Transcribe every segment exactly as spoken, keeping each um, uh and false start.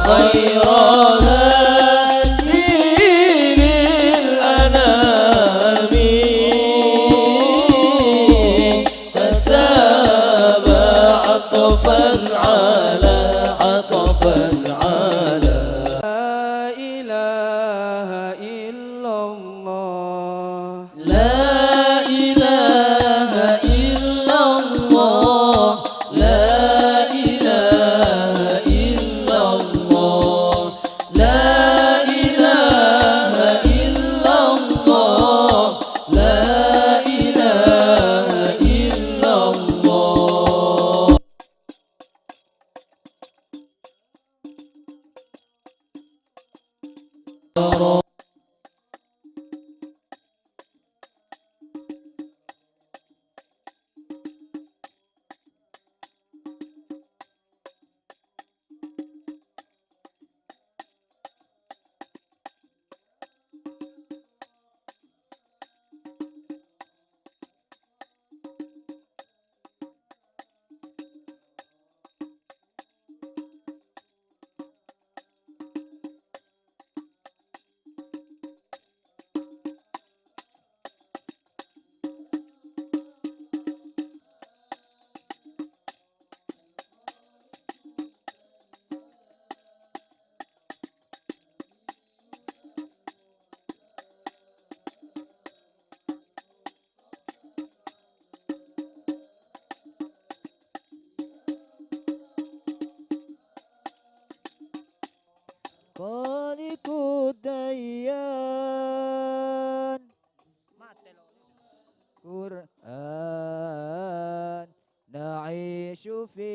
خير هدي للأنام تسامى عطفا على عطفا على. لا إله إلا الله. لا إله إلا الله. لا إله إلا الله. لا إله إلا الله. لا إله إلا الله. خالق الديان. Qur'an na'isyu fi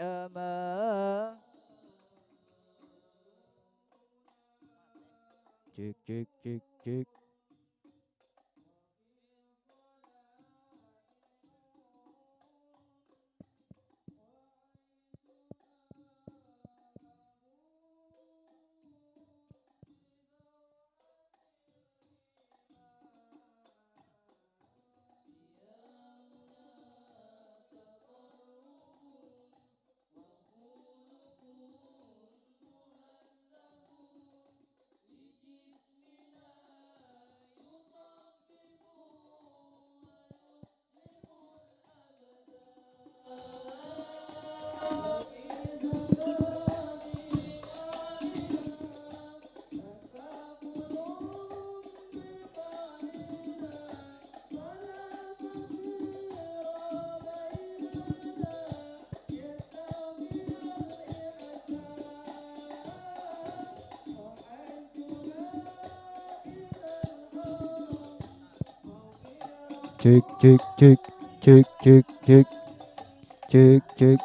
aman. Cek, cek, cek, cek. Cek, cek, cek, cek, cek, cek, cek, cek.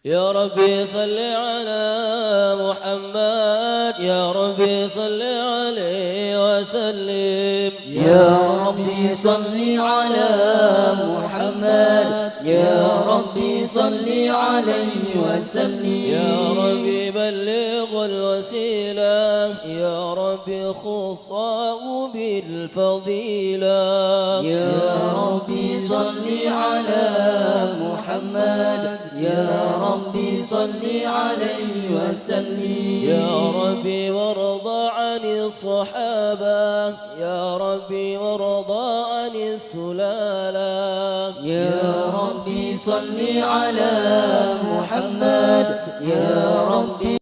يا ربي صل على محمد، يا ربي صل عليه وسلم. يا ربي صل على محمد، يا ربي صل عليه وسلم. يا ربي بلغه الوسيلة، يا ربي خصه بالفضيلة. يا ربي صل على محمد، يا ربي صل عليه وسلم. يا ربي وارض عن الصحابة، يا ربي وارض عن السلالة. يا ربي صل على محمد، يا ربي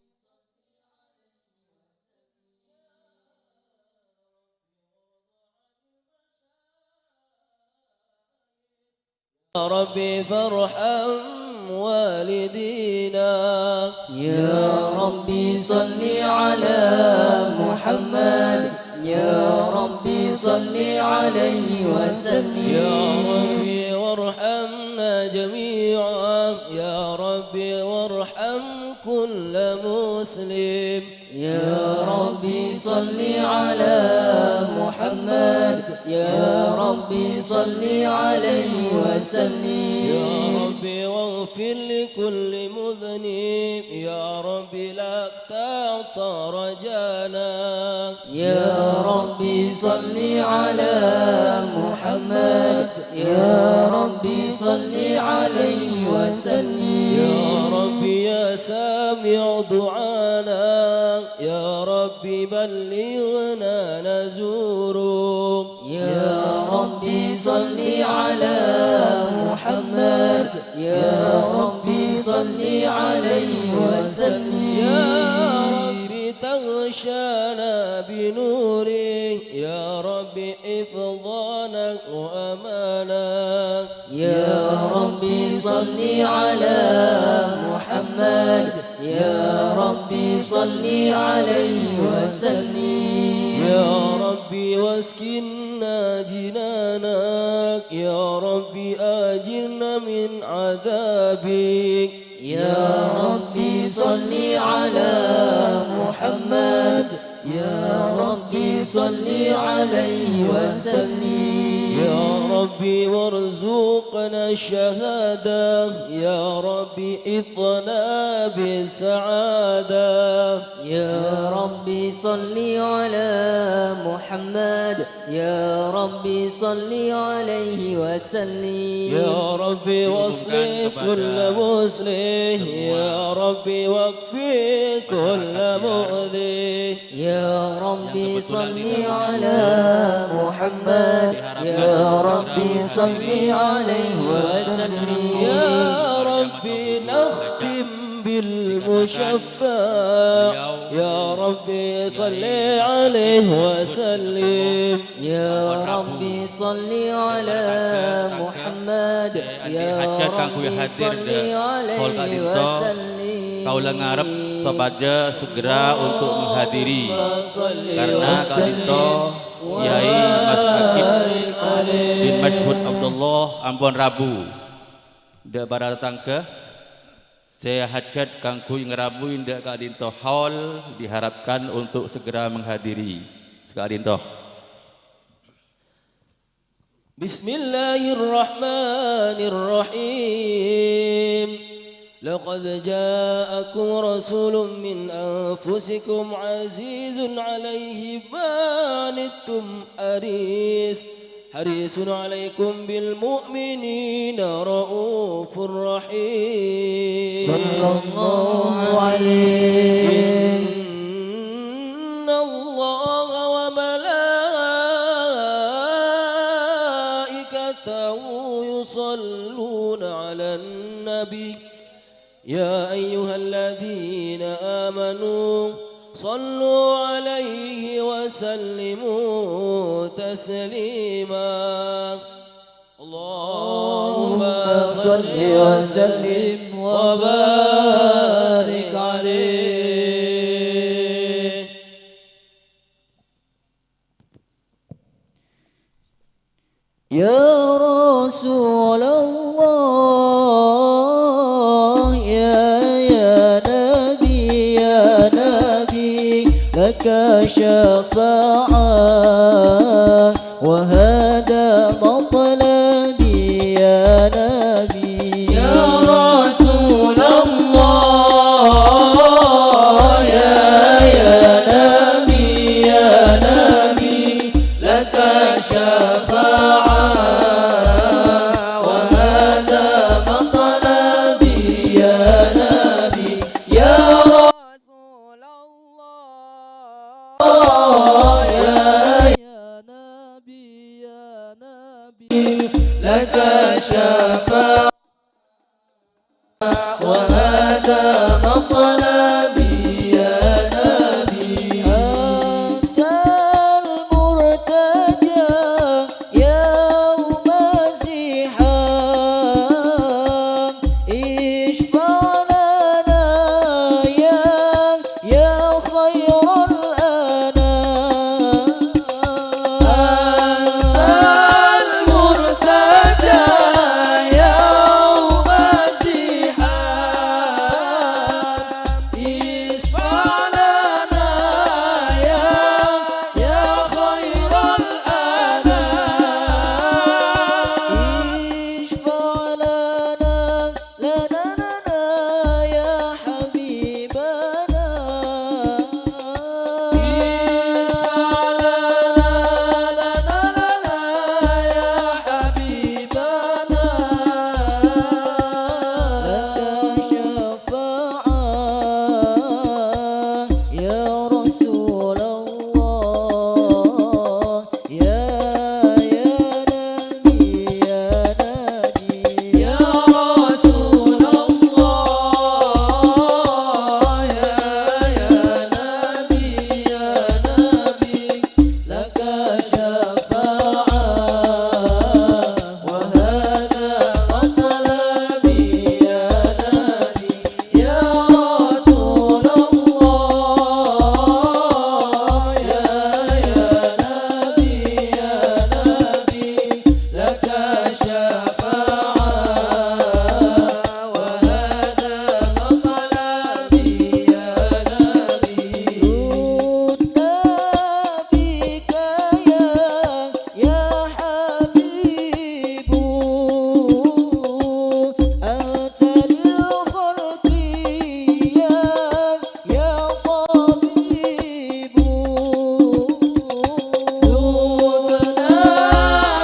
يا ربي فارحم والدينا. يا ربي صل على محمد، يا ربي صل عليه وسلم. يا ربي وارحمنا جميعا، يا ربي وارحم كل مسلم. يا ربي صل على محمد، يا ربي صل عليه وسلم. يا ربي واغفر لكل مذنب، يا ربي لا تقطع رجانا. يا ربي صل على محمد، يا ربي صل عليه وسلم. يا ربي يا سامع دعانا، يا ربي بلغنا نزوره. يا ربي صل على محمد، يا ربي صل عليه وسلم. يا ربي تغشانا بنوره، يا ربي حفظنا وأمانا. يا ربي صل على محمد، يا ربي صل عليه وسلم. يا ربي واسكنا جنانك، يا ربي أجرنا من عذابك. يا ربي صل على محمد، يا ربي صل عليه وسلم. يا ربي وارزقنا الشهادة، يا ربي احفظنا بالسعادة. يا ربي صل على محمد، يا ربي صل عليه وسلم. يا رببي واصلح كل مصلح، يا ربي واكفي كل مؤذي. يا ربي صل على محمد، يا ربي صل عليه وسلم. يا ربي نختم بالمشفع، يا ربي صل عليه وسلم. يا ربي صل على محمد، يا ربي صل عليه وسلم. Hajat kaangghuy hadir ḍâ' hall ka'ḍinto, kaulâ ngarep sopajâ segera untuk menghadiri, karena ka'ḍinto Kyai Mas Akib bin Masyhud Abdullah ampon rabu. Ḍâ' para tatangghâ, sè hajat kaangghuy ngarabuy ḍâ' ka'ḍinto hall diharapkan untuk segera menghadiri. Saka'ḍinto. بسم الله الرحمن الرحيم. لقد جاءكم رسول من أنفسكم عزيز عليه ما عنتم حريص حريص عليكم بالمؤمنين رءوف رحيم. صلى الله عليه. إن الله وملائكته يصلون على النبي. يا أيها الذين آمنوا صلوا عليه وسلموا تسليما. اللهم صل وسلم وبارك عليه. يا رسول الله، يا شفاعة، وهذا مطلبي يا نبي. يا رسول الله، يا، يا نبي، يا نبي، لك شفاعة، وهذا مطلبي يا نبي. يا رسول الله، يا، يا نبي، يا نبي، لك شفاعة، وهذا مطلبي يا نبي. أنت المرتجى يوم الزحام، اشفع لنا يا، يا خير الأنام. أنت المرتجى يوم الزحام، اشفع لنا يا، يا خير الأنام. اشفع لنا، لنا، لنا يا حبيبنا. اشفع لنا، لنا، لنا يا حبيبنا. لك شفاعة يا رسول الله، يا، يا نبي، يا نبي. يا رسول الله، يا، يا نبي، يا نبي، لك شفاعة، وهذا مطلبي يا نبي. يا رسول الله، يا، يا نبي، يا نبي، لك شفاعة، وهذا مطلبي يا نبي. عدنا بك يا يا حبيب، أنت للخلق يا، يا طبيب. عدنا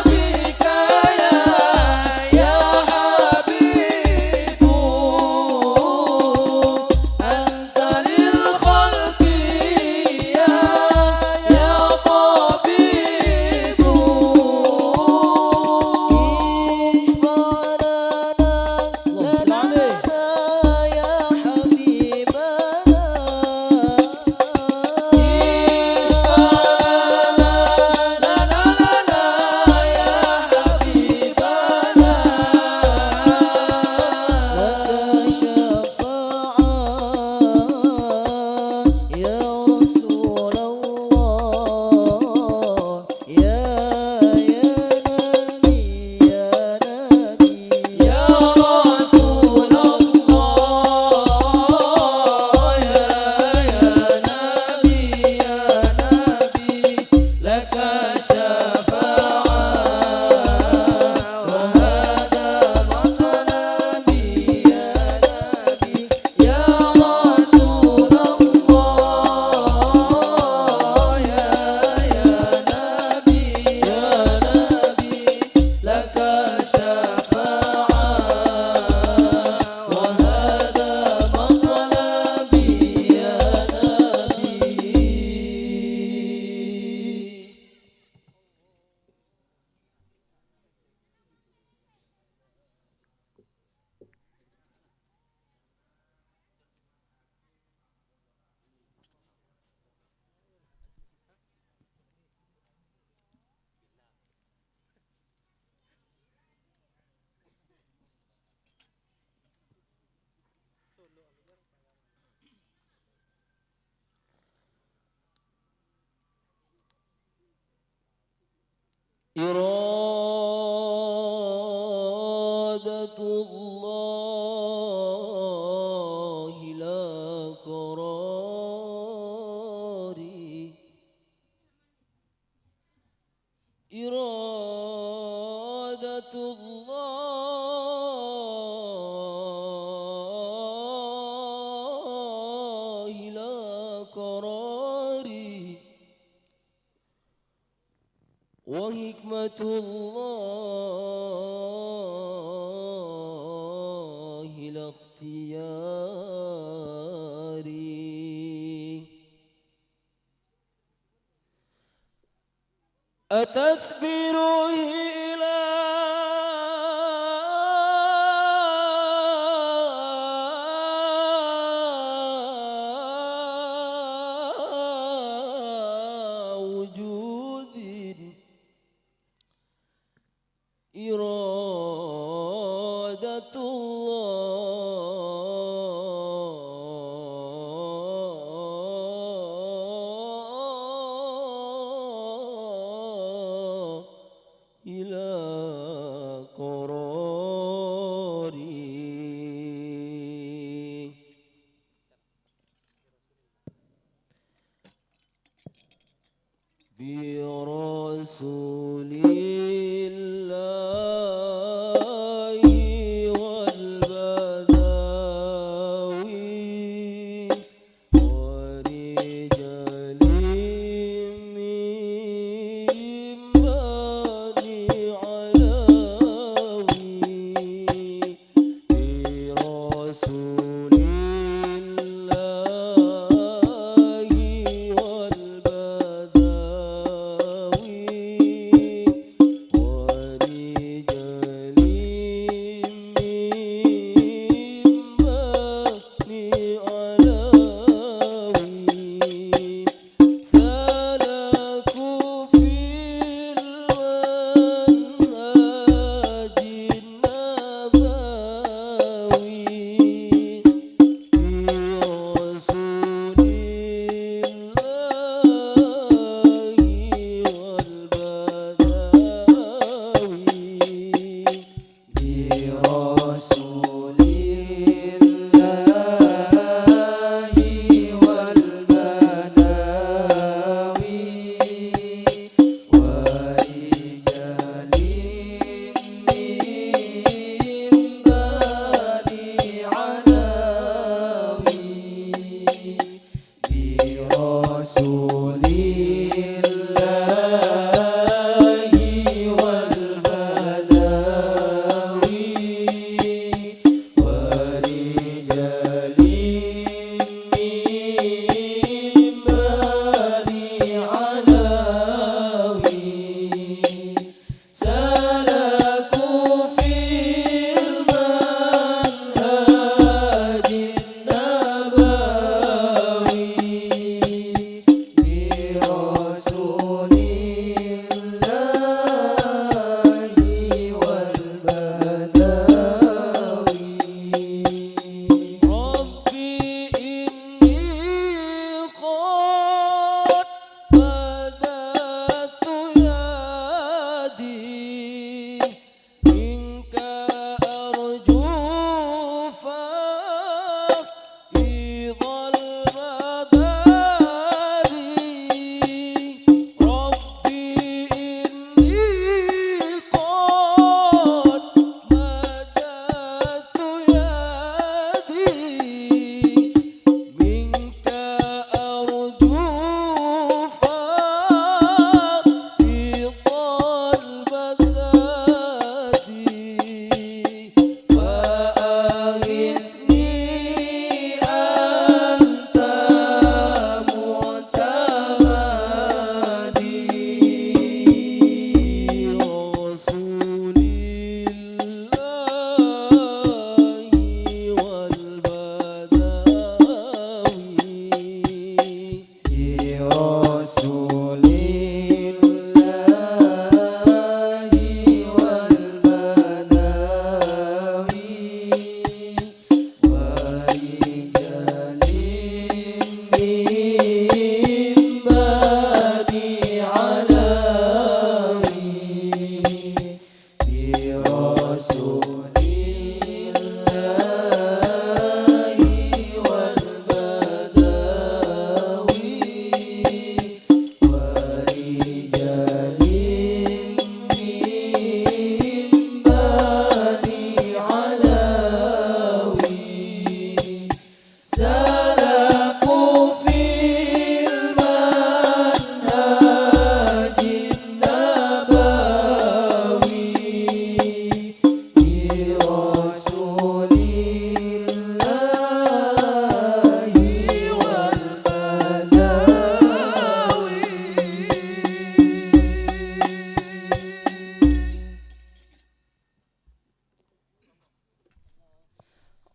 بك يا، يا حبيب، أنت للخلق يا، يا طبيب. اشفع لنا، اللهم صل عليه. لنا يا حبيبنا. اشفع لنا، لنا، لنا يا حبيبنا. لك شفاعة يا رسول الله، يا، يا نبي، يا نبي. يا رسول الله، يا، يا نبي، يا نبي، لك شفاعة، وهذا مطلبي يا نبي. يا رسول الله، يا، يا نبي، يا نبي، لك شفاعة، وهذا مطلبي يا نبي. إرادة الله لا قراري. الله لا قراري، وحكمة الله لا اختياري. أتثبر إلى وجود إرادة الله إلى قراري. برسول الله والبدوي ورجال من بني علوي. برسول الله والبدوي ورجال من بني علوي. سلكوا في المنهج النبوي برسول الله والبدوي. برسول الله والبدوي ورجال من بني علوي. برسول الله والبدوي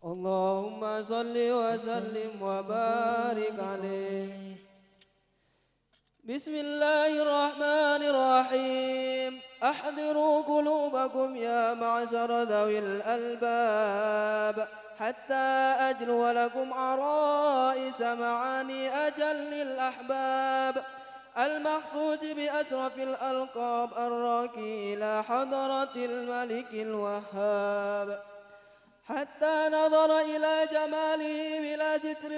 اللهم صل وسلم وبارك عليه. بسم الله الرحمن الرحيم. أحضروا قلوبكم يا معشر ذوي الألباب، حتى أجلو لكم عرائس معاني أجل الأحباب، المخصوص بأشرف الألقاب الراقي إلى حضرة الملك الوهاب. حتى نظر إلى جماله بلا ستر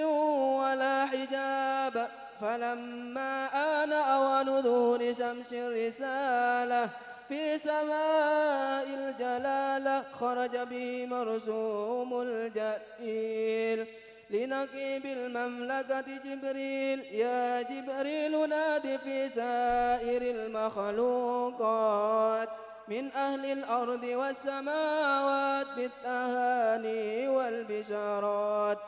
ولا حجاب، فلما آن أوان ظهور شمس الرسالة في سماء الجلالة، خرج به مرسوم الجليل لنقيب المملكة جبريل: يا جبريل، ناد في سائر المخلوقات من أهل الأرض والسماوات بالتهاني والبشارات،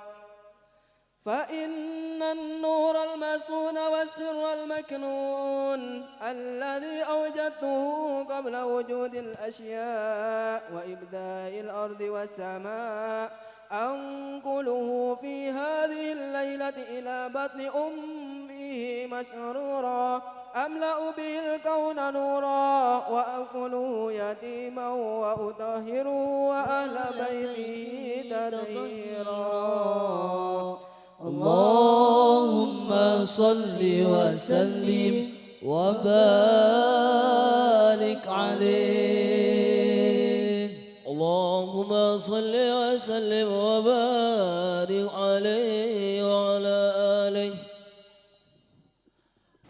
فإن النور المصون والسر المكنون الذي أوجدته قبل وجود الأشياء وإبداء الأرض والسماء أنقله في هذه الليلة إلى بطن أمه مسرورا، أملأ به الكون نورا، وأكفله يتيما، وأطهره وأهل بيته تطهيرا. اللهم صل وسلم وبارك عليه. اللهم صل وسلم وبارك عليه وعلى آله.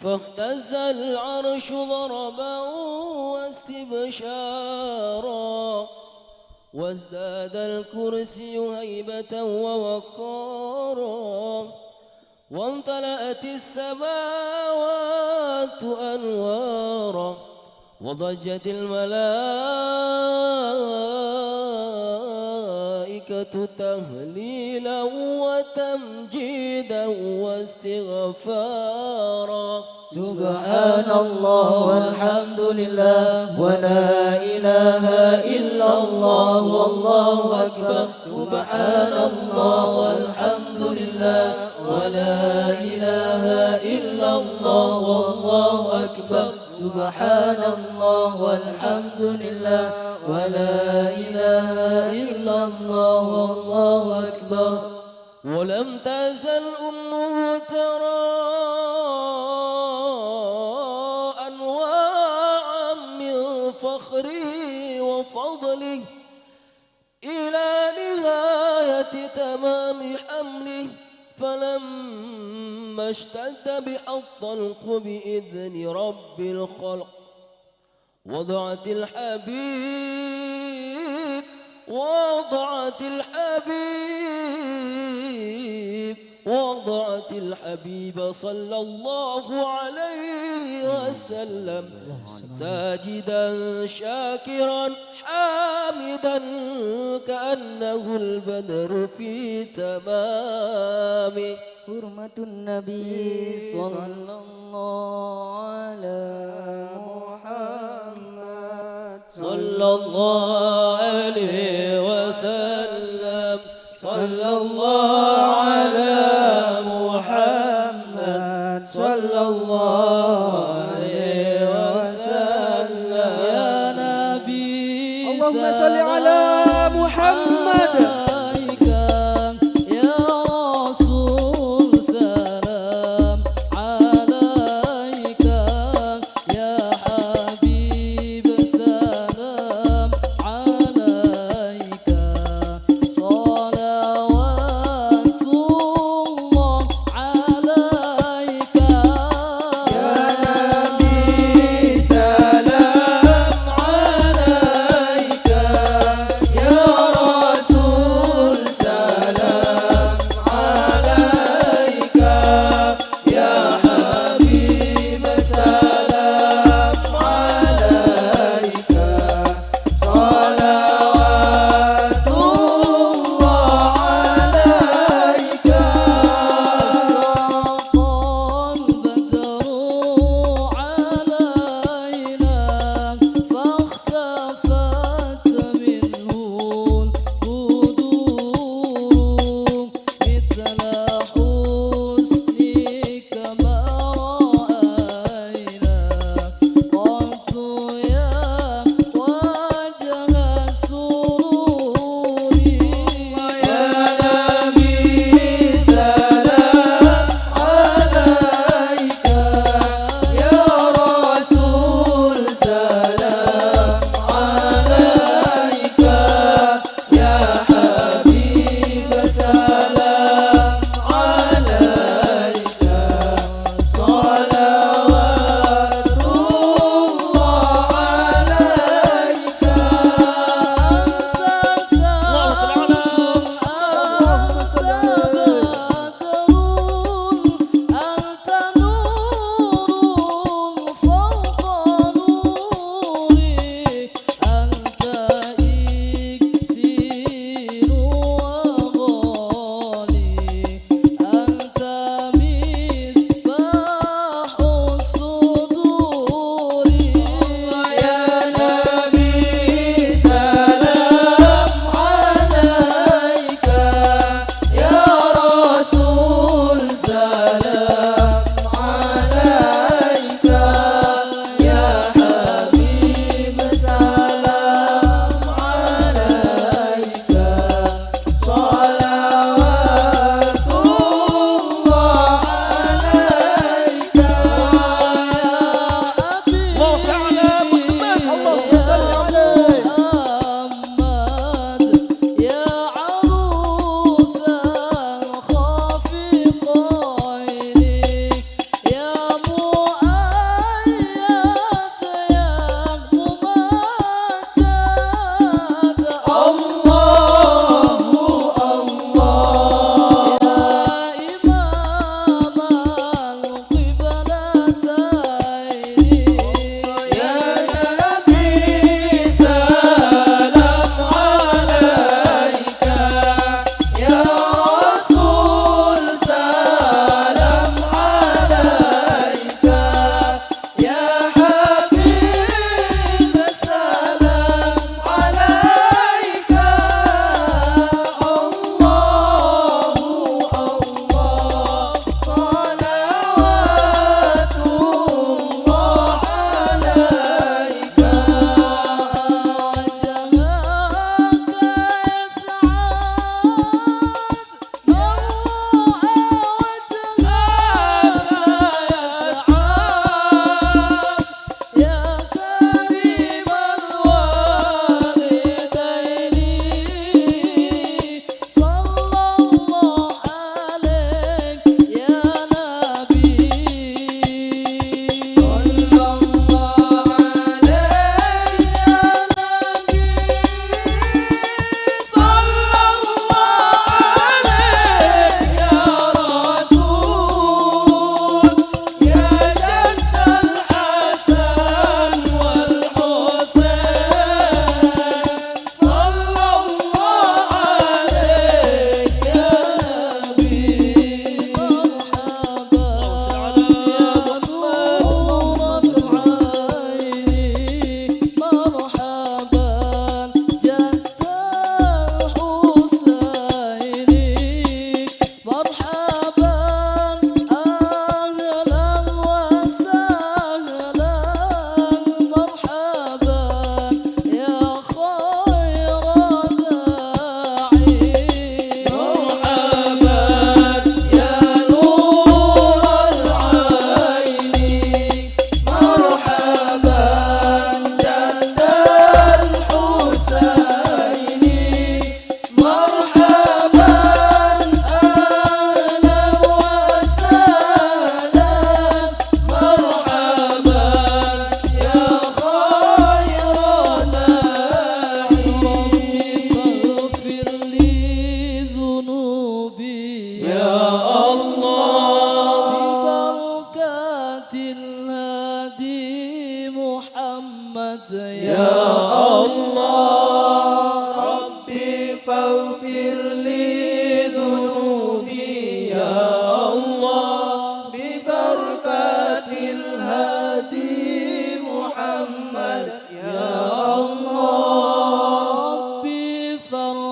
فاهتز العرش ضربا واستبشارا، وازداد الكرسي هيبة ووقارا، وامتلأت السماوات أنوارا، وضجت الملائكة تهليلا وتمجيدا واستغفارا. سبحان الله والحمد لله ولا إله إلا الله والله أكبر. سبحان الله والحمد لله ولا إله إلا الله والله أكبر. سبحان الله والحمد لله ولا إله إلا الله والله أكبر. ولم تزل أمه ترى أنواعا من فخره وفضله إلى نهاية تمام حمله، فلما اشتد بها الطلق بإذن رب الخلق، وضعت الحبيب، وضعت الحبيب، وضعت الحبيب صلى الله عليه وسلم ساجدا شاكرا حامدا كأنه البدر في تمامه. حرمة النبي صلى الله على محمد. صلى الله عليه وسلم. صلى الله على محمد. صلى الله عليه وسلم. يا نبي اللهم صل على سلام محمد. عليك، يا رسول سلام عليك، يا حبيب سلام عليك، صلوات الله عليك. يا نبي سلام عليك، يا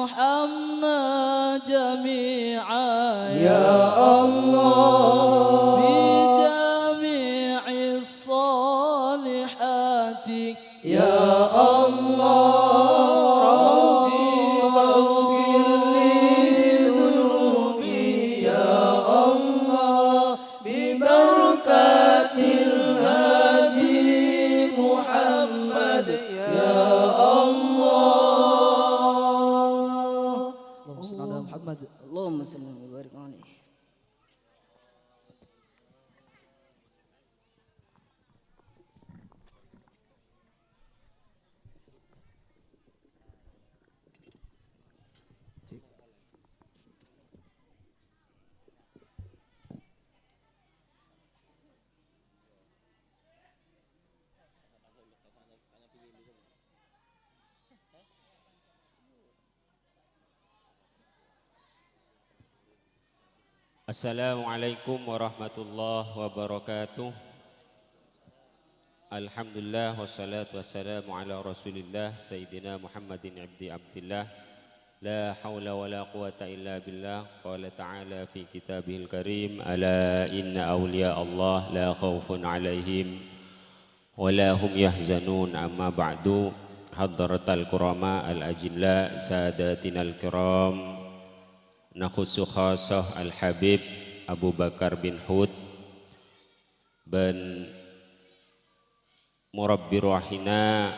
عنا جميعا يا الله بجميع الصالحات يا الله رب اغفر لي ذنوبي يا الله ببركة الهادي محمد يا الله. اللهم صل على محمد. اللهم صل وبارك عليه. Assalamualaikum warahmatullahi wabarakatuh. Alhamdulillah, wassalatu wassalamu ala Rasulillah, Sayyidina Muhammadin ibni Abdillah. La haula wa la quwata illa billah. Qala ta'ala fi kitabihil karim, "Ala inna awliya Allah la khaufun alaihim wa la hum yahzanun." Amma ba'du, hadratal kurama al-ajilla, sadatinal kiram, nakhussu khassah Al-Habib Abu Bakar bin Hud, bân murabbi rohina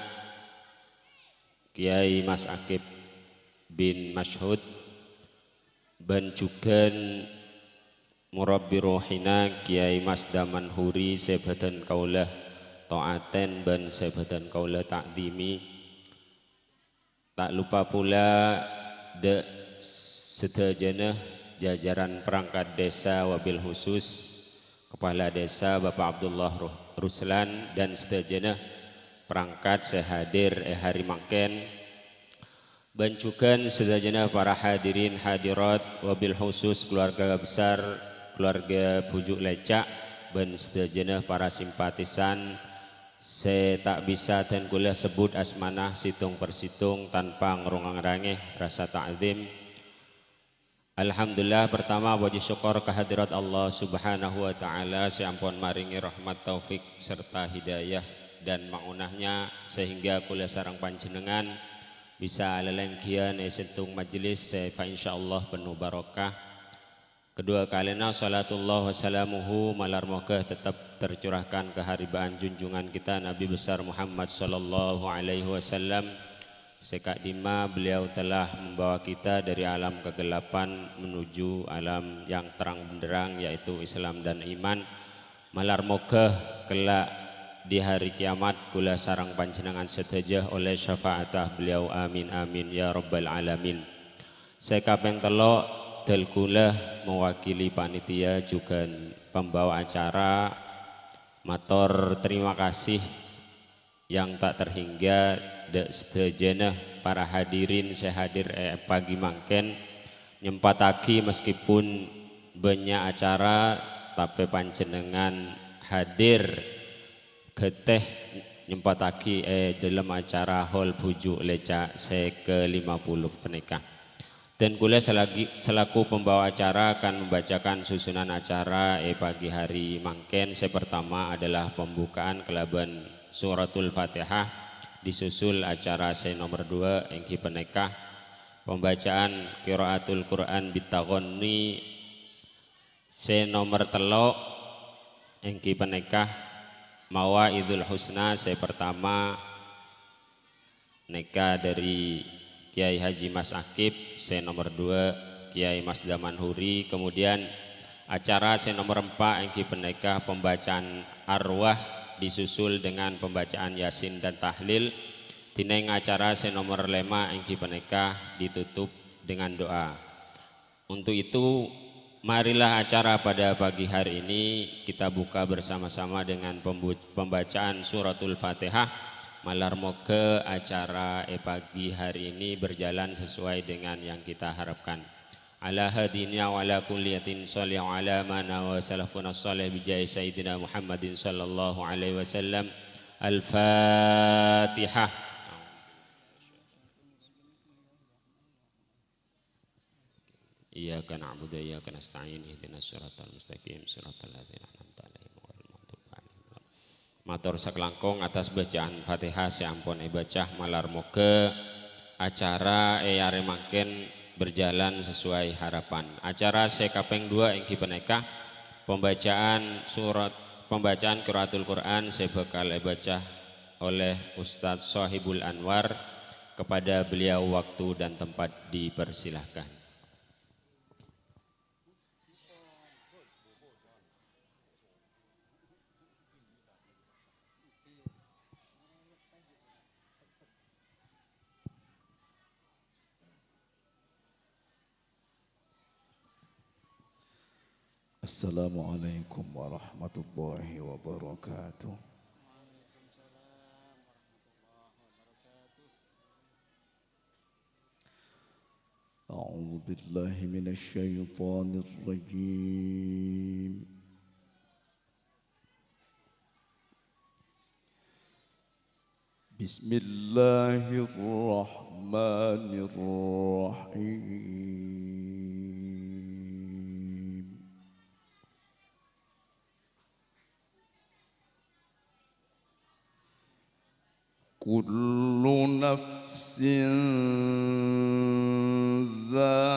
Kiai Mas Akib bin Masyhud, bân jhughân murabbi rohina Kiai Mas Damanhuri sè bâdhân kaulâ ta'aten bân sè bâdhân kaulâ ta'dhimi. Ta' loppa polana dâ' sadhâjâna jajaran perangkat desa, wabil khusus Kepala Desa Bapak Abdullah Ru-, Ruslan dan sadhâjâna perangkat sè hadir è hari mangkèn, bân jhughân sadhâjâna para hadirin hadirat, wabil khusus keluarga besar keluarga Bhuju' Leca', bân sadhâjâna para simpatisan sè ta' bisa dhân kaulâ sebbhut asmana sèttong per sèttong tanpa ngorang-ngorangè rasa ta'zim. Alhamdulillah, pertama, puji syukur ka hadirat Allah Subhanahu wa Ta'ala sè ampon marèngè rahmat, taufik, serta hidayah dan ma'unahnya, sehingga kaulâ sareng panjhennengngan bisa alèlèngghiyân è sèttong majelis sè fa insyaallah penuh barokah. Kedua kalina, salatullah wa salamuhu, malar moghâ tetep tercurahkan keharibaan junjungan kita Nabi besar Muhammad sallallahu alaihi wasallam, sè ka'dimma beliau telah membawa kita dari alam kegelapan menuju alam yang terang benderang, yaitu Islam dan iman. Malar moghâ kelak di hari kiamat, kaulâ sareng panjhennengngan sadhâjâ ollè syafaatah beliau. Amin, amin, ya rabbal alamin. Sè kapèng tello', dâl kaulâ mewakili panitia jhughân pembawa acara mator terima kasih yang tak terhingga dâ' sadhâjâna para hadirin sè hadir è pagi mangkèn, nyempattaghi meskipun bânnya' acara, tapè panjhennengngan hadir ghâtè nyempattaghi è dâlem acara Hall Bhuju' Leca' sè ke lima puluh panèka. Dan kaulâ selagi-, selaku pembawa acara akan membacakan susunan acara è pagi hari mangkèn. Sè pertama adalah pembukaan kalabân Suratul Fatihah, disusul acara sè nomor dua, èngghi panèka pembacaan Qiraatul Quran Bittaghanni. Sè nomer tello', èngghi panèka Mawaidul Husna sè pertama nèka dhâri Kiai Haji Mas Akib, sè nomer dua Kiai Mas Damanhuri, kemudian acara sè nomer empa' èngghi panèka pembacaan arwah disusul dengan pembacaan Yasin dan tahlil. Dhinèng acara sè nomer lèma' èngghi panèka ditutup dengan doa. Untuk itu, marilah acara pada pagi hari ini kita buka bersama-sama dengan pembu-, pembacaan Suratul Fatihah. Malar moghâ acara è pagi hari ini berjalan sesuai dengan yang kita harapkan. Ala hadiniyah wa ala kulliyatin sholli wa ala mana wa salafuna sholih bijahi Sayyidina Muhammadin sallallahu alaihi wasallam. Al-Fatihah. Iyyaka na'budu wa iyyaka nasta'in. Ihdinas siratal mustaqim, siratal ladzina an'amta 'alaihim ghairil maghdubi 'alaihim waladdallin. Mator sakalangkong atas bacaan Fatihah sè ampon èbâca, malar moghâ acara è arè mangkèn berjalan sesuai harapan. Acara sè kapèng duwâ' èngghi panèka pembacaan surat, pembacaan Qiraatul Quran sè bhâkal èbâca oleh Ustadz Sohibul Anwar. Kepada beliau waktu dan tempat dipersilahkan. Assalamualaikum warahmatullahi wabarakatuh. أعوذ بالله من الشيطان الرجيم. بسم الله الرحمن الرحيم. كل نفس ذائقة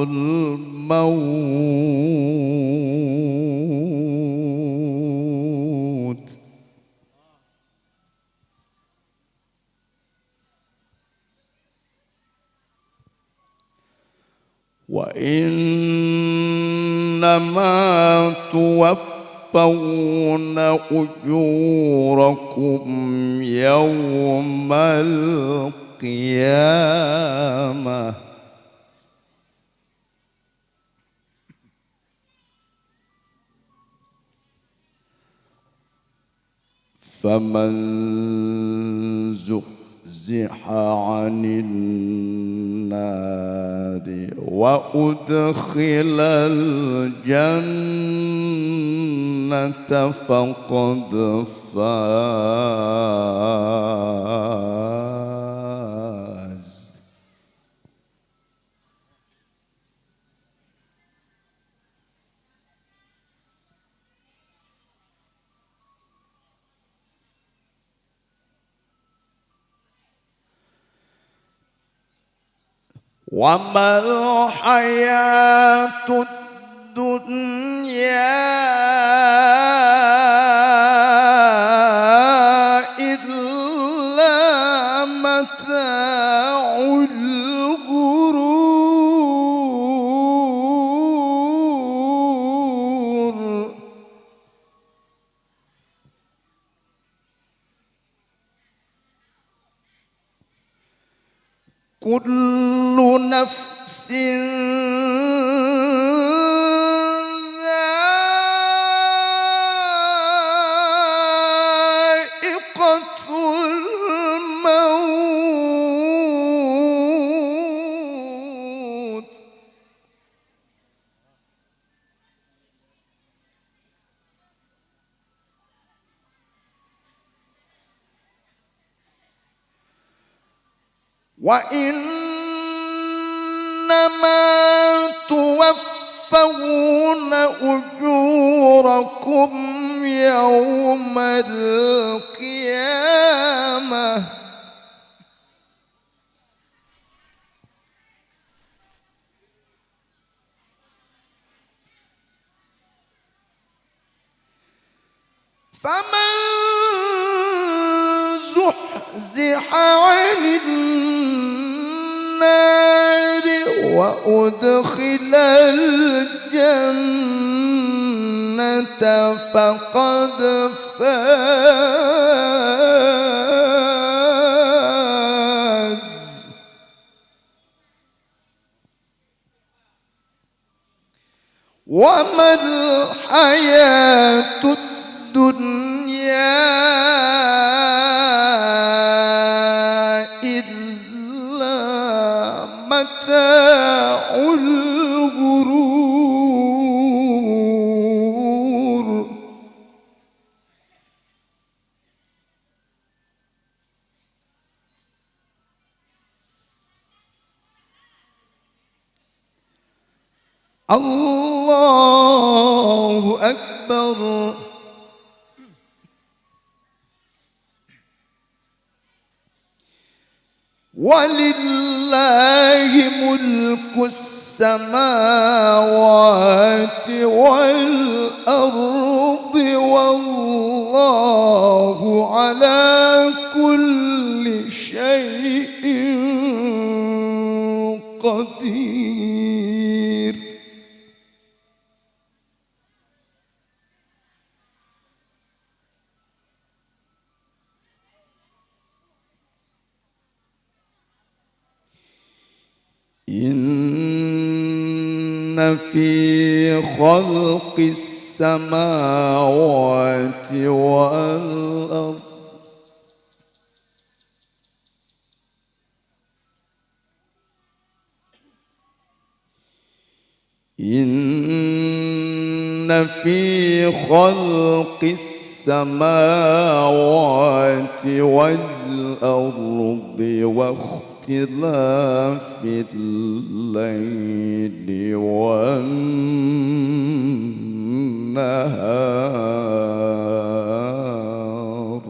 الموت. وإنما توفون أجوركم يوم القيامة. فمن زحزح عن النار وأدخل الجنة فقد فاز. وما الحياة الدنيا إلا متاع الغرور. كل نفس ذائقة الموت. وإنما توفون أجوركم يوم القيامة. فمن زحزح عن النار وأدخل الجنة فقد فاز. وما الحياة الدنيا إلا متاع الغرور. الله أكبر. ولله ملك السماوات والأرض والله على كل شيء قدير. إن في خلق السماوات والأرض إن في خلق السماوات والأرض واختلاف الليل والنهار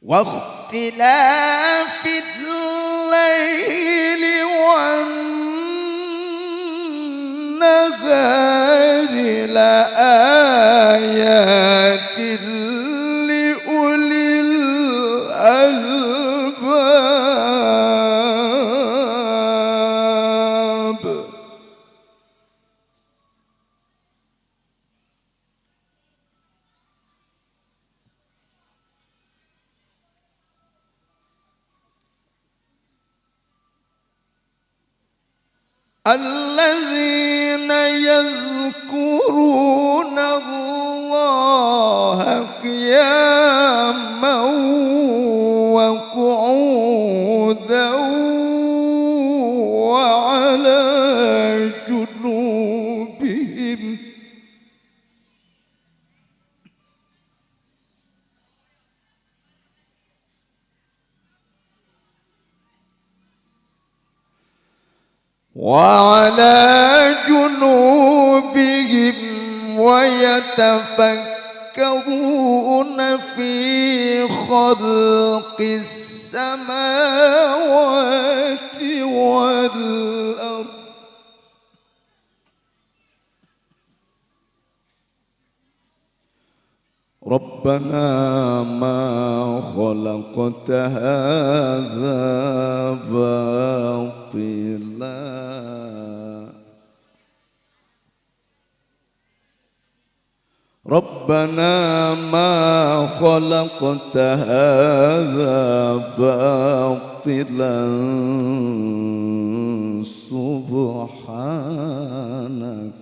واختلاف الليل والنهار لآيات لأولي الألباب. الذين يذكرون الله قياما وقعودا وعلى جنوبهم. وعلى جنوبهم ويتفكرون في خلق السماوات والأرض. ربنا ما خلقت هذا باطلا. ربنا ما خلقت هذا باطلا سبحانك.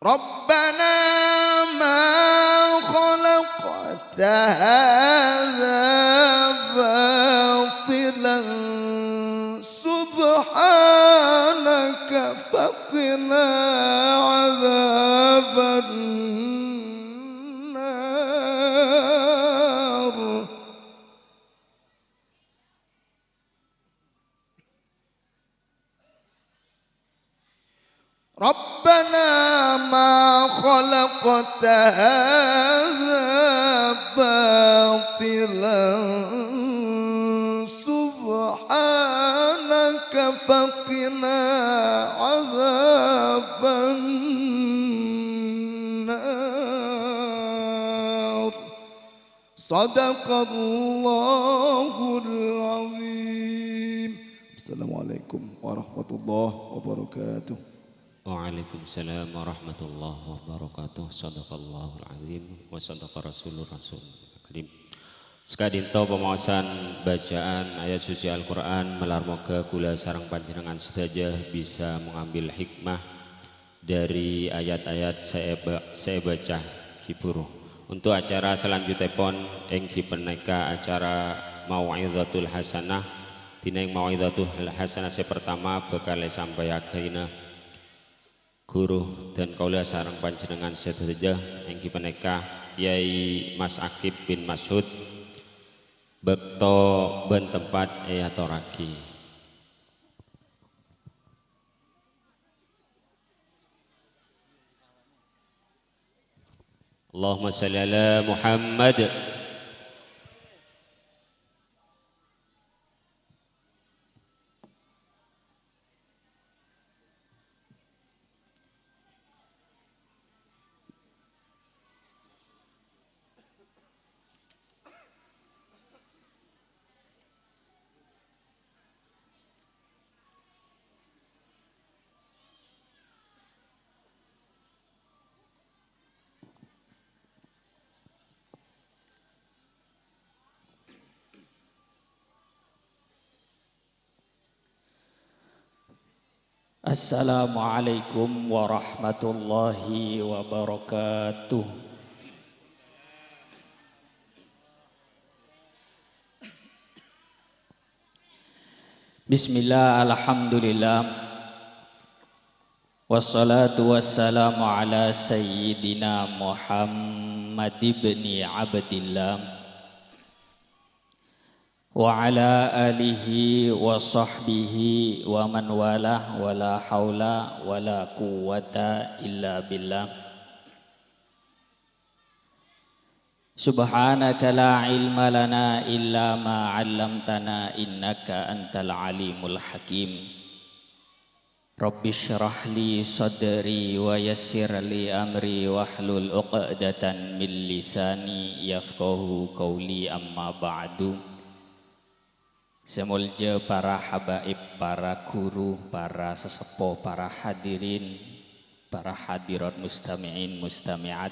ربنا ما خلقت هذا باطلا سبحانك فقنا عذاب النار. ربنا ما خلقت هذا باطلا سبحانك فقنا عذاب النار. صدق الله العظيم. السلام عليكم ورحمة الله وبركاته. Waalaikumsalam warahmatullahi wabarakatuh. Shadaqallahul adzim wa shadaqa rasulur rasul karim. Saka'dinto pamaosan bacaan ayat suci Al-Qur'an, malar moghâ kaulâ sareng panjhennengngan sadhâjâ bisa mengambil hikmah dhâri ayat-ayat sè èbâ-, sè èbâca ghiburu. Untuk acara salanjuttèpon èngghi panèka acara Mau'izatul Hasanah. Dhinèng Mau'izatul Hasanah sè partama bhâkal èsampèyaghinâ ghuru dân kaulâ sareng panjhennengngan sadhâjâ, èngghi panèka Kyai Mas Akib bin Mashud. Bâkto bân tempat èatorraghi. Allahumma shalli ala Muhammad. Assalamualaikum warahmatullahi wabarakatuh. Bismillah, alhamdulillah. Wassalatu wassalamu ala sayyidina Muhammad ibni Abdillah. Wa ala alihi wa sahbihi wa man walah, wa la haula wa la quwwata illa billah. Subhanaka la ilma lana illa ma 'allamtana innaka antal alimul hakim. Rabbisyrah li sadri wa yassir li amri wahlul 'uqdatan min lisani yafqahu qauli, amma ba'du. Sè molja para habaib, para ghuru, para saseppo, para hadirin, para hadirat mustami'in, mustami'at.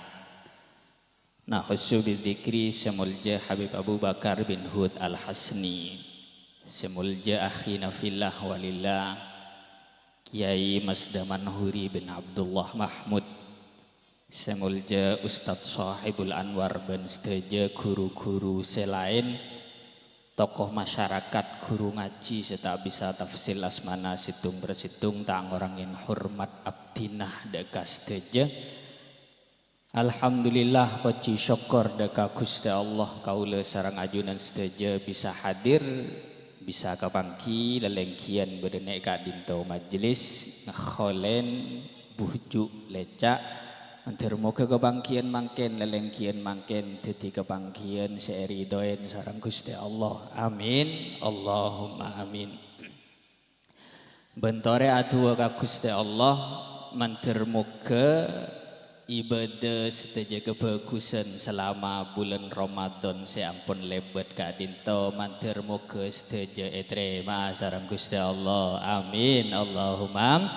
Nakhussu bidzikri sè molja Habib Abu Bakar bin Hud Al-Hasni, sè molja akhina fillah walillah, Kyai Mas Daman Huri bin Abdullah Mahmud, sè molja Ustadz Sohibul Anwar bân sadhâjâ ghuru-ghuru sè laèn, tokoh masyarakat, ghuru ngajhi sè ta' bisa tafsil asmana sèttong per sèttong, ta' ngorangè hormat abdhina dâ' ka sadhâjâ. Alhamdulillah, pojhi sokkor dâ' ka Ghustè Allah, kaulâ sareng ajunan sadhâjâ bisa hadir, bisa kapangghi lalènggiyân bâdâ nè' ka'dinto majelis ngakholèn buju' lèca'. Mandhâr moghâ kapanggiyân mangkèn, lalènggiyân mangkèn dhâddhi kapanggiyân sè èridhoè sareng Ghustè Allah. Amin. Allahumma amin. Bân torè adu'a ka Ghustè Allah, mandhâr moghâ ibâdâ sadhâjâ kabhâghusân salama bulân Ramadan sè ampon lèbât ka'dinto, mandhâr moghâ sadhâjâ ètarèma sareng Ghustè Allah. Amin. Allahumma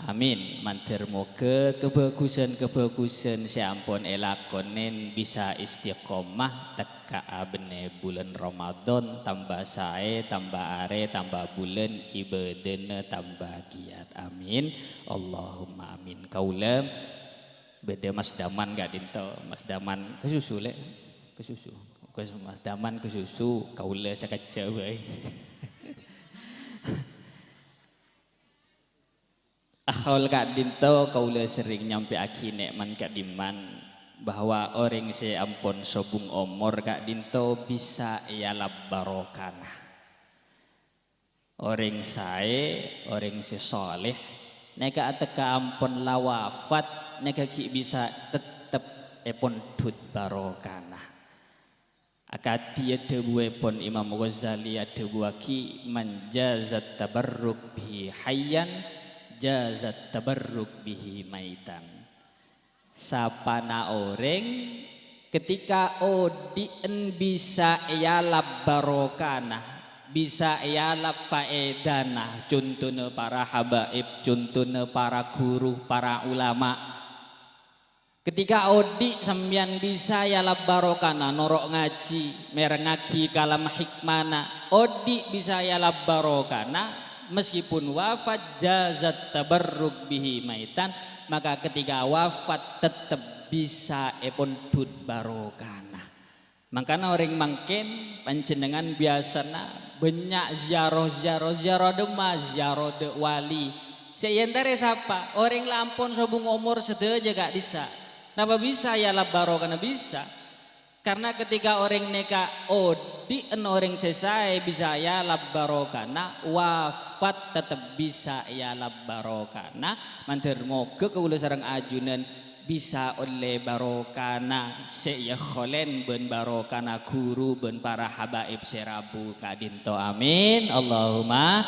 amin. Mandhâr moghâ kabhâghusân-kabhâghusân sè ampon èlakonè bisa istiqomah, tek- Ka'a bânnè bulân Ramadan, tamba saè, tamba arè, tamba bulân, ibâdâna tamba giyat. Amin. Allahumma amin. Kaulâ bâdâ Mas Daman ka'dinto. Mas Daman, kasusu, Lè'? Kasusu. Mas Daman kasusu, kaulâ sakejjhâ' bhâi. Akhol ka'dinto kaulâ serrèng nyampèyaghi nè'man ka'dimman bahwa orèng sè ampon sobung omor ka'dinto bisa èalap barokana. Orèng saè, orèng sè sholèh, nèka atekka ampon la wafat, nèka ghi' bisa tettep èpondhut barokana. Akadhi adhâbuèpon Imam Ghazali adhâbuwâghi, "Man jazat tabarruk bihi hayyan, jazat tabarruk bihi maitan." Sapana orèng ketika odi'en bisa èalap barokana, bisa èalap faèdana, contona para habaib, contona para ghuru, para ulama. Ketika odi' sampèyan bisa èalap barokana noro' ngajhi, mèrengngaghi kalam hikmana, odi' bisa èalap barokana, meskipun wafat, jazat tabarruk bihi maitan, maka ketika wafat tettep bisa èpondhut barokana. Mangkana orèng mangkèn panjhennengngan biyasana bânnya' ziyaroh-ziyaroh, ziyaroh dâ' emma, ziyaroh dâ' wali. Sè èentarè sapa? Orèng la ampon sobung omor sadhâjâ ka'dhissa'. Napa bisa èalap barokana? Bisa. Karna ketika orèng nèka odi'en orèng sè saè bisa èalap barokana, wafat teptep bisa èalap barokana. Mandhâr moghâ kaulâ sareng ajunan bisa ollè barokana sè èkholèn bân barokana ghuru bân para habaib sè rabu ka'dinto. Amin. Allahumma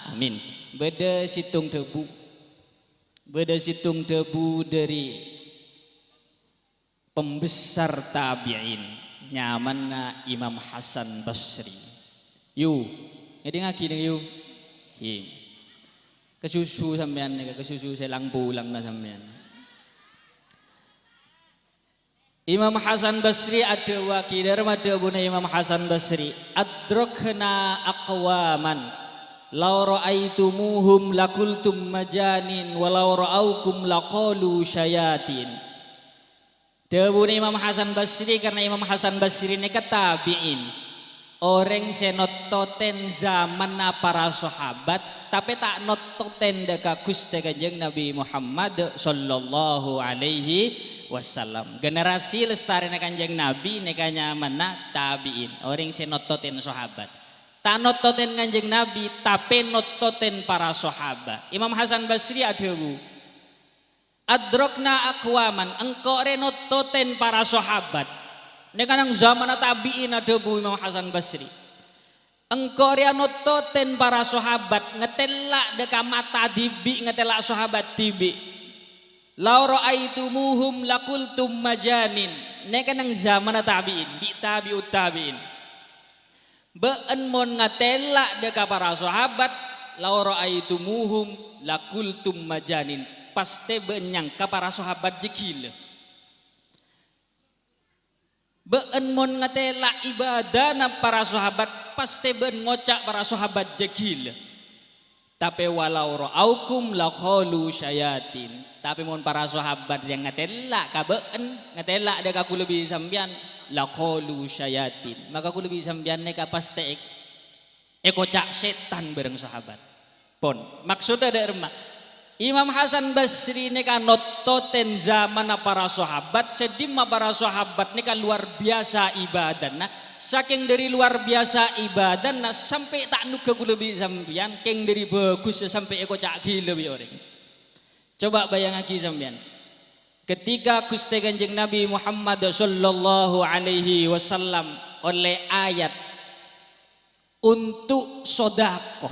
amin. Bâdâ sèttong dhâbu. Bâdâ sèttong dhâbu dâri pembesar tabi'in, nyamana Imam Hasan Basri. Yu, ngèdingngaghi nèng, yu. Hi. Kasusu sampèyan nèka, kasusu sè lang-polangna sampèyan. Imam Hasan Basri adhâbuwâghi, dhâremma dhâbuna Imam Hasan Basri, "Adrakna aqwaman law ra'aitumuhum laqultum majanin, wa law ra'aukum laqalu syayatin." Dhâbuna Imam Hasan Basri, karna Imam Hasan Basri nèka tabi'in. Orèng sè nottotèn zamanna para sahabat, tapè ta' nottotèn dâ' ka Ghustè Kanjeng Nabi Muhammad sallallahu alaihi wasallam. Generasi lestarèna Kanjeng Nabi nèka nyamana tabi'in, orèng sè nottotèn sahabat. Ta' nottotèn Kanjeng Nabi, tapè nottotèn para sahabat. Imam Hasan Basri adhâbu, "Adrakna aqwaman, engko' rè nottotèn para sahabat." Nèka neng zamanna tabi'in, adhâbu Imam Hasan Basri. "Engko' rèya nottotèn para sahabat, ngatèla' dâ' ka mata dhibi', ngatèla' sahabat dhibi'. Law ra'aitumuhum laqultum majanin." Nèka neng zamanna tabi'in, bi' tabi'ut tabi'in. Bâ'en mon ngatèla' dâ' ka para sahabat, "Law ra'aitumuhum laqultum majanin." Pastè bâ'en nyangka para sahabat jâ ghilâ. Bâ'en mon ngatèla' ibâdâna para sahabat, pastè bâ'en ngoca' para sahabat jâ ghilâ. Tapè, "Walau ra'aukum laqalu syayatin." Tapè mon para sahabat yang ngatèla' ka bâ'en, ngatèla' dâ' ka kaulâ bi' sampèyan, "laqalu syayatin." Maka kaulâ bi' sampèyan nèka pastè èk-, èkoca' sètan bhâreng sahabat. Pon, maksodda dhâ' remma? Imam Hasan Basri nèka nottotèn zamanna para sahabat, sè dimma para sahabat nèka luar biyasa ibâdâna, sakèng dâri luar biyasa ibâdâna sampè' ta' nongghâ kaulâ bi' sampèyan, kèng dâri bhâghussa sampè' èkoca' ghilâ bi' orèng. Coba bâjângngaghi sampèyan. Ketika Ghustè Kanjeng Nabi Muhammad sallallahu alaihi wasallam ollè ayat untuk sodako.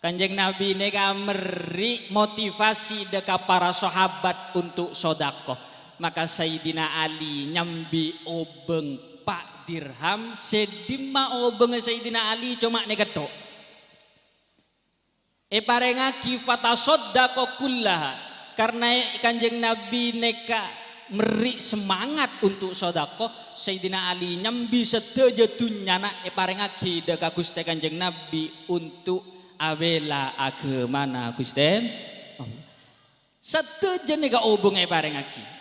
Kanjeng Nabi nèka merri' motivasi dâ' ka para sahabat untuk sodako. Maka Sayyidina Ali nyambi obâng pa' dirham, sè dimma obângnga Sayyidina Ali coma nèka tho'. Èparèngaghi fatasodako kullaha, karna Kanjeng Nabi nèka merri' semangat untuk sodako, Sayyidina Ali nyambi sadhâjâ dhunnyana èparèngaghi dâ' ka Ghustè Kanjeng Nabi untuk abhilâ aghâmana Ghustè Allah. Sadhâjâ nèka obâng èparèngaghi.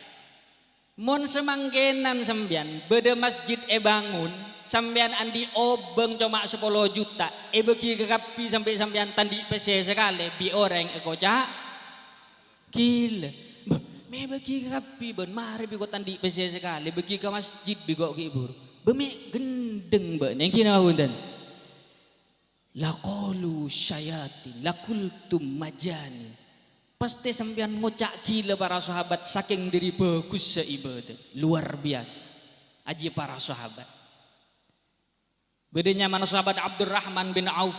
Mon samangkènan sampèyan bâdâ masjid èbângon, sampèyan andi' obâng coma sapolo juta, èbâgi ka kabbhi sampè' sampèyan ta' andi' pèssè sakalè, bi' orèng èkoca' ghilâ. "Bâh, mè' èbâgi ka kabbhi, bân marè bi' ko' ta' andi' pèssè sakalè, bâgi ka masjid bi' ko' ghi' bhuru. Bâh, mè' ghendheng bâ'na, èngghi napa bhunten?" Laqalu syayatin, laqultum majanin. Pastè sampèyan ngoca' ghilâ para sahabat, sakèng dâri bhâghussa ibâdâ. Luar biyasa. Ajiyâ para sahabat. Bâdâ nyamana Sahabat Abdurrahman bin Auf.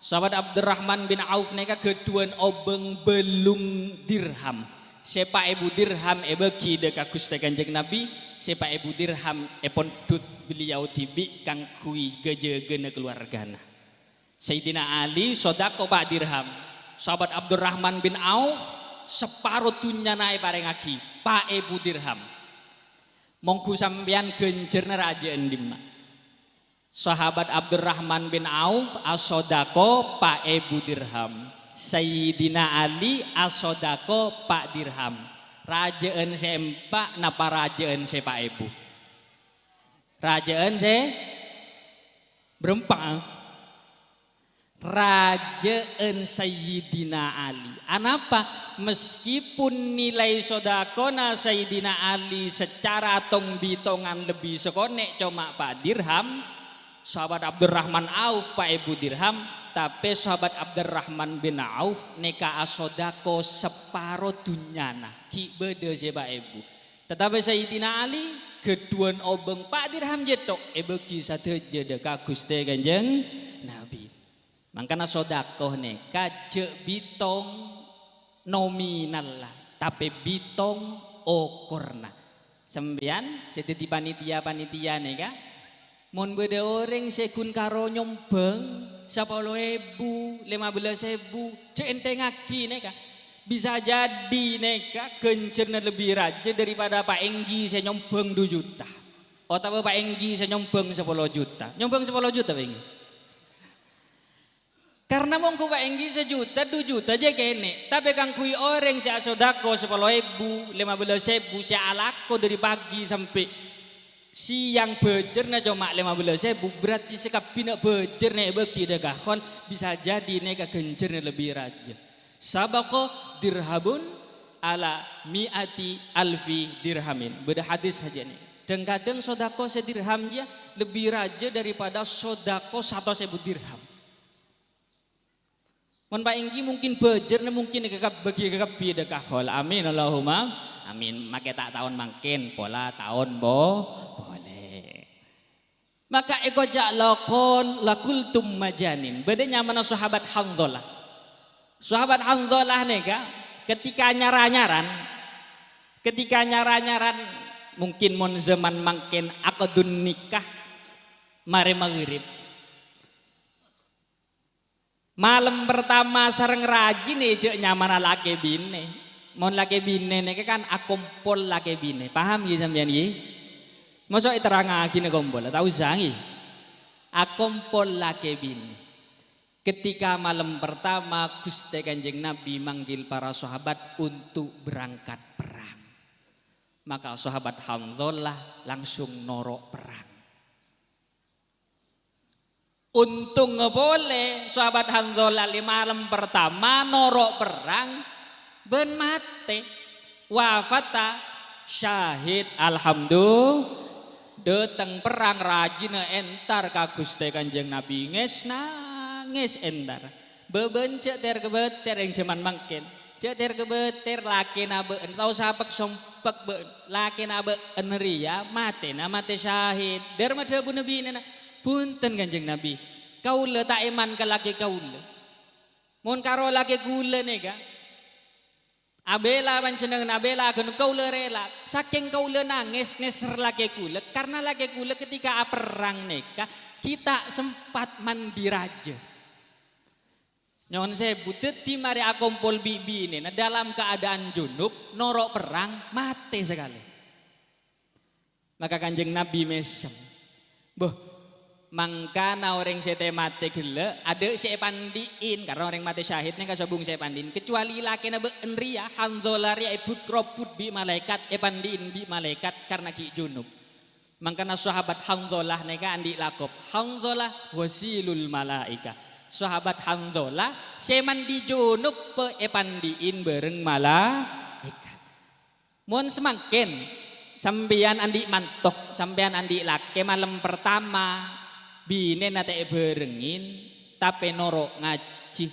Sahabat Abdurrahman bin Auf nèka ghâdhuwân obâng bâllung dirham. Sè pa' èbu dirham èbâgi dâ' ka Ghustè Kanjeng Nabi, sè pa' èbu dirham èpondhut beliau dhibi' kaangghuy ghâjâgâna kaluwargana. Sayyidina Ali sodako pa' dirham. Sahabat Abdurrahman bin Auf saparo dhunnyana èparèngaghi, pa' èbu dirham. Mongghu sampèyan ghânjhârânna rajâ'ân dimma? Sahabat Abdurrahman bin Auf asodako pa' èbu dirham. Sayyidina Ali asodako pa' dirham. Rajâ'ân sè empa' napa rajâ'ân sè pa' èbu? Rajâ'ân sè bârâmpa'. Rajâ'ân Sayyidina Ali. Anapa? Meskipun nilai sodakona Sayyidina Ali secara tong-bitongan lebbi sakonè' coma pa' dirham, Sahabat Abdurrahman Auf pa' èbu dirham, tapè Sahabat Abdurrahman bin Auf nèka asodako saparo dhunnyana, ghi' bâdâ sè pa' èbu. Tatapè Sayyidina Ali ghâdhuwân obâng pa' dirham jâ' tok èbâgi sadhâjâ dâ' ka Ghustè Kanjeng Nabi. Mangkana sodako nèka jâ' bitong nominalla, tapè bitong okorna. Sampèyan sè dhâddhi panitia-panitia nèka, mon bâdâ orèng sè ghun karo nyombhâng sapolo èbu, lèma bellâs èbu, jâ' ènthèngngaghi nèka. Bisa jadi nèka ghânjhârânna lebbi rajâ daripada Pa' Ènggi sè nyombhâng du juta. Otabâ Pa' Ènggi sè nyombhâng sapolo juta. Nyombhâng sapolo juta, Pa' Ènggi? Karna mongghu Pa' Ènggi sajuta, du juta jâ' kènè'. Tapè kaangghuy orèng sè asodako sapolo èbu, lèma bellâs èbu, sè alako dâri pagi sampè' sèyang bâjârna coma lèma bellâs èbu, berarti sakabbhina bâjârna èbâgi dâ' ka khol, bisa jadi nèka ghânjhârânna lebbi rajâ. Sabaqa dirhamun ala mi'ati alfi dirhamin. Bâdâ hadis hajâ nè. Dhâng-kadhâng sodako sadirham jâ lebbi rajâ daripada sodako satos èbu dirham. Mon Pa' Ènggi mungkin bâjârna mungkin èkakab-, bâgi èkakabbhi dâ' ka khol. Amin, Allahumma amin. Makè ta' taon mangkèn, pola taon bo-, polè. Maka èkoca' laqul-, laqultum majanin. Bâdâ nyamana Sahabat Hanzalah. Sahabat Hanzalah nèka ketika nyar-anyaran, ketika nyar-anyaran, mungkin mon zaman mangkèn akadun nikah marè maghrib. Malem pertama sareng rajina jâ' nyamana lakè binè. Mon lakè binè nèka kan akompol lakè binè. Paham ghi sampèyan ghi? Mosok èterrangngaghi nè kompol, ta' usa ghi. Akompol lakè binè. Ketika malem pertama, Ghustè Kanjeng Nabi manggil para sahabat untuk berangkat perang. Maka sahabat Hanzalah langsung noro' perang. Untungnga polè, Sahabat Hanzalah è malem pertama noro' perrang bân matè. Wafata syahid, alhamdulillah. Dâteng perrang rajina entar ka Ghustè Kanjeng Nabi, ngès-nangès entar. Bâbân jâ' ter-kabâter è jhâman mangkèn. Jâ' ter-kabâter lakèna bâ'na, tao sapèk-sompèk bâ'na. Lakèna bâ'na rèya matèna matè syahid. Dârma dhâbuna binèna, "Bhunten, Kanjeng Nabi, kaulâ ta' èman ka lakè kaulâ. Mon karo lakè kaulâ nèka, abhilâ panjhennengngan, abhilâ ghân kaulâ rèla." Sakèng kaulâ nangès nèser lakè kaulâ, karna lakè kaulâ ketika aperrang nèka ghi' ta' sempat mandi rajâ. Nyo'on sèbu, dhâddhi marè akompol bi' binèna dalam keadaan junub, noro' perrang, matè sakalè. Maka Kanjeng Nabi mèsem, "Bâh, mangkana orèng sè tè-matè ghellâ', adâ' sè èpandi'in, karna orèng matè syahid nèka sobung sè èpandi'in, kecuali lakèna bâ'na rèya, Hanzalah rèya èbut-robut bi' malaèkat, èpandi'in bi' malaèkat karna ghi' junub." Mangkana Sahabat Hanzalah nèka andi' lakop, "Hanzalah ghusilul malaika." Sahabat Hanzalah sè mandi junub pè-, èpandi'in bhâreng malaèkat. Mon samangkèn, sampèyan andi' manto, sampèyan andi' lakè malem pertama, binèna ta' èbhârengngin, tapè noro' ngajhi.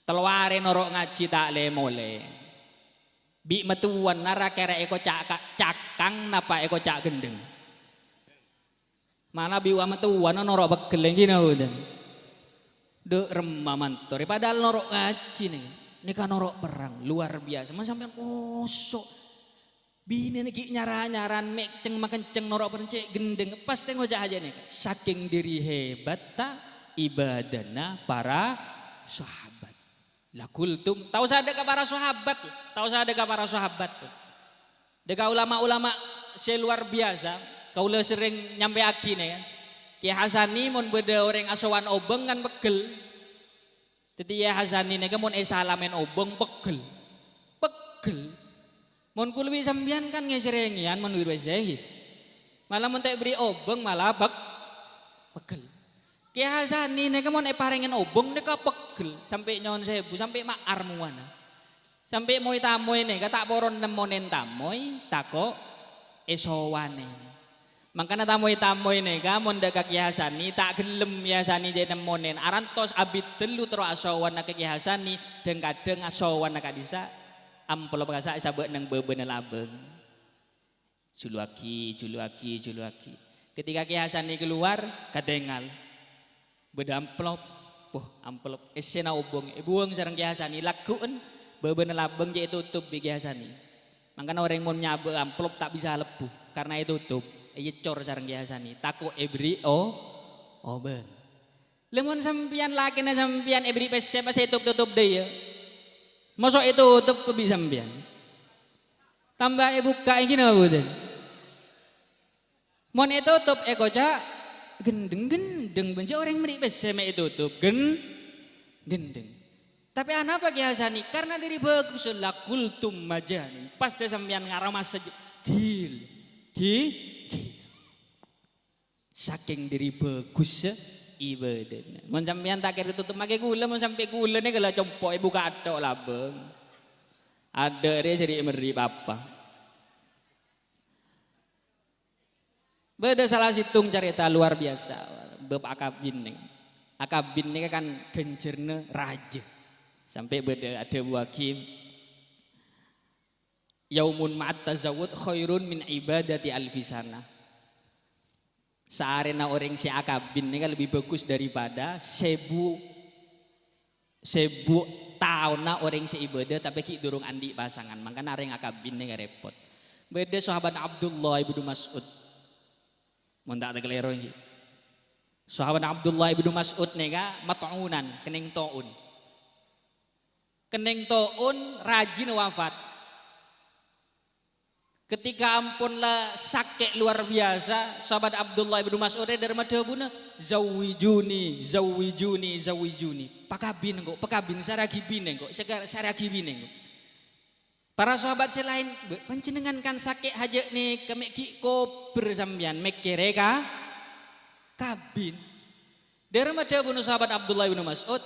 Tello arè noro' ngajhi ta' lè-molè. Bi' mattowana ra-kèra èkoca' ka-, cakang napa èkoca' ghendheng? Manabi wa mattowana noro' pegghel ènggi napa bhunten? Dâ' remma mantorè, padahal noro' ngajhi nè-, nèka noro' perrang, luar biasa. Mon sampèyan moso', binèna ghi' nyar-anyaran mè' ceng-makenceng noro' perrang cè' ghendheng, pastè ngoca' hajâ nèka. Sakèng dhiri hebatta ibâdâna para sahabat. La qultum, ta' osa dâ' ka para sahabat, ta' osa dâ' ka para sahabat. Dâ' ka ulama-ulama sè luar biasa, kaulâ serrèng nyampèyaghi nè, Kè Hasani mon bâdâ orèng asowan obâng kan pegghel. Dhâddhi Kè Hasani nèka mon èsalamèn obâng pegghel. Pegghel. Mon kulâ bi' sampèyan kan ngè-sèrèngèyan mon wir pèssè, ghi. Mala mon ta' èberri' obâng, mala pek-, pegghel. Kè Hasani nèka mon èparèngè obâng nèka pegghel, sampè' nyo'on sèbu, sampè' ma'ar mowana. Sampè' moy-tamoy nèka ta' poron nemmonè tamoy, tako' èsowanè. Mangkana tamoy-tamoy nèka mon dâ' ka Kè Hasani, ta' ghellem Kè Hasani jhâ' nemmonè. Arantos abit tello terro asowana ka Kè Hasani, dhâng-kadhâng asowana ka'dissa', amplop ka'issa' èsabâ' neng bâbâna labâng. Juluwaghi, juluwaghi, juluwaghi. Ketika Kè Hasani kalowar, katèngal. Bâdâ amplop. Wah, amplop. Èssèna obâng. Èbuwâng sareng Kè Hasani. Lagghu'en. Bâbâna labâng jhâ' ètotop bi' Kè Hasani. Mangkana orèng mon nyabâ' amplop ta' bisa lebbhu. Karna ètotop. Èèccor sareng Kè Hasani. Tako' èberri' o-, obâng. Lha mon sampèyan lakèna sampèyan èberri' pèssè pas ètop-totop dâ' iyâ. Moso' ètotop bi' sampèyan. Tamba èbukka' ènggi napa bhunten? Mon ètotop èkoca', "Gendheng, gendheng," bân jhâ' orèng mèrri' pèssè mè' ètotop, "Gen-, gendheng." Tapè anapa Kè Hasani? Karna dâri bhâghussa la qultum majanin. Pastè sampèyan ngaramasa jhâ', "Ghil-, ghi-, ghi-." Sakèng dâri bhâghussa ibâdâna. Mon sampèyan ta' kèra totop makè kulâ, mon sampè' kulâ nèka la compo' èbukka' attok labâng. Adâ' rè sè ri' mèrri' papa. Bâdâ sala sèttong carèta lowar biyasa, bab akabin nèka. Akabin nèka kan ghânjhârânna rajâ. Sampè' bâdâ adhâbuwaghi, "Yaumun ma'at tazawwud khairun min ibadati alfi sanah." Saarèna orèng sè akabin nèka lebbi bhâghus daripada sèbu, sèbu taonna orèng sè ibâdâ tapè ghi' durung andi' pasangan. Mangkana orèng akabin nèka rèpot. Bâdâ sahabat Abdullah ibnu Mas'ud. Mon ta' takalèro, ènggi. Sahabat Abdullah ibnu Mas'ud nèka mat'unan, kennèng to'on. Kennèng to'on, rajina wafat. Ketika ampon la sakè' lowar biyasa, sahabat Abdullah ibnu Mas'ud rè dârâmma dhâbuna, "Zawwijuni, zawwijuni, zawwijuni." "Pakabin engko', pakabin, sarèaghi binè engko', saka-, sarèaghi binè engko'." Para sahabat sè laèn, "Bâ-, panjhennengngan kan sakè' hajâ' nèka mè' ghi' kobâr sampèyan mèkkèrè ka-, kabin." Dârâmma dhâbuna sahabat Abdullah bin Mas'ud,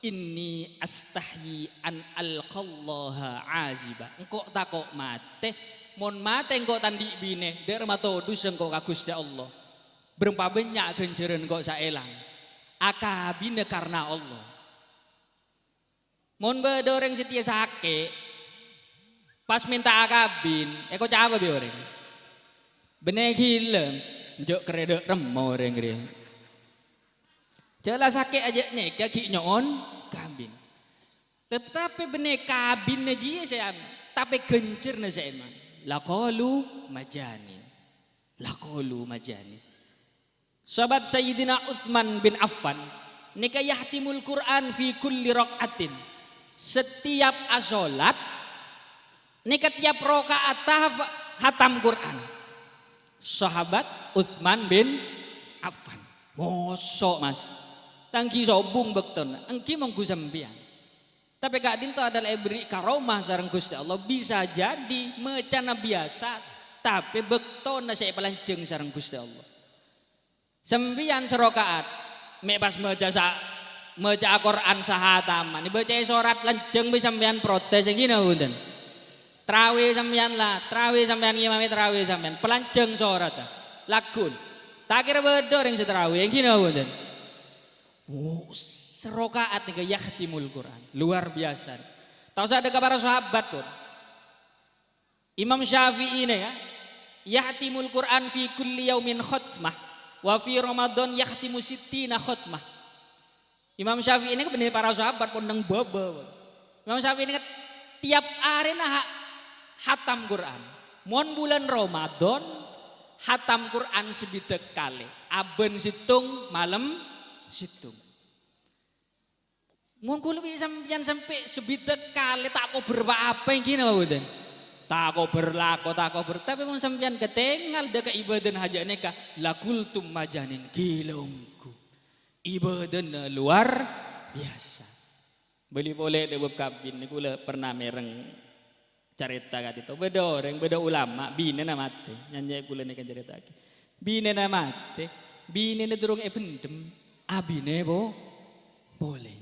"Inni astahyi an alqallaha aziba." Engko' tako' matè. Mon matè engko' ta' andi' binè, dârâmma todus engko' ka Ghustè Allah. Bârâmpa bânnya' ghânjhârân engko' saèlang. Akabina karna Allah. Mon bâdâ orèng sè tèya sakè', pas mènta akabin, èkoca' apa bi' orèng? Bânnè ghilâ, jhâ' kerrè dâ' remma orèng rèya. Jhâ' la sakè' ajâ' nèka ghi' nyo'on kabin. Tatapè bânnè kabinna jiyâ sè an-, tapè ghânjhârna sè èman. Laqalu majanin. Laqalu majanin. Sahabat Sayyidina Utsman bin Affan nèka yahtimul Qur'an fi kulli rak'atin. Setiap asolat, nèka tiap raka'at tahaf-, hatam Qur'an. Sahabat Utsman bin Affan. Moso', Mas. Ta' ènggi sobung bâktona, ènggi mongghu sampèyan. Tapè ka'dinto adâ' la èberri' karomah sareng Ghustè Allah, bisa jadi macana biyasa, tapè bâktona sè èpalanjhâng sareng Ghustè Allah. Sampèyan saraka'at, mè' pas maca sa-, maca'a Qur'an sahataman, èbâca'è sorat lanjhâng bi' sampèyan protes, ènggi napa bhunten? Trawè sampèyan la, trawè sampèyan ngimami trawè sampèyan, palanjhâng soratta, lagghu'en. Ta' kèra bâdâ orèng sè trawè, ènggi napa bhunten? Oh, saraka'at nèka yahtimul Qur'an, luar biasa. Ta' osa dâ' ka para sahabat pon. Imam Syafi'i nèka, yahtimul Qur'an fi kulli yaumin khatmah, wa fi Ramadan yahtimu sittina khatmah. Imam Syafi'i nèka bânnè para sahabat pon neng bâbâ. Imam Syafi'i nèka tiap arèna ha-, hatam Qur'an. Mon bulân Ramadan, hatam Qur'an sabidhâk kalè. Abân sèttong, malem sèttong. Mon kaulâ bi' sampèyan sampè' sabidhâk kalè ta' kobâr pa-apa, ènggi napa bhunten? Ta' kobâr lako, ta' kobâr. Tapè mon sampèyan katèngal dâ' ka ibâdâna hajâ' nèka, laqultum majanin, ghilâ ongghu. Ibâdâna luar biyasa. Bâli polè dâ' bab kabin, kaulâ pernah mèreng Carèta ka'dinto, bâdâ orèng, bâdâ ulama, binèna matè. Nyanyi kaulâ nèka carèta'aghi. Binèna matè, binèna durung èbhendhem, abinè po-, polè.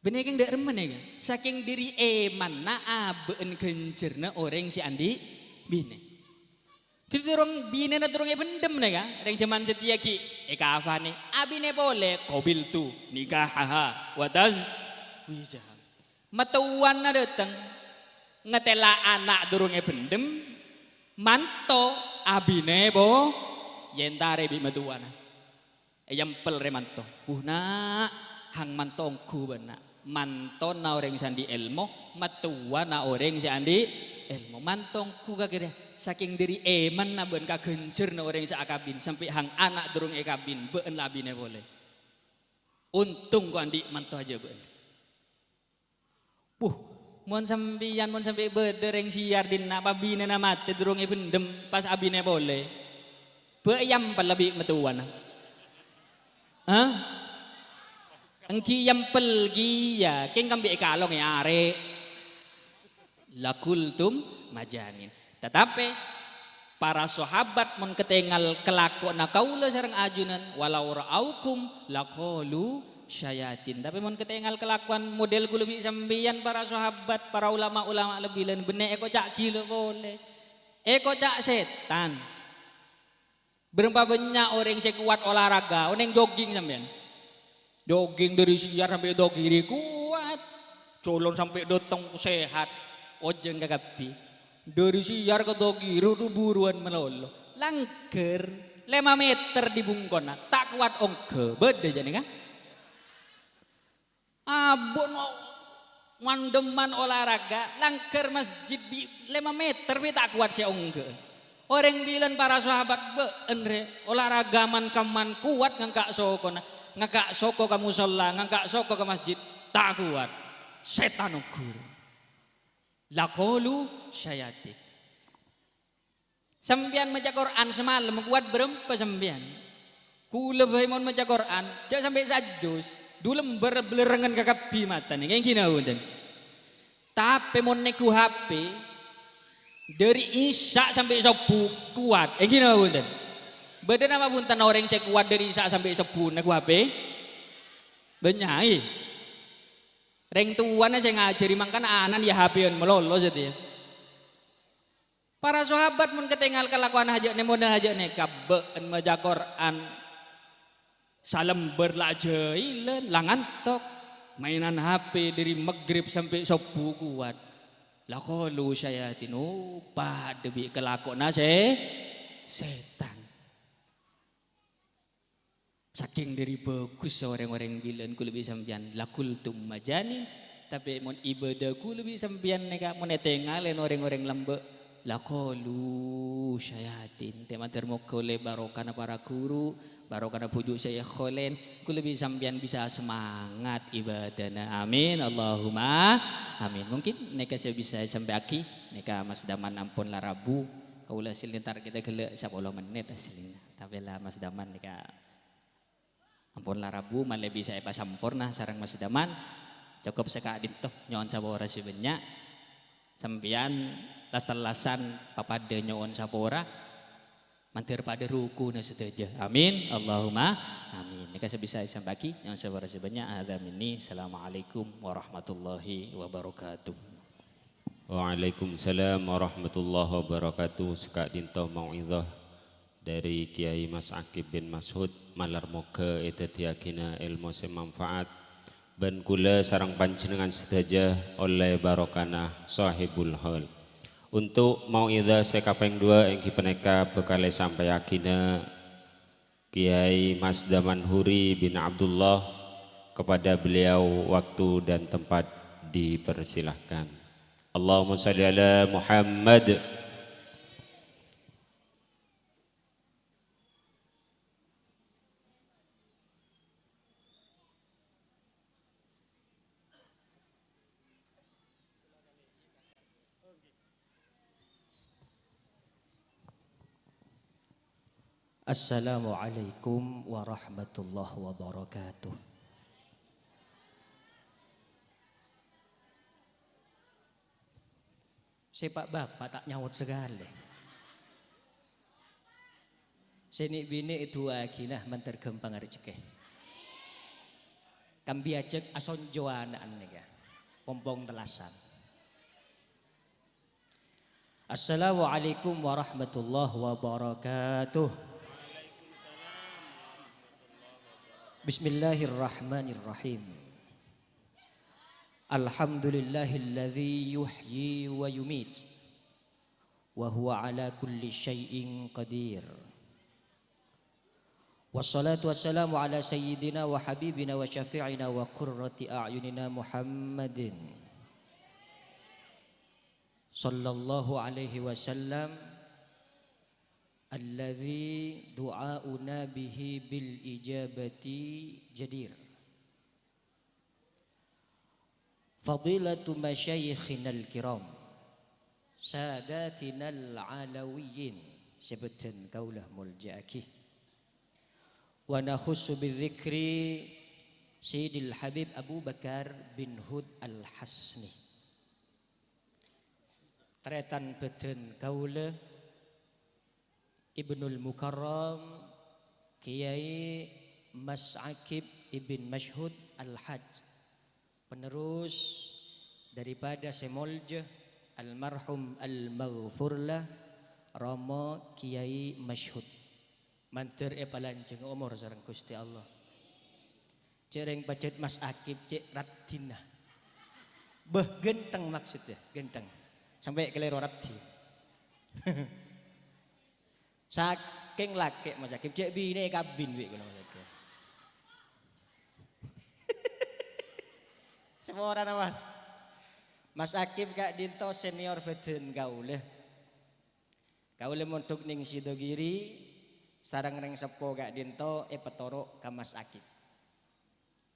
Bânnè kèng dâ' remma nèka, sakèng dâri èmanna abâ'na ghânjhârânna orèng sè andi' binè. Dâddhi durung, binèna durung èbhendhem nèka, rèng jhâman satèya ghi' èkafanè, abinè polè, qabiltu nikahaha wa tazwijaha. Mattowana dâteng, ngatèla ana' durung èbhendhem, manto abinè po-, èentarè bi' mattowana. Èyèmpel rè manto. "Buh, na', hang manto ongghu bâ'na. Mantona orèng sè andi' èlmo, mattowana orèng sè andi' èlmo. Manto ongghu kakè rèya. Sakèng dâri èmanna bân kaghânjhârânna orèng sè akabin, sampè' hang ana' durung èkabin, bâ'na la abinè polè. Ontong ko' andi' manto ajâ bâ'na." Wuh, mon sampèyan, mon sampè' bâdâ rèng siyar dhinna', pas binèna matè durung èbhendhem, pas abinè polè. Bâ' èyèmpel bi' mattowana. Hah? Èngghi èyèmpel kèya, kèng kambhi èkalong è arè'. Laqultum majanin. Tatapè, para sahabat mon katèngal kalakowanna kaulâ sareng ajunan, "Walau ra'aukum laqalu syayatin." Tapè mon katèngal kalakowan model kaulâ bi' sampèyan, para sahabat, para ulama-ulama lebbi laèn, bânnè èkoca' ghilâ polè. Èkoca' sètan. Bârâmpa bânnya' orèng sè kowat olahraga, onèng jogging sampèyan. Jogging dâri siyar sampè' dâ' ghiri kowat. Jhâlân sampè' dâteng sehat. Ojhân kakabbhi. Dâri siyar ka dâ' ghiri rowa buruwân malolo. Langghâr lèma mèter dâri bungkona, ta' kowat ongghâ. Bâdâ jhâ' nèka? Abâ'na mandhâmman olahraga, langghâr masjid bi' lèma mèter bi' ta' kowat sè ongghâ. Orèng bilân para sahabat, "Bâ'na rè, olahraga man-kamman kowat ngangka' sokona, ngangka' soko ka musholla, ngangka' soko ka masjid, ta' kowat. Sètan ongghu." Laqalu syayatin. Sampèyan maca Qur'an samalem kowat bârâmpa sampèyan? Kaulâ bhâi mon maca Qur'an, jhâ' sampè' sajus, du lembâr bâlârângan kakabbhi matana, èngghi napa bhunten? Tapè mon neggu H P, dâri Isya sampè' Sobbhu kowat, èngghi napa bhunten? Bâdâ napa bhunten orèng sè kowat dâri Isya sampè' Sobbhu neggu H P? Bânnya', è. Rèng towana sè ngajhâri mangkana ana'na ya H P-an malolo satèya. Para sahabat mon katèngal kalakowanna hajâ' nè-, model hajâ' nèka, bâ'na maca Qur'an salembâr la ajhâilân, la ngantok. Mainan H P dâri maghrib sampè' sobbhu kowat. Laqalu syayatin, oh, padâ bi' kalakowanna sè-, sètan. Sakèng dâri bhâghussa orèng-orèng bilân kaulâ bi' sampèyan, laqultum majanin, tapè mon ibâdâ kaulâ bi' sampèyan nèka mon ètèngalè orèng-orèng lambâ', laqalu syayatin. Tè mandhâr moghâ ollè barokana para ghuru, barokana bhuju' Syekh Kholen, kaulâ bi' sampèyan bisa semangat ibâdâna. Amin, Allahumma amin. Mungkin nèka sè bisa èsampèyaghi, nèka Mas Daman ampon la rabu, kaulâ asli targetta ghellâ' sapolo mennit asli. Tapè la Mas Daman nèka ampon la rabu, malè bisa èpasamporna sareng Mas Daman. Cokop saka'dinto, nyo'on sapora sè bânnya'. Sampèyan las-tellasan papadâ nyo'on sapora, mandhâr padâ rukuna sadhâjâ. Amin. Allahumma amin. Nèka sè bisa èsampèyaghi, nyo'on sapora sè bânnya'. Hadza minni. Assalamualaikum warahmatullahi wabarakatuh. Waalaikumsalam warahmatullahi wabarakatuh. Saka'dinto mau'idhah dâri Kèyaè Mas Aqib bin Mashud, malar moghâ èdhâddhiyâghina èlmo sè manfaat bân kaulâ sareng panjhennengngan sadhâjâ ollè barokana Shahibul Haul. Untuk mau'idhah sè kapèng duwâ' èngghi panèka bhâkal èsampèyaghinâ Kèyaè Mas Daman Huri bin Abdullah. Kepada beliau waktu dan tempat dipersilahkan. Allahumma shalli ala Muhammad. Assalamualaikum warahmatullahi wabarakatuh. Sè pa'-bapa' ta' nyaot sakalè. Sè nè'-binè' èdu'aaghi, nah, mandhâr ghâmpang rejekkè. Kambi ajhâk asonjo ana'na nèka. Pong-pong tellasan. Assalamualaikum warahmatullahi wabarakatuh. Bismillahirrahmanirrahim. Alhamdulillahilladzi yuhyi wa yumit, wa huwa ala kulli syai'in qadir. Wassalatu wassalamu ala sayyidina wa habibina wa syafi'ina wa qurrati a'yunina Muhammadin sallallahu alaihi wasallam, alladzi du'auna bihi bil ijabati jadir. Fadilatu masyayikhinal kiram, sadatinal alawiyyin, sè bâdhân kaulâ molja'aghi. Wa nakhussu bidzikri Sayyidil Habib Abu Bakar bin Hud Al-Hasni. Tarètan bâdhân kaulâ, Ibnul Mukarram, Kiai Mas Akib Ibn Masyhud Al-Hajj, penerus daripada sè molja almarhum almaghfurlah Rama Kiai Masyhud. Mandhâr èpalanjhâng omor sareng Ghustè Allah. Jhâreng pajhât Mas Akib cè' raddhinna. Bâh, ghântheng maksoddhâ, ghântheng. Sampè' kalèro raddhi. Sakèng lakè' Mas Akib, cè' binè' èkabin bi' kaulâ Mas Akib. Saporana, Mas. Mas Akib ka'dinto senior bâdhân kaulâ. Kaulâ mondhuk neng Sidogiri, sareng rèng seppo ka'dinto èpatoro' ka Mas Akib.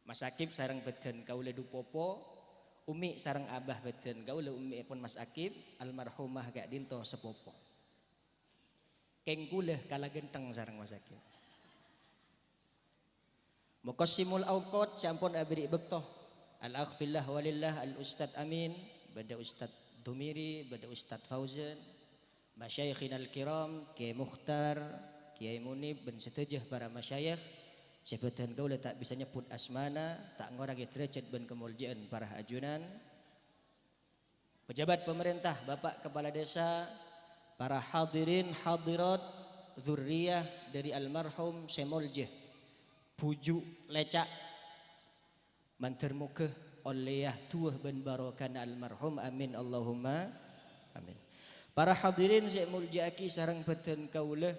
Mas Akib sareng bâdhân kaulâ du popo, ummi sareng abah bâdhân kaulâ ummièpon Mas Akib, almarhumah ka'dinto sapopo. Kèng kaulâ kala ghântheng sareng Mas Akib. Muqassimul awqat sè ampon aberri' bâkto. Al-akh fillah walillah Al-Ustadz Amin, bâdâ Ustadz Dumiri, bâdâ Ustadz Fauzan, masyayikhinal kiram, Kiai Mukhtar, Kiai Munib, bân sadhâjâ para masyayikh, sè bâdhân kaulâ ta' bisa nyebbhut asmana, ta' ngorangè dârâjhât bân kamoljâ'ân para ajunan. Pejabat pemerintah, Bapak Kepala Desa, para hadirin hadirat, dzurriyyah dâri almarhum sè moljâ, bhuju' lèca', mandhâr moghâ ollèya du'a bân barokana almarhum. Amin, Allahumma amin. Para hadirin sè èmoljâ'aghi sareng bâdhân kaulâ,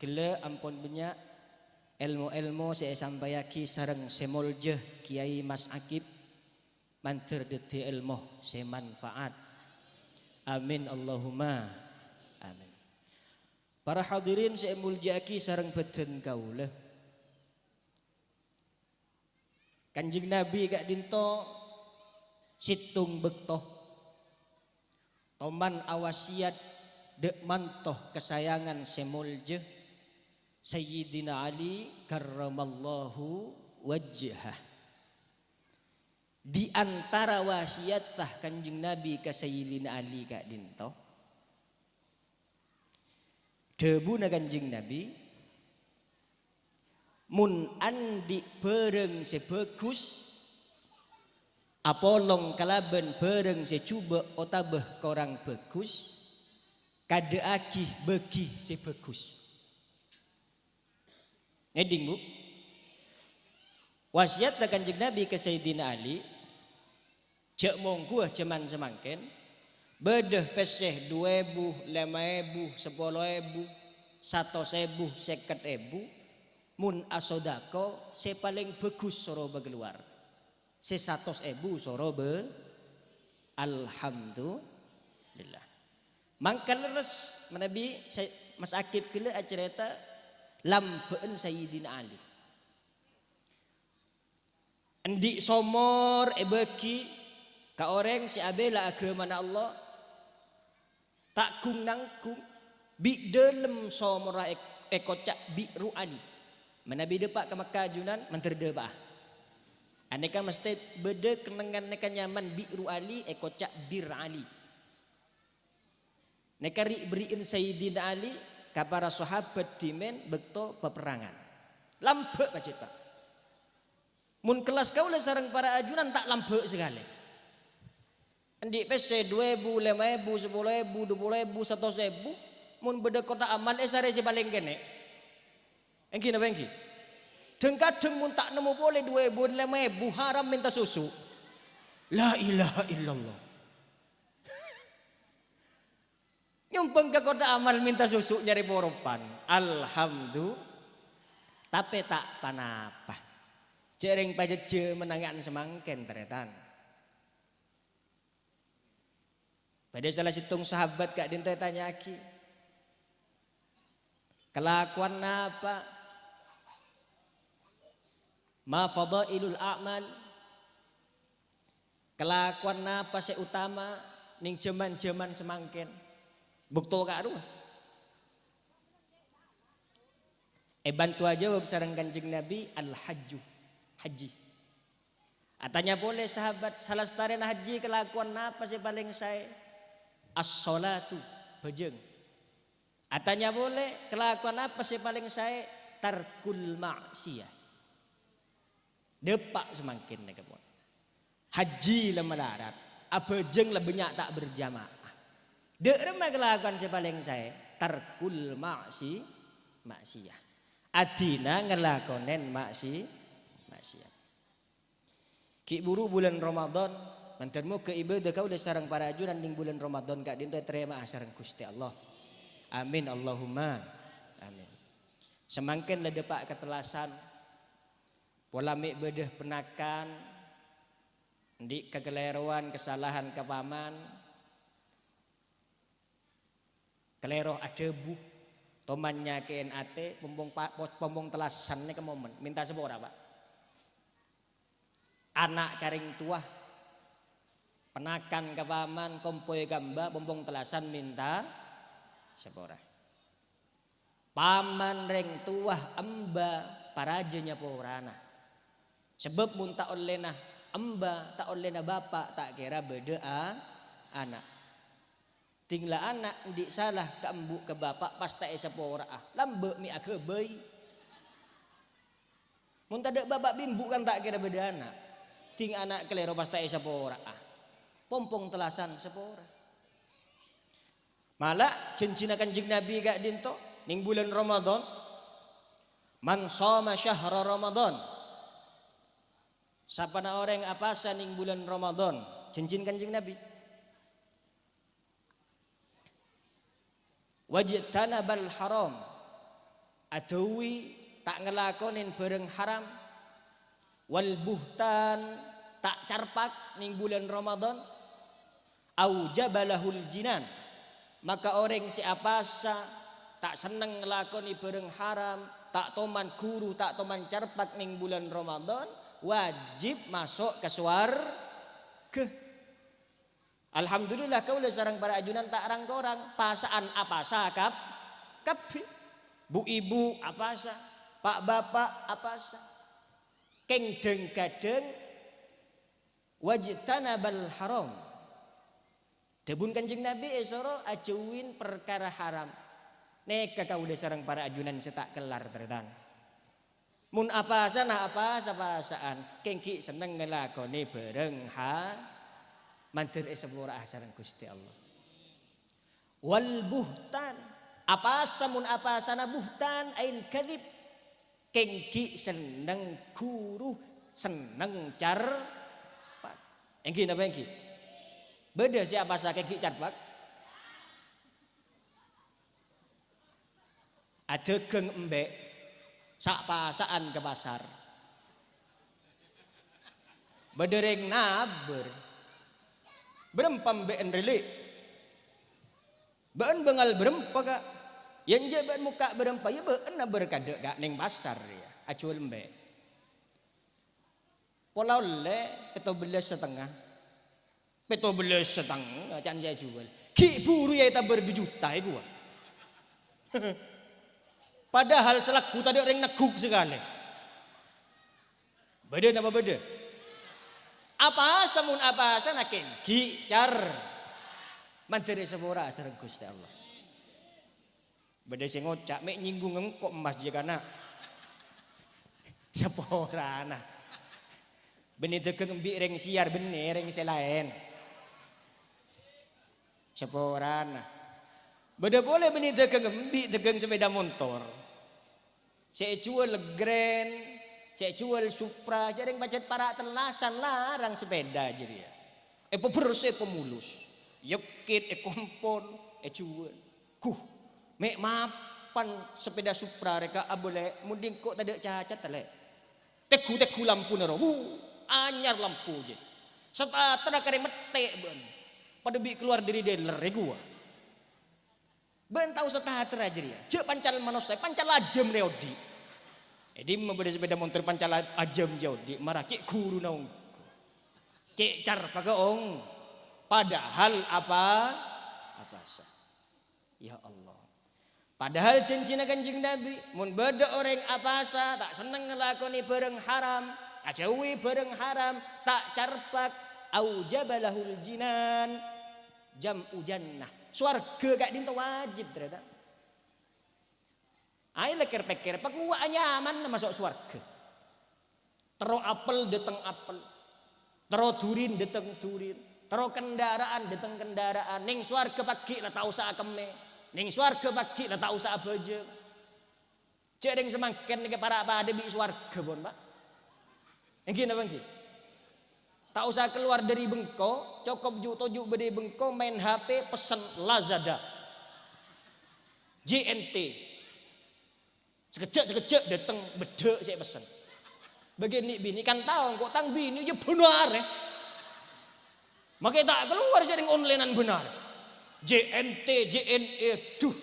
ghellâ' ampon bânnya' èlmo-èlmo sè èsampayaghi sareng sè moljâ Kiai Mas Akib. Mandhâr dhâddhi èlmo sè manfaat. Amin, Allahumma amin. Para hadirin sè èmoljâ'aghi sareng bâdhân kaulâ. Kanjeng Nabi ka'dinto sèttong bâkto toman awasiyat dâ' manto kasayangan sè moljâ Sayyidina Ali karramallahu wajhah. Di antara wasiyatta Kanjeng Nabi ka Sayyidina Ali ka'dinto, dhâbuna Kanjeng Nabi, "Mon andi' bhârâng sè bhâghus apolong kalabân bhârâng sè jhubâ' otabâ korang bhâghus, kadhâ'aghi bâgi sè bhâghus." Ngèdhing, Bu? Wasiyatta Kanjeng Nabi ka Sayyidina Ali, jhâ' mongghuwâ jhâman samangkèn, bâdâ pèssè du èbu, lèma èbu, sapolo èbu, satos èbu, sèket èbu, mon asodako sè palèng bhâghus soro bâkalowar. Sè satos èbu soro bâ-, Alhamdulillah. Mangkana lerres manabi Say-, Mas Akib ghellâ' acarèta lambâ'ân Sayyidina Ali. Andi' somor èbâgi ka orèng sè abhilâ aghâmana Allah, ta' gung-nanggung, bi' dhâlem somorra è-, èkoca' Bi'ru Ali. Manabi dâpa' ka Mekka ajunan, mandhâr dâpa'a. Anèka mastè bâdâ kennengngan nèka nyamana Bi'ru Ali, èkoca' Bir Ali. Nèka ri'-bherri'en Sayyidina Ali ka para sahabat dhimèn bâkto paperrangan. Lambâ' pajhât, Pak. Mon kellas kaulâ sareng para ajunan ta' lambâ' sakalè. Andi' pèssè du èbu, lèma èbu, sapolo èbu, dupolo èbu, satos èbu, mon bâdâ kotak amal èsarè sè palèng kènè'. Èngghi napa èngghi? Dhâng-kadhâng mon ta' nemmo polè du èbu, lèma èbu, haram mènta susu. La ilaha illallah. Nyombhâng ka kotak amal mènta susu nyarè poropan. Alhamdu-, tapè ta' pa-napa. Jhâ' rèng pajhâjhâ mennangè'an samangkèn, tarètan. Bâdâ sala sèttong sahabat ka'dinto ètanya'aghi, "Kalakowan napa? Ma fadailul a'mal?" Kalakowan napa sè utama neng jhâman-jhâman samangkèn? Bâkto ka'rowa. Èbhânto ajâwâb sareng Kanjeng Nabi, "Al-hajju, hajji." Atanya polè sahabat, "Salastarèna hajji kalakowan napa sè palèng saè?" "As-sholatu, bhâjâng." Atanya polè, "Kalakowan napa sè palèng saè?" "Tarkul ma'siyah." Dâpa' samangkèn nèka pon. Hajji la malarat, abhâjâng la bânnya' ta' berjamaah. Dâ' remma kalakowan sè palèng saè? Tarkul ma'si-, ma'siyah. Adina ngalakonèn ma'si-, ma'siyah. Ghi' buru bulân Ramadan, mandhâr moghâ ibâdâ kaulâ sareng para ajunan neng bulân Ramadan ka'dinto ètarèma'a sareng Ghustè Allah. Amin, Allahumma amin. Samangkèn la dâpa' ka tellasan. Pola mè' bâdâ panakan, andi' kakalèrowan, kasalahan ka paman, kalèro adhâbu, toman nyakè'è atè, pompong pa-, pos-, pompong tellasan nèka momen, mènta sapora, Pak. Ana' ka rèng towa, panakan ka paman, kompoy ka embhâ, pompong tellasan mènta sapora. Paman rèng towa embhâ parajâ nyaporana. Sabâb mon ta' ollèna embhâ, ta' ollèna bapa', ta' kèra bâdâ a-, ana'. Ding la ana' andi' sala ka embu' ka bapa' pas ta' èsapora'a, lambâ' mè' aghâbây. Mon tadâ' bapa' bi' embu' kan ta' kèra bâdâ ana'. Ding ana' kalèro pas ta' èsapora'a. Pompong tellasan sapora. Mala janjina Kanjeng Nabi ka'dinto neng bulân Ramadan, "Man shoma syahra Ramadan." Sapana orèng apasa neng bulân Ramadan, janjina Kanjeng Nabi. "Wajtanabal haram." Adhâwi ta' ngalakonè bhârâng haram. "Wal buhtan," ta' carpak neng bulân Ramadan. "Aujaba lahul jinan." Maka orèng sè apasa, ta' senneng ngalakonè bhârâng haram, ta' toman ghuru, ta' toman carpak neng bulân Ramadan, wajib maso' ka sowarghâ. Alhamdulillah, kaulâ sareng para ajunan ta' rang-korang, pasa'an apasa kab-, kabbhi. Bu'-ibu' apasa, pa'-bapa' apasa. Kèng dhâng-kadhâng wajtanabal haram. Dhâbuna Kanjeng Nabi èsoro ajhâuwin parkara haram. Nèka kaulâ sareng para ajunan sè ta' kellar, tarètan. Mon apasana apasa-pasa'an, kèng ghi' senneng ngalakonè bhârâng ha-, mandhâr èsapora'a sareng Ghustè Allah. Wal buhtan, apasa mon apasana buhtan, ail kadzib, kèng ghi' senneng ghuru, senneng carpak. Èngghi napa èngghi? Bâdâ sè apasa kèng ghi' carpak? Adhâghâng embi', sa'-pasa'an ka pasar. Bâdâ rèng nabâr, "Bârâmpa embi'en rèli'? Bâ'en bângal bârâmpa, Ka'?" "Yâ enjâ' bâ'en mokka' bârâmpa, yâ bâ'en nabâr kaadâ', Ka', neng pasar, yâ, ajhuwâl embi'." "Pola ollè pètto bellâs satengnga." "Pètto bellâs satengnga can sè ajhuwâl. Ghi' buru yâ ètabâr du juta èkowa." Padahal salagghu tadâ' rèng negghuk sakalè. Bâdâ napa bâdâ? Apasa mon apasana kèng ghi' car-, Mandhâr èsapora sareng Ghustè Allah. Bâdâ sè ngoca', "Mè' nyinggung engko' emmas jâ kana'." Saporana. Bânnè dhâghâng embi' rèng siyar, bânnè rèng sè laèn. Saporana. Bâdâ polè bânnè dhâghâng embi', dhâghâng sepeda montor. Sè èjhuwâl Grand, sè èjhuwâl Supra, jhâ' rèng pajhât para' tellasan larang sepeda jârèya. Èpabersè pemulus, èyèkkit, èkompon, èjhuwâl. Ghu, mè' mapan sepeda Supra rèka abâlâ, mon dingko' tadâ' cacat, Lè'. Tèghu-tèghu lampuna ro, wu, anyar lampu jâ. Sataterra karè mettè' bân. Padâ bi' kalowar dâri dealer, è ghuwa. Bân tao sataterra jârèya, jhâ' pancal manossa, pancal ajâm rè odi'. È dimma bâdâ sepeda montor pancal a-, ajâm jâ odi', mara cè' ghuruna ongghu. Cè' carpagghâ ong-, padahal apa-, apasa. Ya Allah. Padahal jhânjhina Kanjeng Nabi, mon bâdâ orèng apasa, ta' senneng ngalakonè bhârâng haram, ajâuwi bhârâng haram, ta' carpak, aujaba lahul jinan. Jam'u jannah. Sowarghâ ka'dinto wajib, tarètan. Ayo lèkèr-pèkkèr, pakowa'a nyamanna maso' sowarghâ. Terro apel dâteng apel. Terro durin dâteng durin. Terro kendaraan dâteng kendaraan. Neng sowarghâ paggi' la ta' osa akemmè. Neng sowarghâ paggi' la ta' osa abhâjâng. Jhâ' rèng samangkèn nèka para' padâ bi' sowarghâ pon, Pa'. Èngghi napa èngghi? Ta' osa kalowar dâri bengko, cokop ju'-toju' bâdâ è bengko, maèn H P, pessen Lazada, J N T. Sakejjhâ'-sakejjhâ' dâteng beddhâ' sè èpessen. Bâgiyân nè'-binè' kan tao, engko' tang binè' jâ bhânarè. Makè ta' kalowar jhâ' rèng onlènan bhânarè. J N T, J N E, duh.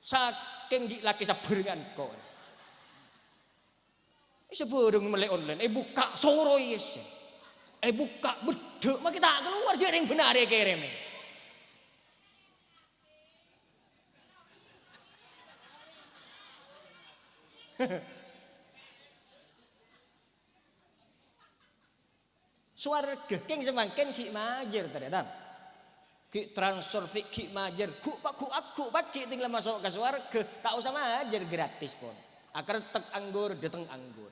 Sakèng jhi' lakè sabbhâr ka engko'. Sabhârâng mellè online, èbukka' soro, yes. Èbukka' beddhâ', makè ta' kalowar jhâ' rèng bhânarè èkèrèmè. Sowarghâ, kèng samangkèn ghi' majâr, tarètan. Ghi' transfer fee, ghi' majâr, ghu' pa-, ghu'-agghu' paggi' tèng la maso' ka sowarghâ, ta' osa majâr, gratis pon. Akarettek anggur, dâteng anggur.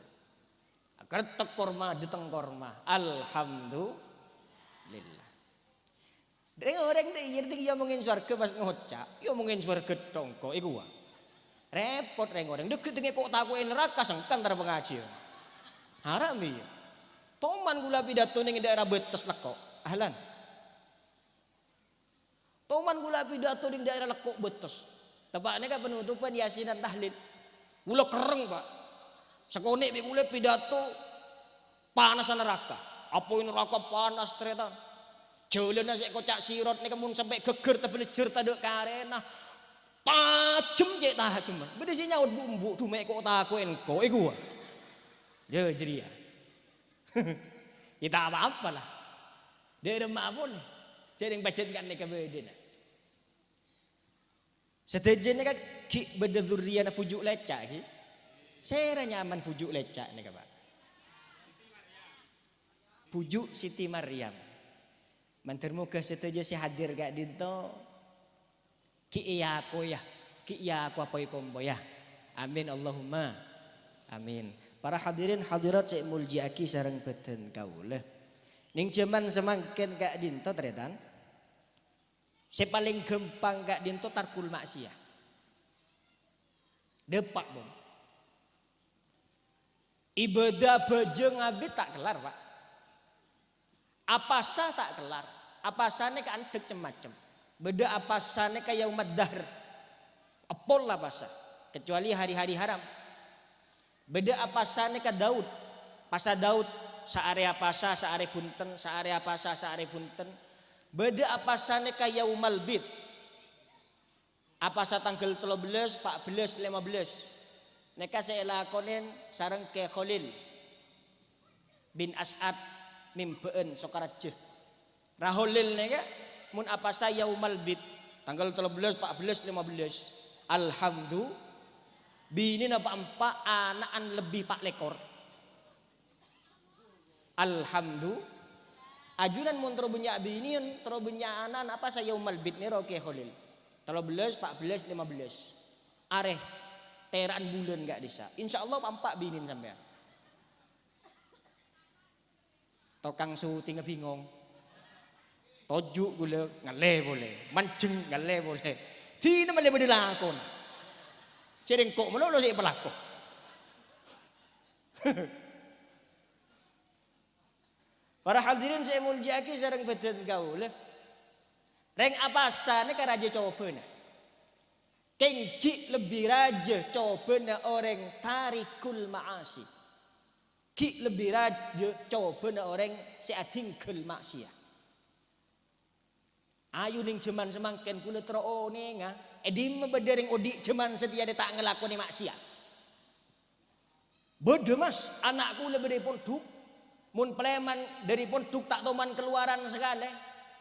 Akarettek korma, dâteng korma. Alhamdulillah. Rèng-orèng dâ' iyâ dhing èyomongè sowarghâ pas ngoca', èyomongè sowarghâ tongko, èkowa. Rèpot rèng-orèng. Dâggi' dhing èko'-tako'è naraka sengkan tar pangajiyân. Haram iyâ. Toman ghulâ pidato neng dâ'ârâ Bâtes Lekko'. Ahlan. Toman ghulâ pidato neng dâ'ârâ Lekko' Bâtes. Teppa'na ka penutupan Yasinan tahlil. Ghulâ kerrèng, Pa'. Sakonè' bi' ghulâ pidato panassa naraka. Apoy naraka panas, tarètan. Jhâlânna sè èkoca' sirot nèka mon sampè' ghâgghâr tabelejjhâr tadâ' karèna. Tajhem cè' tajhem. Bâdâ sè nyaot bu'-embu', "Dhu, mè' ko'-tako'è engko', èkowa." Yâ, jârèya. Yâ, ta' pa-apa, la. Dâ'ârâ ma'apon. Jhâ' rèng pajhât kan nèka bâdâna. Sadhâjâna ka ghi' bâdâ dzurriyana bhuju' lèca', ghi? Sèra nyaman bhuju' lèca' nèka, Pa'? Bhuju' Siti Maryam. Mandhâr moghâ sadhâjâ sè hadir ka'dinto ghi' èakowa, ghi' èakowa poy-kompoyya. Amin, Allahumma amin. Para hadirin hadirat sè èmoljâ'aghi sareng bhâdhân kaulâ. Neng jhâman samangkèn ka'dinto, tarètan, sè palèng ghâmpang ka'dinto tarkul ma'siyah. Dâpa', Bun. Ibâdâh abhâjâng abit ta' kellar, Pa'. Apasa ta' kellar. Apasa nèka andhâk cem-macem. Bâdâ apasa nèka yaumad dahr. Èpol apasa. Kecuali hari-hari haram. Bâdâ apasa nèka Daud. Pasa Daud, saarè apasa, saarè bhunten, saarè apasa, saarè bhunten. Bâdâ apasa nèka yaumal bid. Apasa tangghâl tello bellâs, pa' bellâs, lèma bellâs. Nèka sè èlakonè sareng Kè Kholil bin As'ad Mimba'an Sokarajjâ. Raholil nèka, mon apasa yaumal bid, tangghâl tello bellâs, pa' bellâs, lèma bellâs. Alhamdu-, binèna pa' empa', ana'na lebbi pa' lèkor. Alhamdu-, Ajunan mon terro bânnya' binèyan, terro bânnya' ana'na, apa sa yaumal bid nèro Kè Kholil? Tello bellâs, pa' bellâs, lèma bellâs. Arè, tèra'an bulân ka'dissa'. Insyaallah pa' empa' binèn sampèyan. Tokang syutingnga bingong. Toju' ghulâ ngallè polè, manjheng ngallè polè. Dinah ma'lè bâdâ lakona. Sè rèng engko' malolo sè èpalako. Para hadirin sè èmoljâ'aghi sareng bhâdhân kaulâ. Rèng apasa nèka rajâ cobâna. Kèng ghi' lebbi rajâ cobâna orèng tarikul ma'asi. Ghi' lebbi rajâ cobâna orèng sè adhingghâl ma'siyat. Ayu nèng jhâman samangkèn kaulâ terro onènga, è dimma bâdâ rèng odi' jhâman satèya ta' ngalakonè ma'siyat. Bâdâ, Mas, ana' kaulâ bâdâ è pondhuk. Mon palèman dâri pondhuk ta' toman kalowaran sakalè.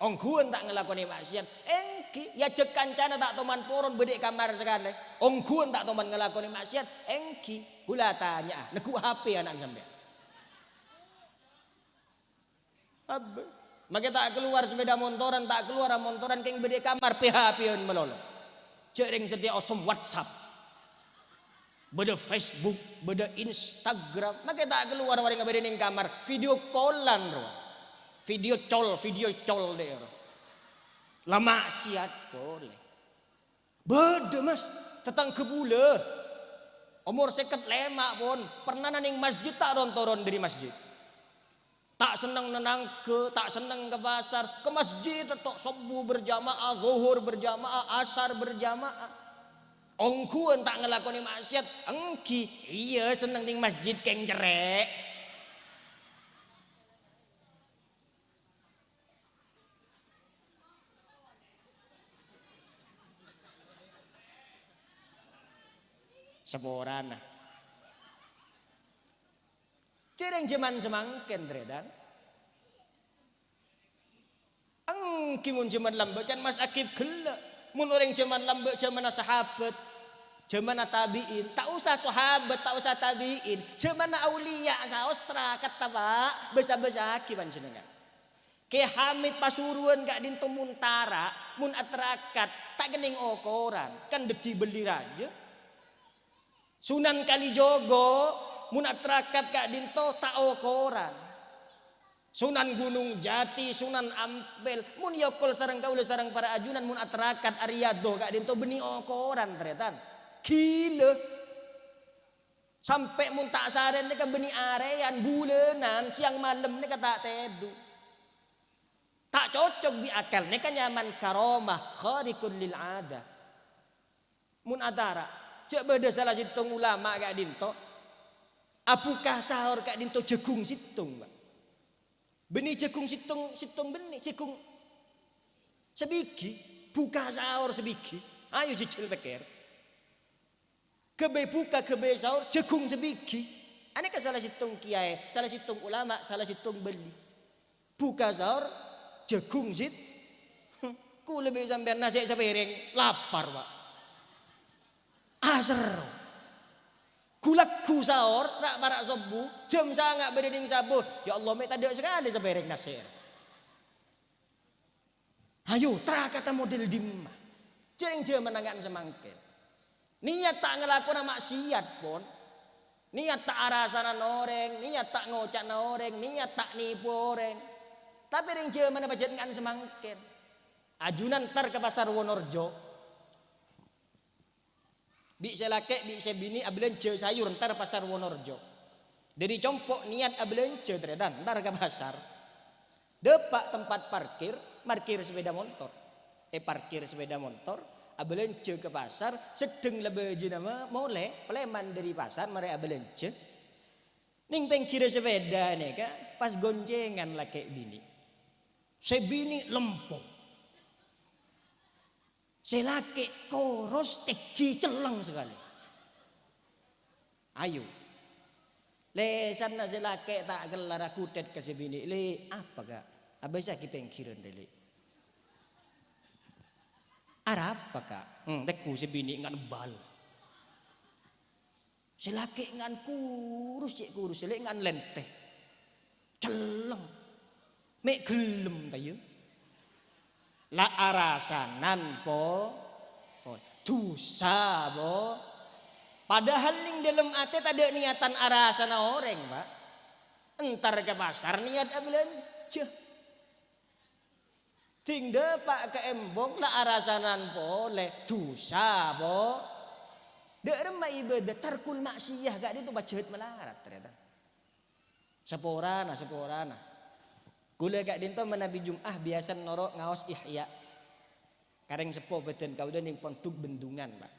Ongghuwân ta' ngalakonè ma'siyat. Èngghi, èajhâk kancana ta' toman poron bâdâ è kamar sakalè. Ongghuwân ta' toman ngalakonè ma'siyat. Èngghi, kaulâ atanya'a, neggu' H P ana'na sampèyan. Abbâ. Makè ta' kalowar sepeda montoran, ta' kalowar montoran, kèng bâdâ è kamar P H P-an malolo. Jhâ' rèng satèya osom WhatsApp. Bâdâ Facebook, bâdâ Instagram. Makè ta' kalowar orèng bâdâ nèng kamar, video call-an rowa. Video call, video call dâ' ero. La ma'siyat polè. Bâdâ, Mas, tatangghâ bulâ. Omor sèket lèma' pon, pernah nèng masjid ta' ron-toron dâri masjid. Ta' senneng nèng nangghâ, ta' senneng ka pasar, ka masjid tok, sobbhu berjamaah, zuhur berjamaah, asar berjamaah. Ongghuwân ta' ngalakonè ma'siyat, èngghi, iyâ senneng nèng masjid kèng cerrè'. Saporana. Jhâ' rèng jhâman samangkèn, Tarètan. Èngghi mon jhâman lambâ' can Mas Agib ghellâ'. Mon orèng jhâman lambâ' jhâmanna sahabat, jhâmanna tabi'in, ta' osa sahabat, ta' osa tabi'in, jhâmanna auliya saos trakadhâ, Pa', bâsa-bâsaghi panjhennengngan. Kè Hamid Pasuruan ka'dinto mon tara', mon atrakat, ta' kennèng okoran, kan dhâddhi bellî rajâ. Sunan Kalijogo, mon atrakat ka'dinto ta' okoran. Sunan Gunung Jati, Sunan Ampel, mon èokol sareng kaulâ sareng para ajunan, mon atrakat ariyado ka'dinto bânnè okoran, Tarètan. Ghilâ. Sampè' mon ta' sarè nèka bânnè arèyan, bulânan, sèyang malem nèka ta' tèdung. Ta' cocok bi' akal, nèka nyamana karamah, khariqun lil adah. Mon atara', jhâ' bâdâ sala sèttong ulama ka'dinto, abhuka sahor ka'dinto jhâghung sèttong, Pa'. Bânnè jhâghung sèttong, sèttong bânnè, jhâghung sabighi, bhuka sahor sabighi. Ayo jhâjhâl pèkkèr. Ghâbây bhuka, ghâbây sahor, jhâghung sabighi. Anèka sala sèttong kèyaè, sala sèttong ulama, sala sèttong bâli. Bhuka sahor, jhâghung sit. Kaulâ bi' sampèyan nasè' sapèrèng, lapar, Pa'. Aserro. Ghu-lagghu sahor, ra'-para' sobbhu, jam sanga' bâdâ nèng sabâ. Ya Allah, mè' tadâ' sakalè sapèrèng nasè'. Ayo, trakadhâ model dimma? Jhâ' rèng jhâmanna ngan samangkèn. Niyat ta' ngalakona ma'siyat, pon. Niyat ta' arasanan orèng, niyat ta' ngoca'na orèng, niyat ta' nèpo orèng. Tapè rèng jhâmanna pajhât ngan samangkèn. Ajunan entar ka Pasar Wonorejo. Bi' sè lakè', bi' sè binè' abâlânjhâ sayur entar Pasar Wonorejo. Dâri compo' niyat abâlânjhâ, Tarètan, entar ka pasar. Dâpa' tempat parkir, markir sepeda montor. Èparkir sepeda montor, abâlânjhâ ka pasar, seddheng la bâjâna ma-, molè, palèman dâri pasar marè abâlânjhâ. Nèng pèngghirrâ sepeda nèka pas ghoncengan lakè' binè'. Sè binè' lempo. Sè lakè' koros, tèngghi, cellèng sakalè. Ayo. Lèsanna sè lakè' ta' kellar aghutèt ka sè binè', "Lè', apa, Ka'? Abâsaghi pèngghirrân rè, Lè'." "Arapa, Ka'?" "Hmm, tèngghu sè binè' ngan bal." Sè lakè' ngan kurus, cè' kurus, sè Lè' ngan lèntè. Cellèng. Mè' ghellem, ta, iyâ? La arasanan po-, po-, dhusa, po. Padahal neng dâlem atè tadâ' niyatan arasana orèng, Pa'. Entar ka pasar niyat abâlânjhâ. Ding dâpa' ka embong la arasanan polè, dhusa, po. Dâ' remma ibâdâ tarkul maksiyah ka'dinto pajhât malarat, tarètan. Saporana, saporana. Kaulâ ka'dinto manabi Jum'ah biyasa noro' ngaos Ihya. Karèng seppo bâdân kaulâ neng Pondhuk Bendungan, Pa'.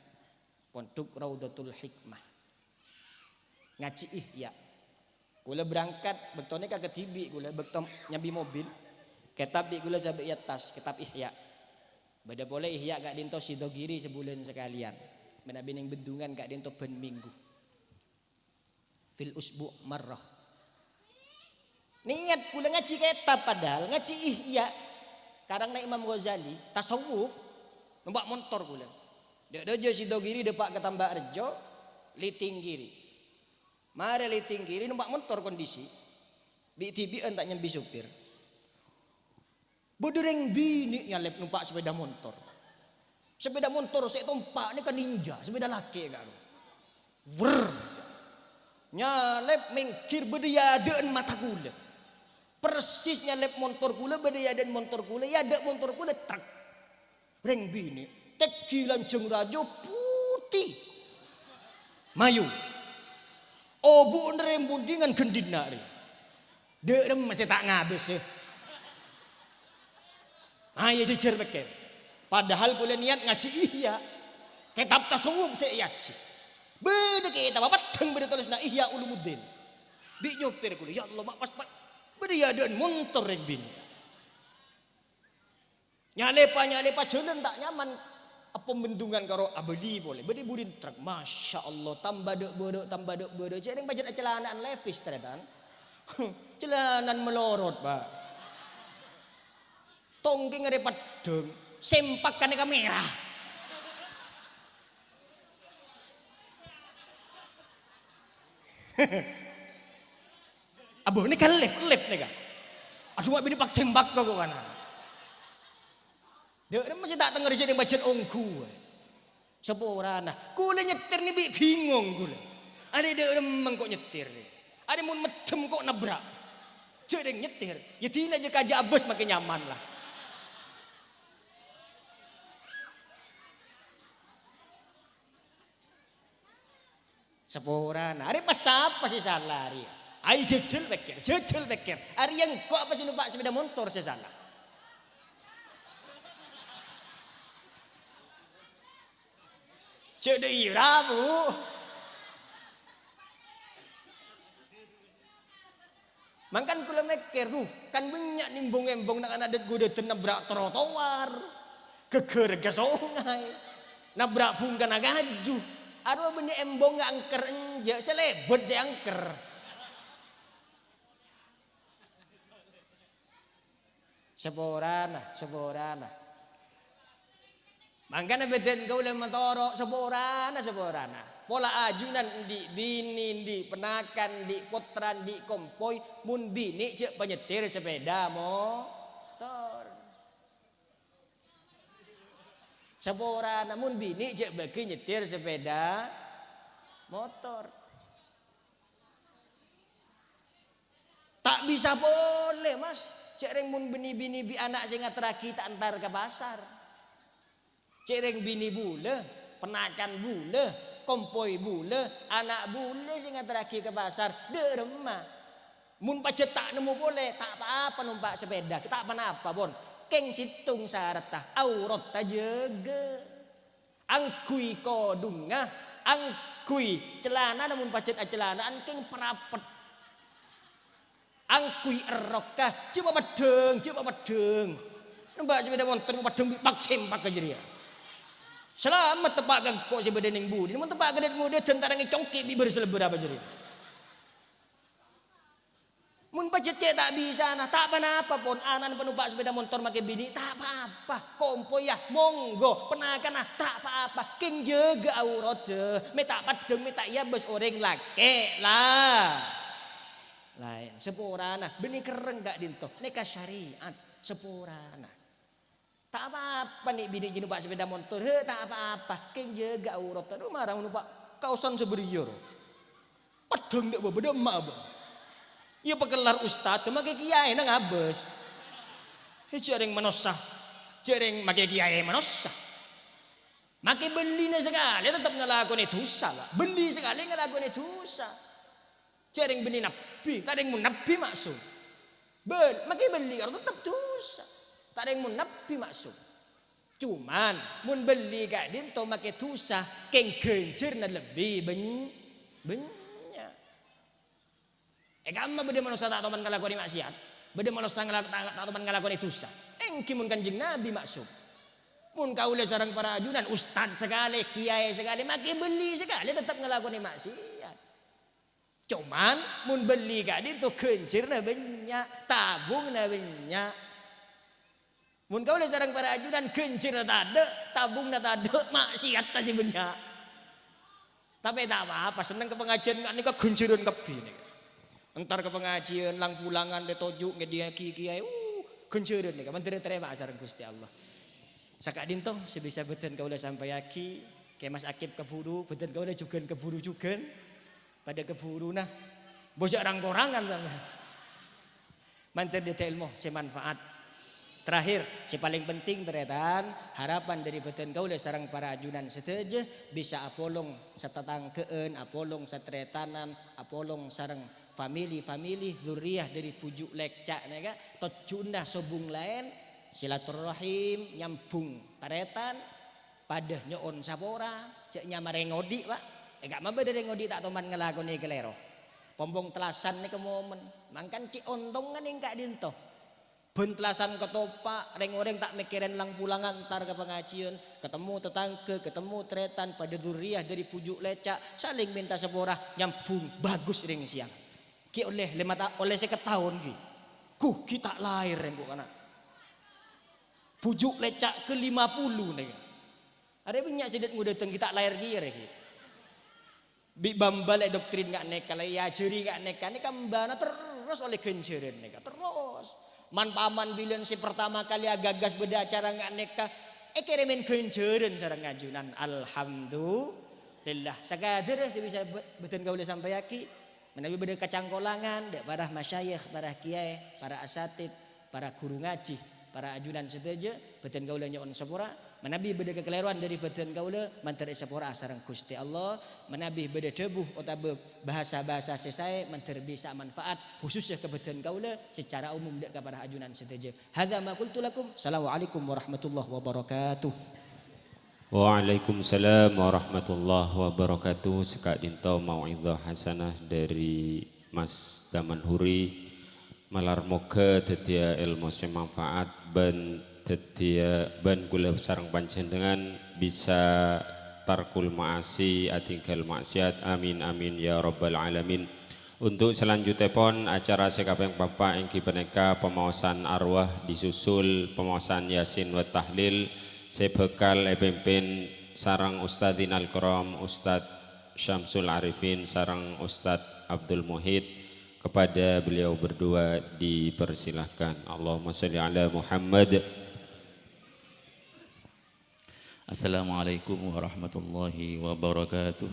Pondhuk Raudhatul Hikmah. Ngajhi Ihya. Kaulâ berangkat, bâkto nèka kadhibi' kaulâ, bâkto nyambi mobil. Kètab bi' kaulâ sabâ' è attas, kètab Ihya. Bâdâ polè Ihya ka'dinto Sidogiri sabulân sakalèyan. Manabi neng Bendungan ka'dinto bân mènggu. Fil usbu' marrah. Niyat kaulâ ngajhi kètab, padahal ngajhi Ihya. Karangnga Imam Ghazali, tasawuf, nompa' montor kaulâ. Dâ'-, dâjâ Sidogiri dâpa' ka Tambak Rejo, Litinggiri. Marè Litinggiri nompa' montor kondisi. Bi'-dhibi'ân ta' nyambi sopir. Bâdâ rèng binè' nyalèp nompa' sepèda montor. Sepèda montor sè ètompa' nèka ninja, sepèda lakè' karo. Wrrr. Nyalèp mèngghir bâdâ è adâ'ân mata kaulâ. Persis nyalèp montor kaulâ, bâdâ è adâ'ân montor kaulâ, è adâ' montor kaulâ trek. Rèng binè', tèngghi lanjhâng rajâ putè. Mayu. Obu'na rèng bundhingan ghendhinna rè. Dâ' remma sè ta' ngabâs, yâ. Ayo jhujhur pèkkèr. Padahal kaulâ niyat ngajhi Ihya. Kètab tasawuf sè èajhi. Bâdâ kètab, peddhâng bâdâ tolèsanna Ihya Ulumuddin. Bi' nyopir kaulâ, "Ya Allah, ma' pas, pas bâdâ è adâ'ân montor rèng binè'." Nyalèpa, nyalèpa, jhâlân ta' nyaman. Èpom Bendungan karo abâli polè. Bâdâ è budina trek. Masya Allah, tamba dâ'-bâdâ', tamba dâ'-bâdâ'. Jhâ' rèng pajhât acalana'an levis, tarètan. Calana'an malorot, Pa'. Tongkèngnga rè peddhâng, sèmpakkanna kamera. Abâ nèka lift, lift nèka. Adhu, ma' binè' pak-sèmpak kok kana. Dâ' remma sè ta' tengngèrè sè rèng pajhât ongghu. Saporana. Kaulâ nyètèr nè bi' bhingong kaulâ. Arè dâ' remma kok nyètèr. Arè mon meddhem kok nabrak. Jhâ' rèng nyètèr. Yâ dinah jhâ' kajâ' abâs makè nyaman la. Saporana, arè pas sapa sè sala arè? Ayo jhâjhâl pèkkèr, jhâjhâl pèkkèr. Arè engko' apa sè nompa' sepèda montor sè sala? Jhâ' dâ' ira, Bu. Mangkana kaulâ mèkkèr, "Duh, kan bânnya' nèng bong-embong na'-kana' dât-ghudâdhân nabrak trotoar, ghâggâr ka songay, nabrak bhungkana kaju. Arowa bânnè embongnga angker enjâ', sè lèbât sè angker." Saporana, saporana. Mangkana bâdân kaulâ matoro', saporana, saporana. Pola ajunan andi' binè, andi' panakan, andi' pottra, andi' kompoy, mon binè' jhâ' panyètèr sepèda motor. Saporana, mon binè' jhâ' bâgi nyètèr sepèda motor. Ta' bisa polè, Mas. Jhâ' rèng mon bânnè binè bi' ana' sè ngaterraghi ta' entar ka pasar. Jhâ' rèng binè bulâ, panakan bulâ, kompoy bulâ, ana' bulâ sè ngaterraghi ka pasar. Dâ' remma. Mon pajhât ta' nemmo polè, ta' pa-apa nompa' sepèda, ta' pa-napa, pon. Kèng sèttong saretta, auratta jâgâ. Angghuy kodhungnga, angghuy calanana mon pajhât acalana'an kèng parapet. Angghuy èrrokka, jhâ' papeddhâng, jhâ' papeddhâng. Nompa' sepèda montor papeddhâng bi' pak-sèmpak ka jârèya. Salamet teppa' ka engko' sè bâdâ nèng budina, mon teppa' ka dât-ngodâdhân tarèngè congkè' bi' bâr-salèbâr apa jârèya. Mon pajhât cè' ta' bisana, ta' pa-napa, pon. Ana'na panompa' sepèda montor makè binè', ta' pa-apa. Kompoyya, monggo. Panakanna, ta' pa-apa. Kèng jâgâ auratta. Mè' ta' peddhâng, mè' ta' èabâs orèng lakè', la. Laèn, saporana, bânnè kerrèng ka'dinto, nèka syariat, saporana. Ta' apa-apa nè' binè' jiyâ nompa' sepèda montor, he, ta' apa-apa, kèng jâgâ aurat, adu, mara nompa' kaosan sabâriyâ, ro. Peddhâng dâ' bâbâ dâ' emma' bâ. Iyâ pakellar ustad, makè kiyaèna ngabâs. He, jhâ' rèng manossa, jhâ' rèng makè kiyaè manossa. Makè bellina sakalè tettep ngalakonè dhusa, la. Belli sakalè ngalakonè dhusa. Jhâ' rèng bellina nabbhi, ta' rèng mon nabbhi ma'sum. Bel-, makè belli karo tettep dhusa. Ta' rèng mon nabbhi ma'sum. Cuman, mon belli ka'dinto makè dhusa, kèng ghânjhârna lebbi bân-, bânnya'. È kamma bâdâ manossa ta' toman ngalakonè ma'siyat, bâdâ manossa ngala-, ta', ta' toman ngalakonè dhusa. Èngghi mon Kanjeng Nabi ma'sum. Mon kaulâ sareng para ajunan, ustad sakalè, kiyaè sakalè, makè belli sakalè tettep ngalakonè ma'siyat. Coman, mon belli ka'dinto ghânjhârna bânnya', tabungnga bânnya'. Mon kaulâ sareng para ajunan ghânjhârna tadâ', tabungnga tadâ', ma'siyatta sè bânnya'. Tapè ta' apa-apa, senneng ka pangajiân nga-, nèka ghânjhârân kabbhi nèka. Entar ka pangajiân, lang-pulangan, dâ' toju', ngèdhingngaghi kiyaè, uh, ghânjhârân nèka, mandhâr ètarèma sareng Ghustè Allah. Saka'dinto sè bisa bhâdhân kaulâ sampayaghi, Kè Mas Akib kabhuru, bhâdhân kaulâ jhughân kabhuru jhughân. Padâ kabhuruna. Bojâ rang-korangan sampèyan. Mandhâr dâddhi èlmo sè manfaat. Terakhir, sè palèng penting, tarètan, harapan dâri bhâdhân kaulâ sareng para ajunan sadhâjâ bisa apolong satatangghâ'ân, apolong satarètanan, apolong sareng famili-famili, zurriyah dâri bhuju' lècca' nèka, tojjhuna sobung laèn, silaturrahim, nyambhung tarètan, Padâ nyo'on sapora, jhâ' nyama rèng odi', Pa'. È, ka'ma bâdâ rèng odi' ta' toman ngalakonè kalèro. Pompong tellasan nèka momen. Mangkana cè' ontongnga nèng ka'dinto. Bân tellasan katopa', rèng-orèng ta' mèkkèrè lang-polangan entar ka pangajiân, katemmo tatangghâ, katemmo tarètan, padâ zurriyah dâri bhuju' lècca', salèng mènta sapora, nyambhung, bagus rèng sèyang. Ghi' ollè lèma ta-, ollè sèket taon ghi. Ghu, ghi' ta' laèr engko' kana'. Bhuju' lècca' ke lima puluh nèka. Arè bânnya' sè dât-ngodâteng ghi' ta' laèr kèya rè ghi. Bi' bâ-embâ la èdoktrin nga' nèka, la èajhâri nga' nèka, nèka embâna terros ollè ghânjhârân nèka, terros. Man-paman bilân sè partama kalè agagas bâdâ acara nga' nèka, èkèrèmè ghânjhârân sareng ajunan. Alhamdulillah. Sakadârrâ sè bisa bâ-, bhâdhân kaulâ sampayaghi. Manabi bâdâ kacangkolangan dâ' para masyayikh, para kiyaè, para asatid, para ghuru ngajhi, para ajunan sadhâjâ, bhâdhân kaulâ nyo'on sapora. Manabi bâdâ kakalèrowan dâri bhâdhân kaulâ, mandhâr èsapora'a sareng Ghustè Allah. Manabi bâdâ dhâbu otabâ bhâsa-bhâsa sè saè, mandhâr bisa manfaat, khusussa ka bhâdhân kaulâ, sacara umum dâ' ka para ajunan sadhâjâ. Hadza ma qultu lakum. Assalamualaikum warahmatullahi wabarakatuh. Waalaikumsalam warahmatullahi wabarakatuh. Saka'dinto mau'idhah hasanah dâri Mas Damanhuri. Malar moghâ dhâddhiyâ èlmo sè manfaat bân dhâddhiyâ bân kaulâ sareng panjhennengngan bisa tarkul ma'asi, adhingghâl ma'siyat. Amin, amin, ya rabbal alamin. Untuk selanjutèpon, acara sè kapèng paempa' èngghi panèka pamaosan arwah, disusul pamaosan Yasin wa Tahlil sè bhâkal èpimpin sareng Ustadzinal Karam Ustadz Syamsul Arifin sareng Ustadz Abdul Muhid. Kepada beliau berdua dipersilahkan. Allahumma sholli ala Muhammad. Assalamualaikum warahmatullahi wabarakatuh.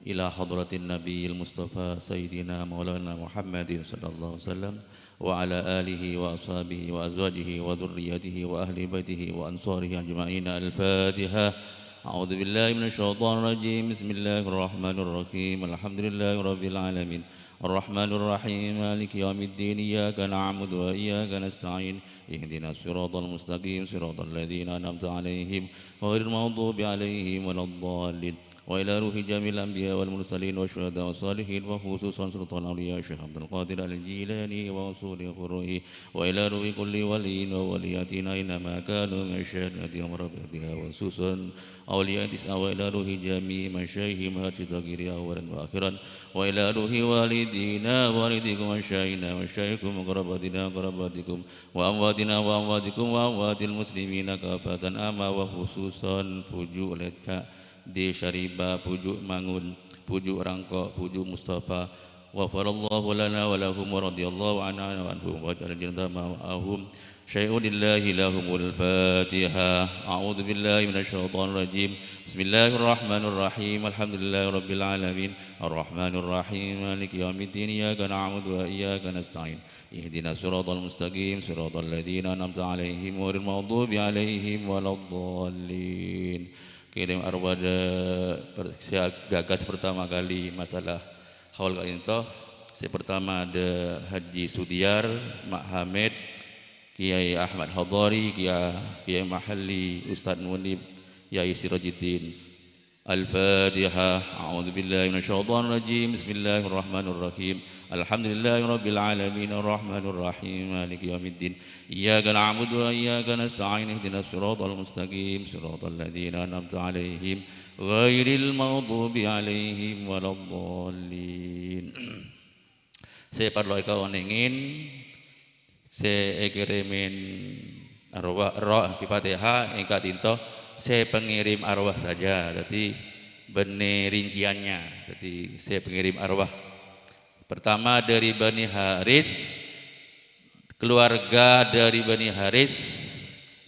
Ila hadratin nabiyil mustafa sayyidina maulana Muhammadin sallallahu alaihi wasallam wa ala alihi wa ashabihi wa azwajihi wa dzurriyyatihi wa ahli baitihi wa ansarihi ajma'in. Al-Fatihah. A'udzu billahi minasy syaithanir rajim. Bismillahirrahmanirrahim. Alhamdulillahi rabbil alamin. Arrahmanirrahim. Maliki yaumiddin. Iyyaka na'budu wa iyyaka nasta'in. Ihdinas siratal mustaqim, siratal ladzina an'amta 'alaihim, ghairil maghdubi 'alaihim waladdallin. Wa ila ruhi jami'il anbiya wal mursalin wa syuhada was salihin, wa khususan Sultan Auliya Syekh Abdul Qadir Al-Jilani wa usuli furu'ihi, wa ila ruhi kulli waliyyin wa waliyatin aina ma kanu min syahadatin wa marhaban biha, wa khususan Auliya tis'a, wa ila ruhi jami'i masyayikhihim harsi tagiri awalan wa akhiran, wa ila ruhi walidina wa walidikum wa syaykhina wa syayikhikum wa qarabatina wa qarabatikum wa amwatina wa amwatikum wa amwatil muslimina kafatan amma wa khususan Puju' Leca', Di Syariba, Puju' Mangun, Puju' Rangko', Puju' Mustafa, غفر الله لنا ولهم ورضي الله عنا وعنهم واجعل الجنة مأواهم. شيء لله لهم الفاتحة. أعوذ بالله من الشيطان الرجيم. بسم الله الرحمن الرحيم. الحمد لله رب العالمين. الرحمن الرحيم. مالك يوم الدين. إياك نعبد وإياك نستعين. اهدنا الصراط المستقيم. صراط الذين أنعمت عليهم غير المغضوب عليهم ولا الضالين. Kèrèm arwah dâ-, per-, sè gagas pertama kali masalah haul ka'dinto. Sè pertama dâ Haji Sudiar, Ma' Hamid, Kiai Ahmad Hadhari, Kia-, Kiai Mahalli, Ustadz Munib, Kiai Sirajuddin. Al-Fatihah. أعوذ بالله من الشيطان الرجيم. بسم الله الرحمن الرحيم. الحمد لله رب العالمين. الرحمن الرحيم. مالك يوم الدين. إياك نعبد وإياك نستعين. اهدنا الصراط المستقيم. صراط الذين أنعمت عليهم. غير المغضوب عليهم ولا الضالين. Sè parlo èkaonèngè, sè èkèrèmè arwah, roh, Fatihah, èngghâ ka'dinto, sè pangèrèm arwah saja. Dhâddhi, bânnè rinciannya. Dhâddhi, sè pangèrèm arwah. Pertama, dari Bani Haris, keluarga dari Bani Haris,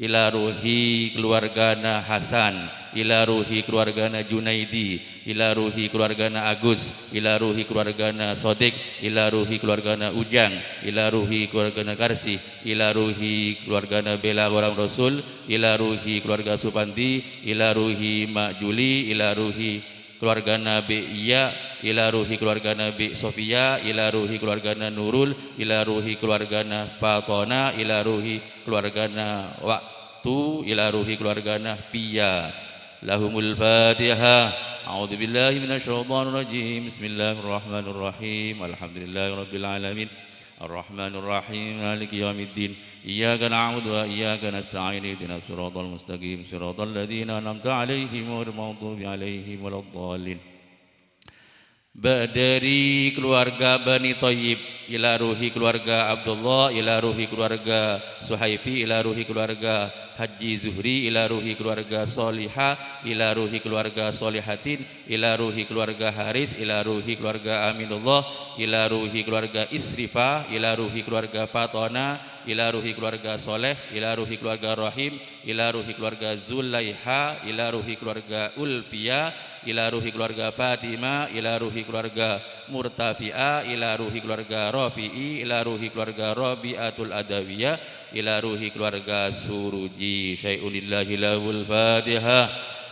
ila ruhi keluargana Hasan, ila ruhi keluargana Junaidi, ila ruhi keluargana Agus, ila ruhi keluargana Sodik, ila ruhi keluargana Ujang, ila ruhi keluargana Karsih, ila ruhi keluargana Bella Ghulam Rasul, ila ruhi keluarga Supandi, ila ruhi Ma' Juli, ila ruhi keluargana Bi' Iya, ila ruhi keluargana Bi' Sofia, ila ruhi keluargana Nurul, ila ruhi keluargana Fatona, ila ruhi keluargana Waktu, ila ruhi keluargana Pia. Lahumul Fatihah. أعوذ بالله من الشيطان الرجيم. بسم الله الرحمن الرحيم. الحمد لله رب العالمين. الرحمن الرحيم. مالك يوم الدين. إياك نعبد وإياك نستعين. اهدنا الصراط المستقيم. صراط الذين أنعمت عليهم غير المغضوب عليهم ولا الضالين. Ba-, dari keluarga Bani Thayyib, ila ruhi keluarga Abdullah, ila ruhi keluarga Suhaifi, ila ruhi keluarga Haji Zuhri, ila ruhi keluarga Soliha, ila ruhi keluarga Solihatin, ila ruhi keluarga Haris, ila ruhi keluarga Aminullah, ila ruhi keluarga Isrifa, ila ruhi keluarga Fatona, ila ruhi keluarga Soleh, ila ruhi keluarga Rohim, ila ruhi keluarga Zulaiha, ila ruhi keluarga Ulfia, ila ruhi keluarga Fatima, ila ruhi keluarga Murtafi'a, ila ruhi keluarga Rafi'i, ila ruhi keluarga Rabi'atul Adawiyah, ila ruhi keluarga Suruji. Syai'un lillahi lahul Fatihah.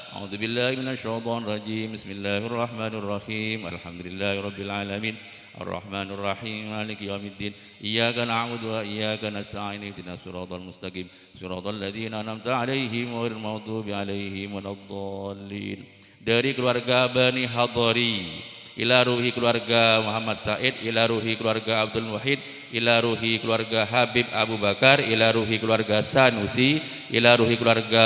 أعوذ بالله من الشيطان الرجيم. بسم الله الرحمن الرحيم. الحمد لله رب العالمين. الرحمن الرحيم. مالك يوم الدين. إياك نعبد وإياك نستعين. اهدنا الصراط المستقيم. صراط الذين أنعمت عليهم غير المغضوب عليهم ولا الضالين. Dari keluarga Bani Hadhari, ila ruhi keluarga Muhammad Said, ila ruhi keluarga Abdul Wahid, ila ruhi keluarga Habib Abu Bakar, ila ruhi keluarga Sanusi, ila ruhi keluarga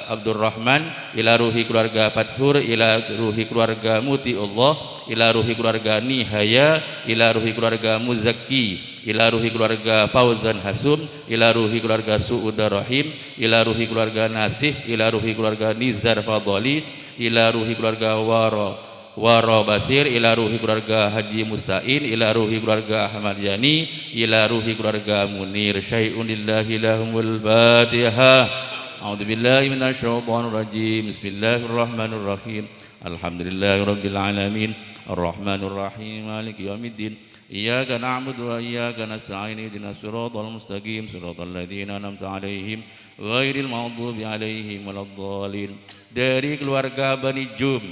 Abdurrahman, ila ruhi keluarga Fathur, ila ruhi keluarga Mutiullah, ila ruhi keluarga Nihaya, ila ruhi keluarga Muzakki, ila ruhi keluarga Fauzan Hasum, ila ruhi keluarga Suuda Rahim, ila ruhi keluarga Nasih, ila ruhi keluarga Nizar Fadoli, ila ruhi keluarga Waro, Waro Basir, ila ruhi keluarga Haji Mustain, ila ruhi keluarga Ahmad Yani, ila ruhi keluarga Munir. Syai'un lillahi lahumul Fatihah. أعوذ بالله من الشيطان الرجيم. بسم الله الرحمن الرحيم. الحمد لله رب العالمين. الرحمن الرحيم. مالك يوم الدين. إياك نعبد وإياك نستعين. اهدنا الصراط المستقيم. صراط الذين أنعمت عليهم غير المغضوب عليهم ولا الضالين. Dari keluarga Bani Jum.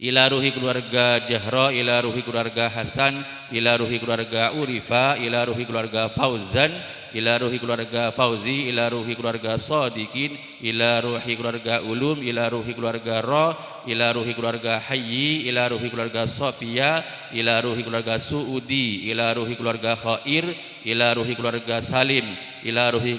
Ila ruhi keluarga Jahra, ila ruhi keluarga Hasan, ila ruhi keluarga Urifa, ila ruhi keluarga Fauzan, ila ruhi keluarga Fauzi, ila ruhi keluarga Sadikin, ila ruhi keluarga Ulum, ila ruhi keluarga Ro, ila ruhi keluarga Hayyi, ila ruhi keluarga Sofia, ila ruhi keluarga Suudi, ila ruhi keluarga Khair, ila ruhi keluarga Salim, ila ruhi,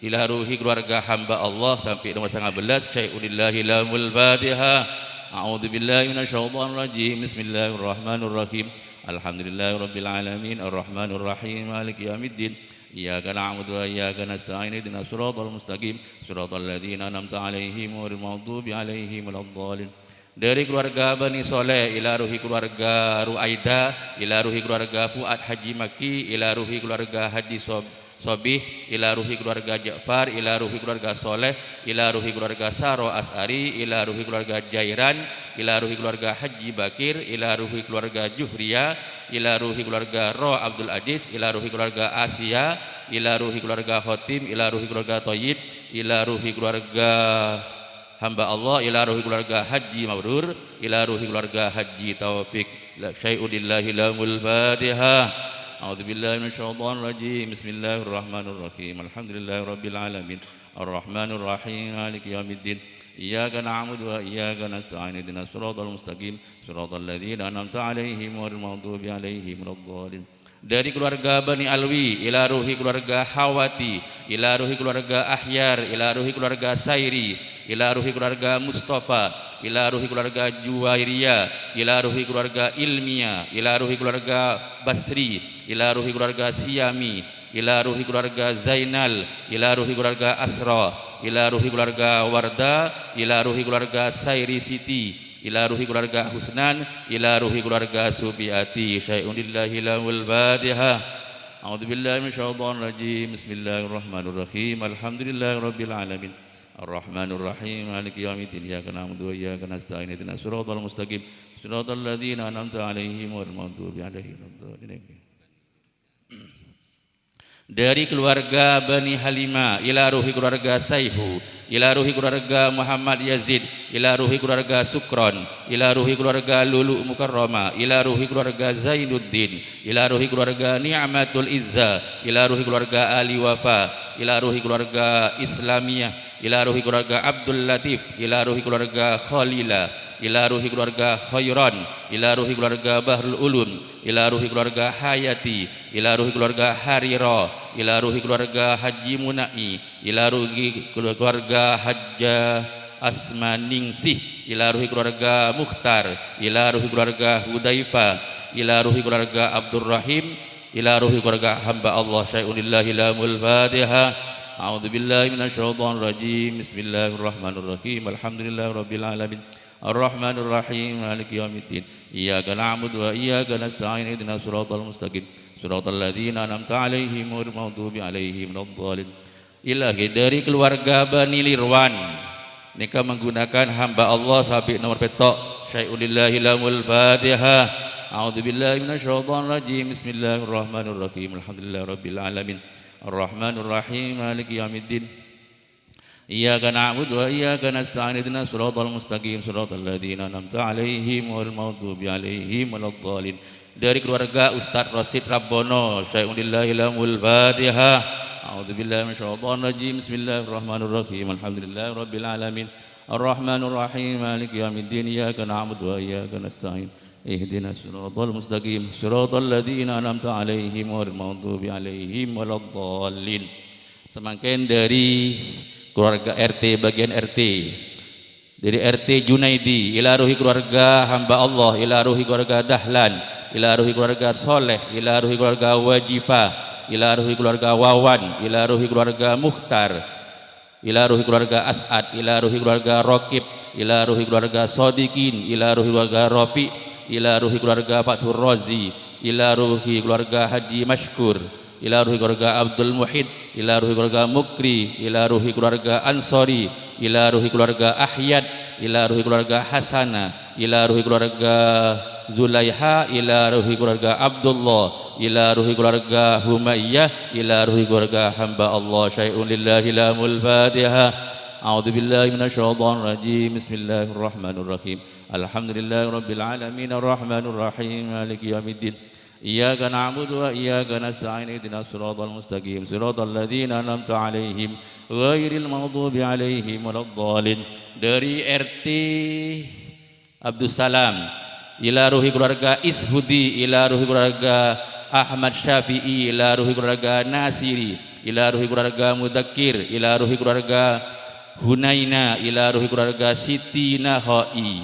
ila ruhi keluarga hamba Allah sampai nomor sangat belas. Syai'un lillahi lahumul Fatihah. أعوذ بالله من الشيطان الرجيم. بسم الله الرحمن الرحيم. الحمد لله رب العالمين. الرحمن الرحيم. مالك يوم الدين. إياك نعبد وإياك نستعين. اهدنا الصراط المستقيم. صراط الذين أنعمت عليهم غير المغضوب عليهم ولا الضالين. Dhâri kalowarga Bani Soleh, ila ruhi kalowarga Ruaida, ila ruhi kalowarga Fuad Haji Makki, ila ruhi kalowarga Haji Sob-, Sobih, ila ruhi kalowarga Ja'far, ila ruhi kalowarga Soleh, ila ruhi kalowarga Saro As'ari, ila ruhi kalowarga Jairan, ila ruhi kalowarga Haji Bakir, ila ruhi kalowarga Juhriya, ila ruhi kalowarga Ro Abdul Aziz, ila ruhi kalowarga Asia, ila ruhi kalowarga Khotim, ila ruhi kalowarga Toyib, ila ruhi kalowarga hamba Allah, ila ruhi kalowarga Haji Mabrur, ila ruhi kalowarga Haji Taufik. La syai'un lillahi lamul Fatihah. A'udzubillahi minasyaitonirrajim. Bismillahirrahmanirrahim. Alhamdulillahirabbil alamin. Arrahmanirrahim. Maliki yaumiddin. Iyyaka na'budu wa iyyaka nasta'in. Ihdinas siratal mustaqim. Siratal ladzina an'amta 'alaihim ghairil maghdubi 'alaihim waladdallin. Dhâri kalowarga Bani Alwi, ila ruhi kalowarga Hawati, ila ruhi kalowarga Ahyar, ila ruhi kalowarga Sairi, ila ruhi kalowarga Mustafa, ila ruhi kalowarga Juwairiya, ila ruhi kalowarga Ilmiya, ila ruhi kalowarga Basri, ila ruhi kalowarga Siyami, ila ruhi kalowarga Zainal, ila ruhi kalowarga Asra, ila ruhi kalowarga Warda, ila ruhi kalowarga Sairi Siti, ila ruhi kalowarga Husnan, ila ruhi kalowarga Supiati. Syai'un lillahi lamul Fatihah. A'udzubillahi minasyaitonirrajim. Bismillahirrahmanirrahim. Alhamdulillahirabbil alamin. Arrahmanirrahim. Maliki yaumiddin. Iyyaka na'budu wa iyyaka nasta'in. Ihdinas siratal mustaqim. Siratal ladzina an'amta 'alaihim ghairil maghdubi 'alaihim waladdallin. Dhâri kalowarga Bani Halima, ila ruhi kalowarga Saihu, ila ruhi kalowarga Muhammad Yazid, ila ruhi kalowarga Sukron, ila ruhi kalowarga Lulu Mukarrama, ila ruhi kalowarga Zainuddin, ila ruhi kalowarga Ni'matul Izza, ila ruhi kalowarga Ali Wafa, ila ruhi kalowarga Islamiyah, ila ruhi kalowarga Abdul Latif, ila ruhi kalowarga Khalila, ila ruhi kalowarga Khairon, ila ruhi kalowarga Bahrul Ulum, ila ruhi kalowarga Hayati, ila ruhi kalowarga Hariro, ila ruhi kalowarga Haji Muna'i, ila ruhi kalowarga Hajja Asmaningsih, ila ruhi kalowarga Mukhtar, ila ruhi kalowarga Hudaifa, ila ruhi kalowarga Abdurrahim, ila ruhi kalowarga hamba Allah. Syai'un lillahi lamul Fatihah. A'udzubillahi minasyaitonirrajim. Bismillahirrahmanirrahim. Alhamdulillahirabbil alamin. Arrahmanirrahim. Maliki yaumiddin. Iyyaka na'budu wa iyyaka nasta'in. Ihdinas siratal mustaqim. Siratal ladzina an'amta 'alaihim ghairil maghdubi 'alaihim waladdallin. Ilahi, dhâri kalowarga Bani Lirwan. Nèka menggunakan hamba Allah sabi' nomor pètto'. Syai'un lillahi lamul Fatihah. A'udzubillahi minasyaitonirrajim. Bismillahirrahmanirrahim. Alhamdulillahirabbil alamin. Arrahmanirrahim. Maliki yaumiddin. Iyyaka na'budu wa iyyaka nasta'in. Ihdinas siratal mustaqim. Siratal ladzina an'amta 'alaihim ghairil maghdubi 'alaihim waladdallin. Dhâri kalowarga Ustadz Rosid Rabbono, syai'un lillahi lamul Fatihah. A'udzubillahi minasyaitonirrajim. Bismillahirrahmanirrahim. Alhamdulillahirabbil alamin. Arrahmanirrahim. Maliki yaumiddin. Iyyaka na'budu wa iyyaka nasta'in. Ihdinas siratal mustaqim. Siratal ladzina an'amta 'alaihim ghairil maghdubi 'alaihim waladdallin. Samangkèn dhâri kalowarga R T, bâgiyân R T. Dhâri R T Junaidi, ila ruhi kalowarga hamba Allah, ila ruhi kalowarga Dahlan, ila ruhi kalowarga Soleh, ila ruhi kalowarga Wajifa, ila ruhi kalowarga Wawan, ila ruhi kalowarga Mukhtar, ila ruhi kalowarga As'ad, ila ruhi kalowarga Rokib, ila ruhi kalowarga Sodikin, ila ruhi kalowarga Rofi, ila ruhi kalowarga Fathur Rozi, ila ruhi kalowarga Haji Masykur, ila ruhi kalowarga Abdul Muhid, ila ruhi kalowarga Mukri, ila ruhi kalowarga Ansori, ila ruhi kalowarga Ahyad, ila ruhi kalowarga Hasana, ila ruhi kalowarga Zulaiha, ila ruhi kalowarga Abdullah, ila ruhi kalowarga Humayyah, ila ruhi kalowarga hamba Allah. Syai'un lillahi lamul Fatihah. A'udzubillahi minasyaitonirrajim. Bismillahirrahmanirrahim. Alhamdulillahirabbil alamin. Arrahmanirrahim. Maliki yaumiddin. Iyyaka na'budu wa iyyaka nasta'in. Ihdinas siratal mustaqim. Siratal ladzina an'amta 'alaihim ghairil maghdubi 'alaihim waladdallin. Dhâri R T Abdussalam, ila ruhi kalowarga Ishudi, ila ruhi kalowarga Ahmad Syafi'i, ila ruhi kalowarga Nasiri, ila ruhi kalowarga Mudzakkir, ila ruhi kalowarga Hunaina, ila ruhi kalowarga Siti Nahoi.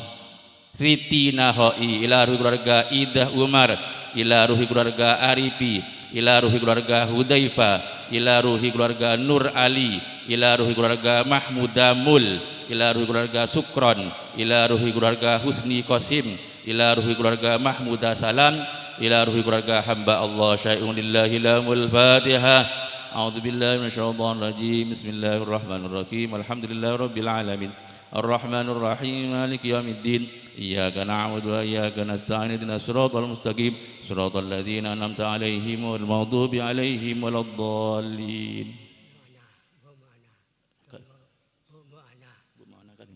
Riti Nahoi, ila ruhi kalowarga Idah Umar, ila ruhi kalowarga Arifi, ila ruhi kalowarga Hudaifa, ila ruhi kalowarga Nur Ali, ila ruhi kalowarga Mahmuda Mul, ila ruhi keluarga Sukron, ila ruhi keluarga Husni Qasim, ila ruhi keluarga Mahmuda Salam, ila ruhi keluarga hamba Allah Syai'un Lillahi Lahumul Fatihah. A'udzubillahi minasyaitonirrajim. Bismillahirrahmanirrahim. Alhamdulillahirabbil alamin. Arrahmanirrahim. Maliki yaumiddin. Iyyaka na'budu wa iyyaka nasta'in. Ihdinas siratal mustaqim. Siratal ladzina an'amta 'alaihim ghairil maghdubi 'alaihim waladdallin. Bu' Mu'anna kan?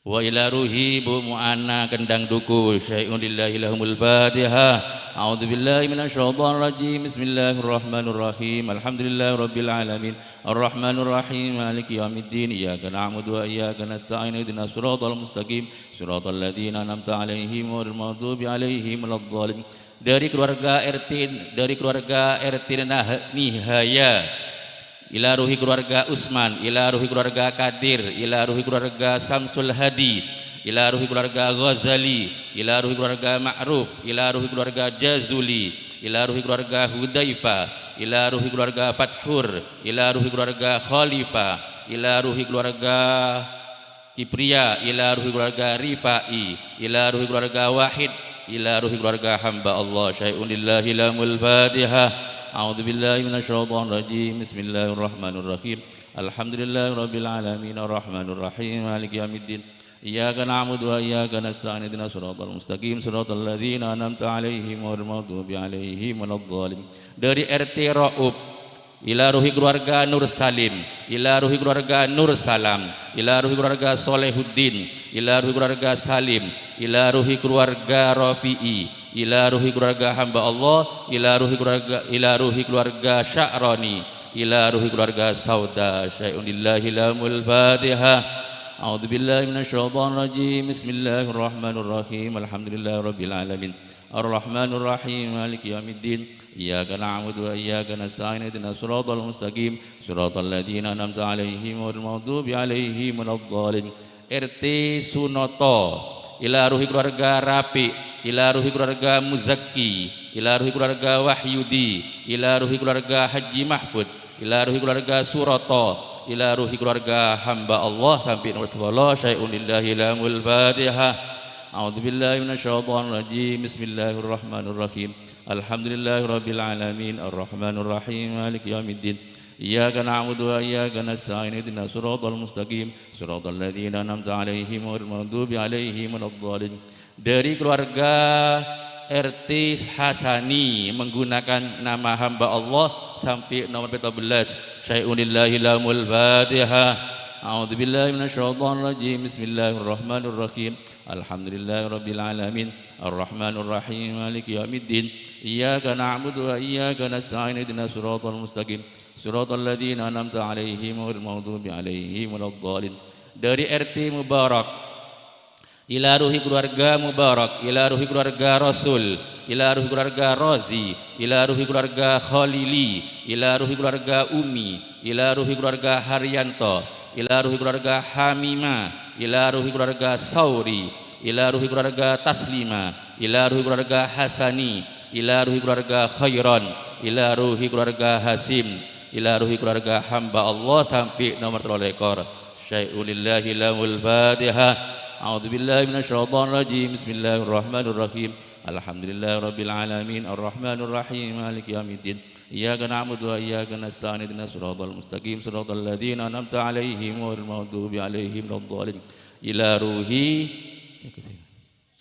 Wa ila ruhi Bu' Mu'anna kendang duku, syai'un lillahi lahumul Fatihah. A'udzubillahi minasyaitonirrajim. Bismillahirrahmanirrahim. Alhamdulillahirabbil alamin. Arrahmanirrahim. Maliki yaumiddin. Iyyaka na'budu wa iyyaka nasta'in. Ihdinas siratal mustaqim. Siratal ladzina an'amta 'alaihim ghairil maghdubi 'alaihim waladdallin. Dari keluarga R T, dari keluarga R T Nah-, Nihaya. Ila ruhi keluarga Usman, ila ruhi keluarga Kadir, ila ruhi keluarga Samsul Hadi, ila ruhi keluarga Ghazali, ila ruhi keluarga Ma'ruf, ila ruhi keluarga Jazuli, ila ruhi keluarga Hudaifa, ila ruhi keluarga Fathur, ila ruhi keluarga Khalifa, ila ruhi keluarga Kibriya, ila ruhi keluarga Rifa'i, ila ruhi keluarga Wahid, ila ruhi keluarga hamba Allah Syai'un Lillahi Lahumul Fatihah. A'udzubillahi minasyaitonirrajim. Bismillahirrahmanirrahim. Alhamdulillahirabbil alamin. Arrahmanirrahim. Maliki yaumiddin. Iyyaka na'budu wa iyyaka nasta'in. Ihdinas siratal mustaqim. Siratal ladzina an'amta 'alaihim ghairil maghdubi 'alaihim waladdallin. Dari R T Ra'ub. Ila ruhi keluarga Nur Salim, ila ruhi keluarga Nur Salam, ila ruhi keluarga Solehuddin, ila ruhi keluarga Salim, ila ruhi keluarga Rafi'i, ila ruhi keluarga hamba Allah, ila ruhi keluarga, ila ruhi keluarga Sya'roni, ila ruhi keluarga Sauda. Syai'un lillahi lahumul Fatihah. A'udzubillahi minasyaitonirrajim. Bismillahirrahmanirrahim. Alhamdulillahirabbil alamin. Arrahmanirrahim. Maliki yaumiddin. Iyyaka na'budu wa iyyaka nasta'in. Ihdinas siratal mustaqim. Siratal ladzina an'amta 'alaihim ghairil maghdubi 'alaihim waladdallin. R T Sunoto. Ila ruhi keluarga Rapi', ila ruhi keluarga Muzakki, ila ruhi keluarga Wahyudi, ila ruhi keluarga Haji Mahfud, ila ruhi keluarga Suroto, ila ruhi keluarga hamba Allah sampai nomor sepuluh. Syai'un lillahi lahumul Fatihah. A'udzubillahi minasyaitonirrajim. Bismillahirrahmanirrahim. Alhamdulillahirabbil alamin. Arrahmanirrahim. Maliki yaumiddin. Iyyaka na'budu wa iyyaka nasta'in. Ihdinas siratal mustaqim. Siratal ladzina an'amta 'alaihim ghairil maghdubi 'alaihim waladdallin. Dari keluarga R T Hasani menggunakan nama hamba Allah sampai nomor empat belas. Syai'un lillahi lahumul Fatihah. A'udzubillahi minasyaitonirrajim. Bismillahirrahmanirrahim. Alhamdulillahirabbil alamin. Arrahmanirrahim. Maliki yaumiddin. Iyyaka na'budu wa iyyaka nasta'in. Ihdinas siratal mustaqim. Siratal ladzina an'amta 'alaihim ghairil maghdubi 'alaihim waladdallin. Dari R T Mubarak. Ila ruhi keluarga Mubarak, ila ruhi keluarga Rasul, ila ruhi keluarga Rozi, ila ruhi keluarga Khalili, ila ruhi keluarga Umi, ila ruhi keluarga Haryanto, ila ruhi keluarga Hamima, ila ruhi keluarga Sauri, ila ruhi keluarga Taslima, ila ruhi keluarga Hasani, ila ruhi keluarga Khairon, ila ruhi keluarga Hasim, ila ruhi keluarga hamba Allah sampai nomor tello lekor. Syai'un lillahi lahumul Fatihah. A'udzubillahi minasyaitonirrajim. Bismillahirrahmanirrahim. Alhamdulillahirabbil alamin. Arrahmanirrahim. Maliki yaumiddin. Iyyaka na'budu wa iyyaka nasta'in. Ihdinas siratal mustaqim. Siratal ladzina an'amta 'alaihim ghairil maghdubi 'alaihim waladdallin. Ila ruhi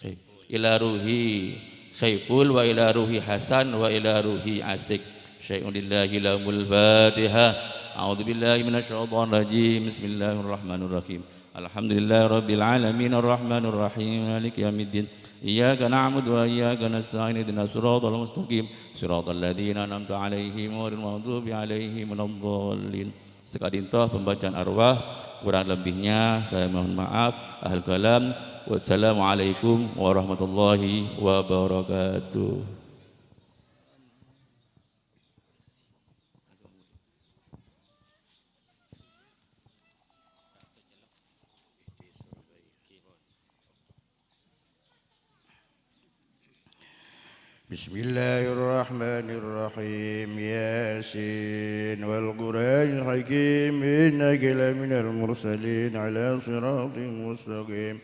Sai-, ila ruhi Saiful wa ila ruhi Hasan wa ila ruhi Asik. Syai'un lillahi lahumul Fatihah. A'udzubillahi minasyaitonirrajim. Bismillahirrahmanirrahim. Alhamdulillahirabbil alamin. Arrahmanirrahim. Maliki yaumiddin. Iyyaka na'budu wa iyyaka nasta'in. Ihdinas siratal mustaqim. Siratal ladzina an'amta 'alaihim ghairil maghdubi 'alaihim waladdallin. Saka'dinto pembacaan arwah, kurang lebihnya saya mohon maaf. Akhirul kalam, wassalamualaikum warahmatullahi wabarakatuh. بسم الله الرحمن الرحيم. ياسين والقرآن الحكيم، إنك لمن المرسلين على صراط مستقيم.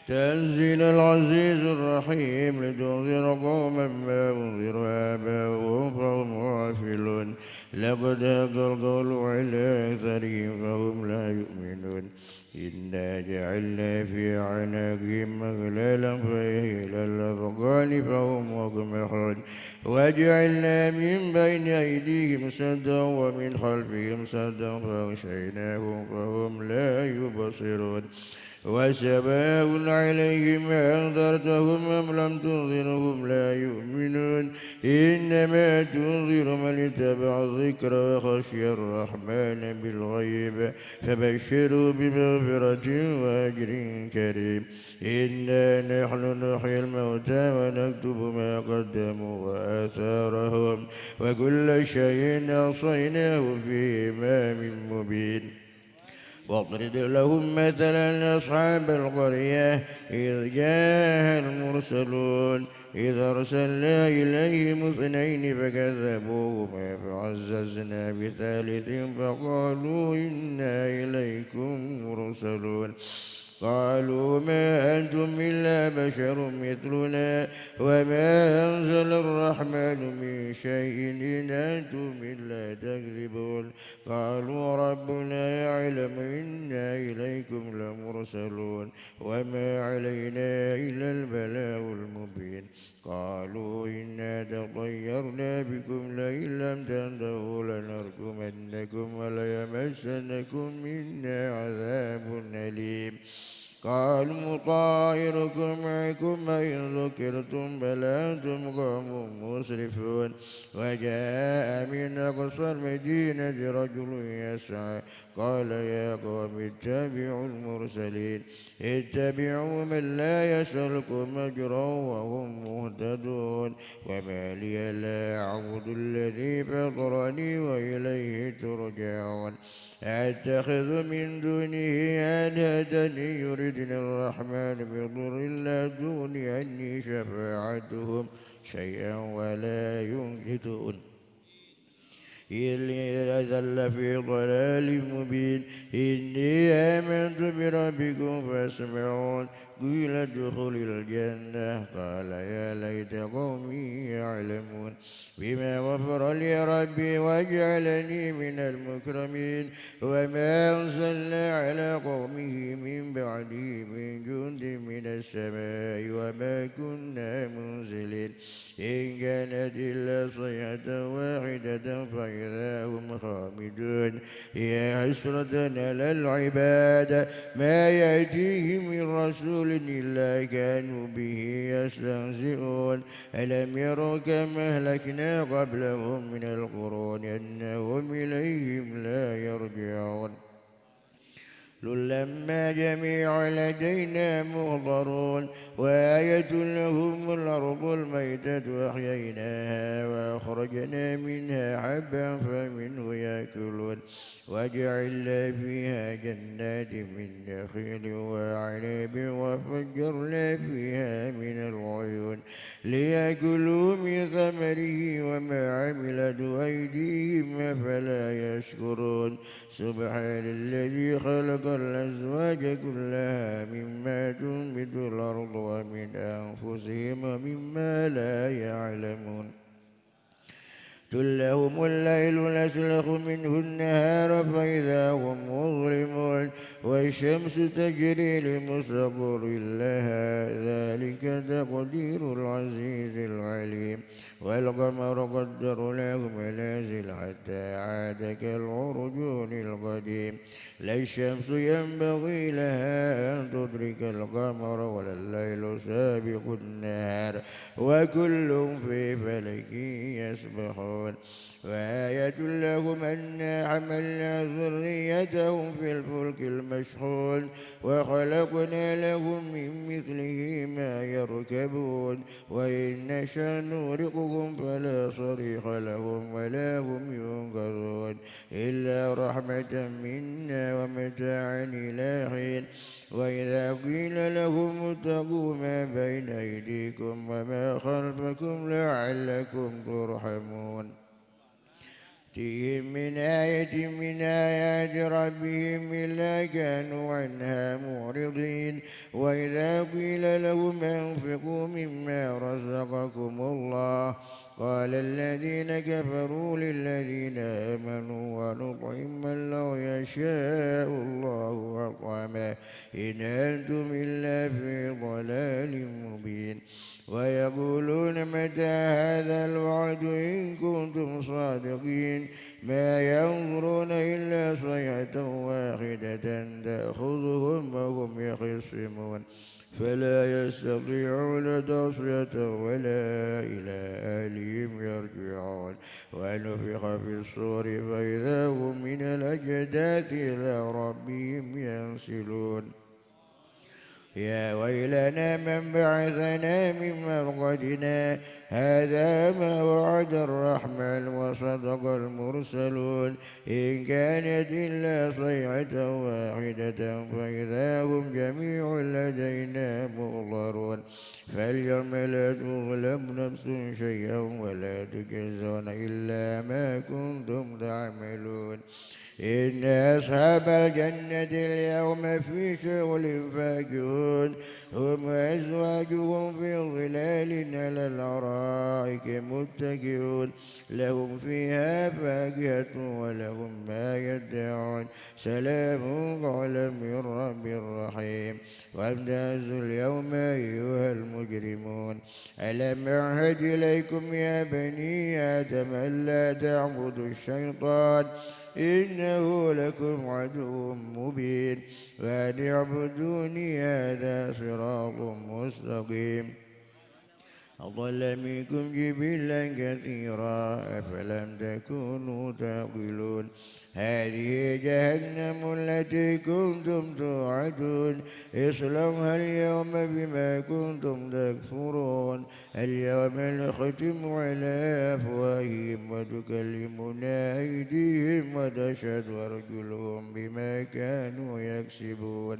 تنزيل العزيز الرحيم، لتنذر قوما ما أنذر آباؤهم فهم غافلون. لقد حق القول على أكثرهم فهم لا يؤمنون. إنا جعلنا في أعناقهم أغلالا فهي إلى الأذقان فهم مقمحون. وجعلنا من بين أيديهم سدا ومن خلفهم سدا فأغشيناهم فهم لا يبصرون. وسواء عليهم أأنذرتهم أم لم تنذرهم لا يؤمنون. إنما تنذر من اتبع الذكر وخشي الرحمن بالغيب فبشره بمغفرة وأجر كريم. إنا نحن نحيي الموتى ونكتب ما قدموا وآثارهم وكل شيء أحصيناه في إمام مبين. واضرب لهم مثلا أصحاب القرية إذ جاءها المرسلون. إذ أرسلنا إليهم اثنين فكذبوهما فعززنا بثالث فقالوا إنا إليكم مرسلون. قالوا ما أنتم إلا بشر مثلنا وما أنزل الرحمن من شيء إن أنتم إلا تكذبون. قالوا ربنا يعلم إنا إليكم لمرسلون وما علينا إلا البلاغ المبين. قالوا إنا تطيرنا بكم لئن لم تنتهوا لنرجمنكم وليمسنكم منا عذاب أليم. قالوا طائركم معكم أئن ذكرتم بل أنتم قوم مسرفون. وجاء من أقصى المدينة رجل يسعى قال يا قوم اتبعوا المرسلين. اتبعوا من لا يسألكم أجرا وهم مهتدون. وما لي لا أعبد الذي فطرني وإليه ترجعون. أتخذ من دونه آلهة إن يردن الرحمن بضر لا تغن عني شفاعتهم شيئا ولا ينقذون. إني إذا لفي ضلال مبين. إني آمنت بربكم فاسمعون. قيل ادخل الجنة. قال يا ليت قومي يعلمون. بما غفر لي ربي وجعلني من المكرمين. وما أرسلنا على قومه من بعده من جند من السماء وما كنا منزلين. إن كانت إلا صيحة واحدة فإذا هم خامدون. يا حسرة على العباد ما يأتيهم من رسول إلا كانوا به يستهزئون. ألم يروا كم أهلكنا قبلهم من القرون أنهم إليهم لا يرجعون. كلا إنهم جميع لدينا محضرون. وآية لهم الأرض الميتة أحييناها وأخرجنا منها حبا فمنه يأكلون. وجعلنا فيها جنات من نخيل وأعناب وفجرنا فيها من العيون ليأكلوا من ثمره وما عملته أيديهم أفلا يشكرون. سبحان الذي خلق الأزواج كلها مما تنبت الأرض ومن أنفسهم ومما لا يعلمون. ثلة لهم الليل نسلخ منه النهار فإذا هم مظلمون. والشمس تجري لمستقر لها ذلك تقدير العزيز العليم. والقمر قدرناه منازل حتى عاد كالعرجون القديم. لا الشمس ينبغي لها أن تدرك القمر ولا الليل سابق النهار وكل في فلك يسبحون. وآية لهم أنا حملنا ذريتهم في الفلك المشحون وخلقنا لهم من مثله ما يركبون وإن نشأ نغرقهم فلا صريخ لهم ولا هم ينقذون إلا رحمة منا ومتاعا إلى حين. وإذا قيل لهم اتقوا ما بين أيديكم وما خلفكم لعلكم ترحمون. تأتيهم من آية من آيات ربهم إلا كانوا عنها معرضين. وإذا قيل لهم أنفقوا مما رزقكم الله قال الذين كفروا للذين آمنوا أنطعم من لو يشاء الله أطعمه إن أنتم إلا في ضلال مبين. ويقولون متى هذا الوعد إن كنتم صادقين. ما ينظرون إلا صيحة واحدة تأخذهم وهم يخصمون. فلا يستطيعون توصية ولا إلى أهلهم يرجعون. ونفخ في الصور فإذا هم من الأجداث إلى ربهم ينسلون. يا ويلنا من بعثنا من مرقدنا. هذا ما وعد الرحمن وصدق المرسلون. إن كانت إلا صيحة واحدة فإذا هم جميع لدينا محضرون. فاليوم لا تظلم نفس شيئا ولا تجزون إلا ما كنتم تعملون. إن أصحاب الجنة اليوم في شغل فاكهون. هم وأزواجهم في ظلال على الأرائك متكئون. لهم فيها فاكهة ولهم ما يدعون. سلام قولا من رب رحيم. وامتازوا اليوم أيها المجرمون. ألم أعهد إليكم يا بني آدم ألا تعبدوا الشيطان إنه لكم عدو مبين. وأن اعبدوني هذا صراط مستقيم. أضل منكم جبلا كثيرا أفلم تكونوا تعقلون. هذه جهنم التي كنتم توعدون. اصلوها اليوم بما كنتم تكفرون. اليوم نختم على أفواههم وتكلمنا أيديهم وتشهد أرجلهم بما كانوا يكسبون.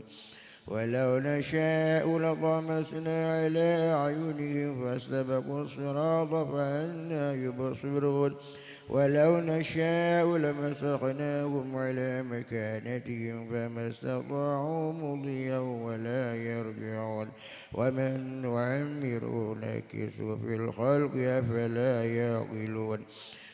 ولو نشاء لطمسنا على أعينهم فاستبقوا الصراط فأنى يبصرون. ولو نشاء لمسخناهم على مكانتهم فما استطاعوا مضيا ولا يرجعون. ومن نعمره ننكسه في الخلق أفلا يعقلون.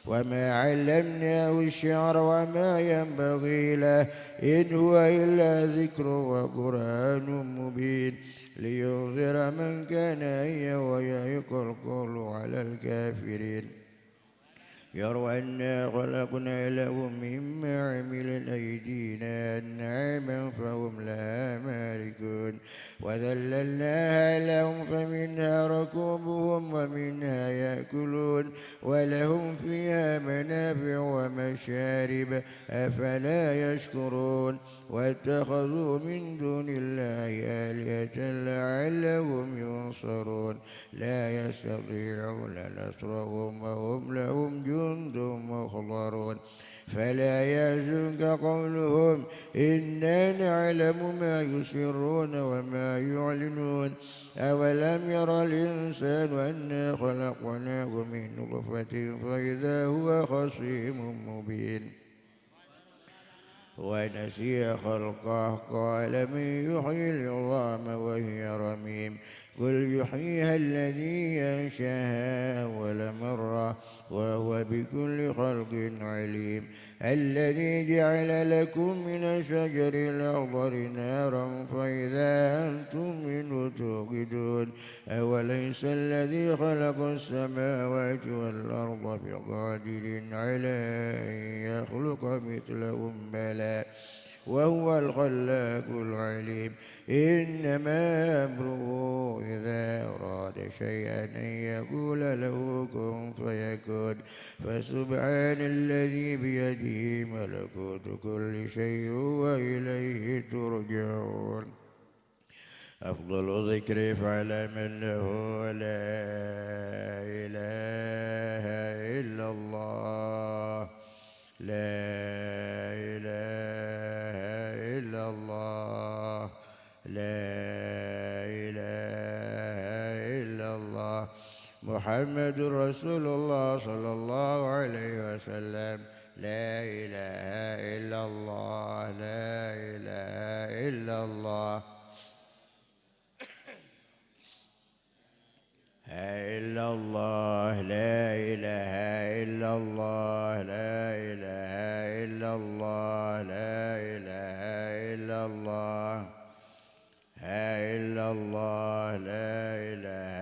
وما علمناه الشعر وما ينبغي له إن هو إلا ذكر وقرآن مبين. لينذر من كان حيا ويحق القول على الكافرين. يروا أنا خلقنا لهم مما عملت أيدينا أنعاما فهم لها مالكون. وذللناها لهم فمنها ركوبهم ومنها يأكلون ولهم فيها منافع ومشارب أفلا يشكرون. واتخذوا من دون الله آلهة لعلهم ينصرون. لا يستطيعون نصرهم وهم لهم جند محضرون. فلا يحزنك قولهم إنا نعلم ما يسرون وما يعلنون. أولم ير الإنسان أنا خلقناه من نطفة فإذا هو خصيم مبين. ونسي خلقه قال من يحيي العظام وهي رميم. قل يحييها الذي أنشأها أول مرة وهو بكل خلق عليم. الذي جعل لكم من الشجر الأخضر نارا فإذا أنتم منه توقدون. أوليس الذي خلق السماوات والأرض بقادر على أن يخلق مثلهم؟ بلى وهو الخلاق العليم. إنما أمره إذا أراد شيئا أن يقول له كن فيكون. فسبحان الذي بيده ملكوت كل شيء وإليه ترجعون. أفضل الذكر فاعلم أنه لا إله إلا الله. لا إله إلا الله. محمد رسول الله صلى الله عليه وسلم. لا إله إلا الله، لا إله إلا الله. إلا الله، لا إله إلا الله، لا إله إلا الله، لا إله إلا الله. إلا الله، لا إله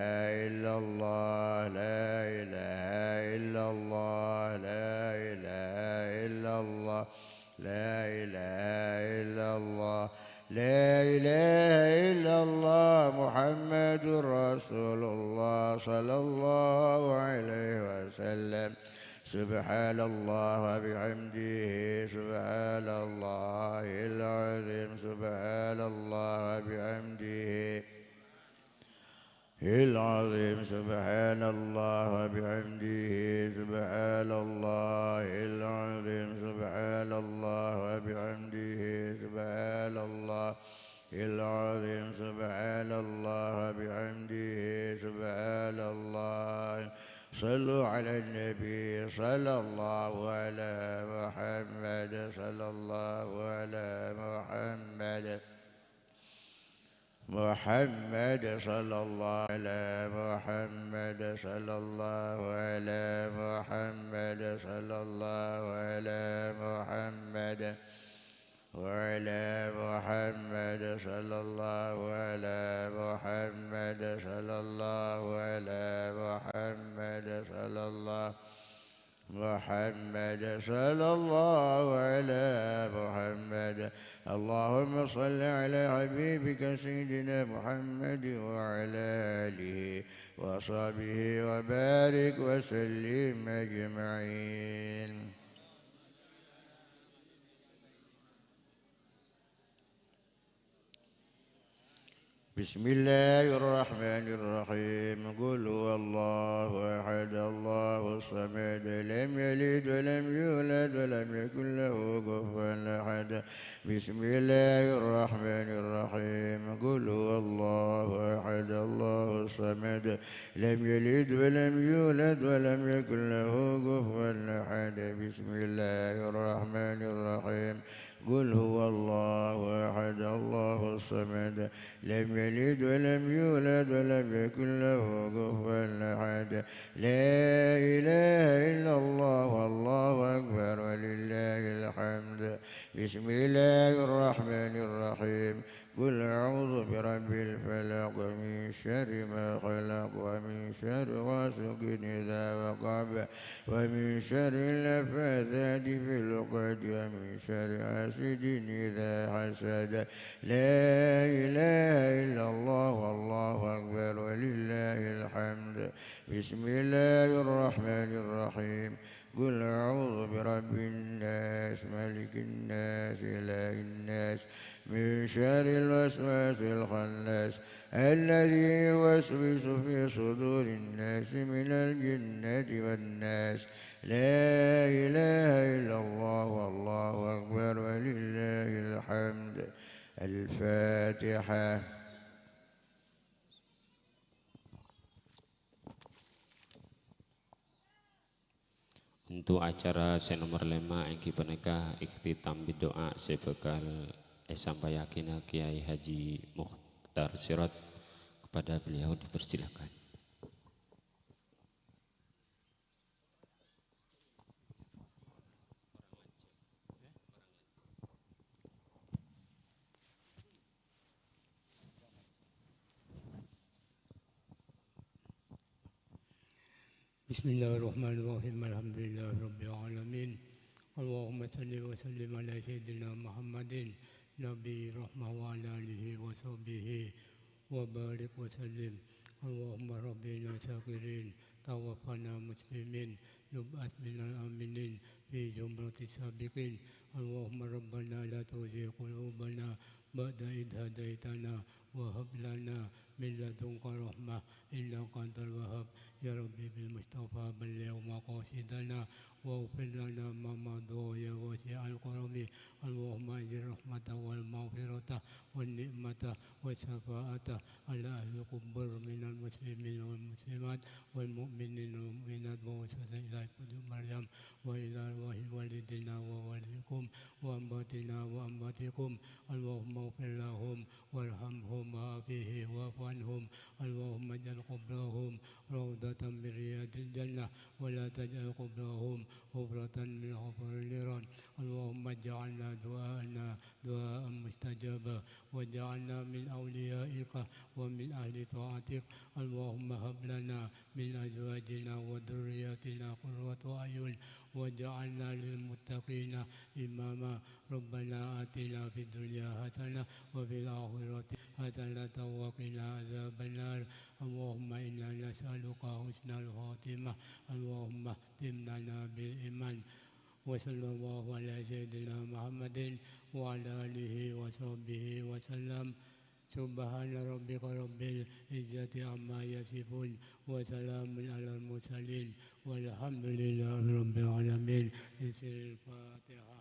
إلا الله، لا إله إلا الله، لا إله إلا الله، لا إله إلا الله، لا إله إلا الله، محمد رسول الله صلى الله عليه وسلم. سبحان الله وبحمده، سبحان الله العظيم، سبحان الله وبحمده العظيم، سبحان الله وبحمده، سبحان الله العظيم، سبحان الله وبحمده، سبحان الله العظيم، سبحان الله وبحمده، سبحان الله. صلوا على النبي، صلى الله على محمد، صلى الله على محمد. محمد صلى الله على محمد، صلى الله على محمد، صلى الله على محمد، وعلى محمد، صلى الله على محمد، صلى الله على محمد، صلى الله محمد صلى الله على محمد. اللهم صل على حبيبك سيدنا محمد وعلى آله وصحبه وبارك وسلم أجمعين. بسم الله الرحمن الرحيم. قل هو الله أحد، الله الصمد، لم يلد ولم يولد ولم يكن له كفوا أحد. بسم الله الرحمن الرحيم. قل هو الله أحد، الله الصمد، لم يلد ولم يولد ولم يكن له كفوا أحد. بسم الله الرحمن الرحيم. قل هو الله أحد، الله الصمد، لم يلد ولم يولد ولم يكن له كفوا أحد. لا إله إلا الله، والله أكبر، ولله الحمد. بسم الله الرحمن الرحيم. قل أعوذ برب الفلق، من شر ما خلق، ومن شر غاسق إذا وقب، ومن شر النفاثات في العقد، ومن شر حاسد إذا حسد. لا إله إلا الله، والله أكبر، ولله الحمد. بسم الله الرحمن الرحيم. قل أعوذ برب الناس، ملك الناس، إله الناس، من شر الوسواس الخناس، الذي يوسوس في صدور الناس من الجنة والناس. لا إله إلا الله، والله أكبر، ولله الحمد. الفاتحة. Untuk acara sè nomer lèma' èngghi panèka ikhtitam biddu'a sè bhâkal èsampayaghina Kyai Haji Mukhtar Sirot. Kepada beliau dipersilakan. بسم الله الرحمن الرحيم. الحمد لله رب العالمين. اللهم صل وسلم على سيدنا محمد نبي الرحمة وعلى آله وصحبه وبارك وسلم. اللهم ربنا شاكرين، توفنا مسلمين، نبعث من الآمنين في زمرة السابقين. اللهم ربنا لا تزغ قلوبنا بعد إذ هديتنا وهب لنا من لدنك رحمة إنك أنت الوهاب. يا ربي بالمصطفى بلغ مقاصدنا واغفر لنا ما مضى يا واسع الكرم. اللهم أنزل الرحمة والمغفرة والنعمة والشفاعة على أهل القبور من المسلمين والمسلمات والمؤمنين والمؤمنات، وخصوصا إلى قبر مريم وإلى أرواح والدينا ووالديكم وأمواتنا وأمواتكم. اللهم اغفر لهم وارحمهم وعافهم واعف عنهم. اللهم اجعل قبورهم روضة من رياض الجنة، ولا تجعل قبورهم حفرة من حفر النيران. اللهم اجعلنا دعاءنا دعاء مستجابا، واجعلنا من أوليائك ومن أهل طاعتك. اللهم هب لنا من أزواجنا وذرياتنا قرة أعين، واجعلنا للمتقين إماما. ربنا آتنا في الدنيا حسنة وفي الآخرة حسنة وقنا عذاب النار. اللهم إنا نسألك حسن الخاتمة. اللهم اختم لنا بالإيمان. وصلى الله على سيدنا محمد وعلى آله وصحبه وسلم. سبحان ربك رب العزة عما يصفون، وسلام على المرسلين، والحمد لله رب العالمين. بسر الفاتحة.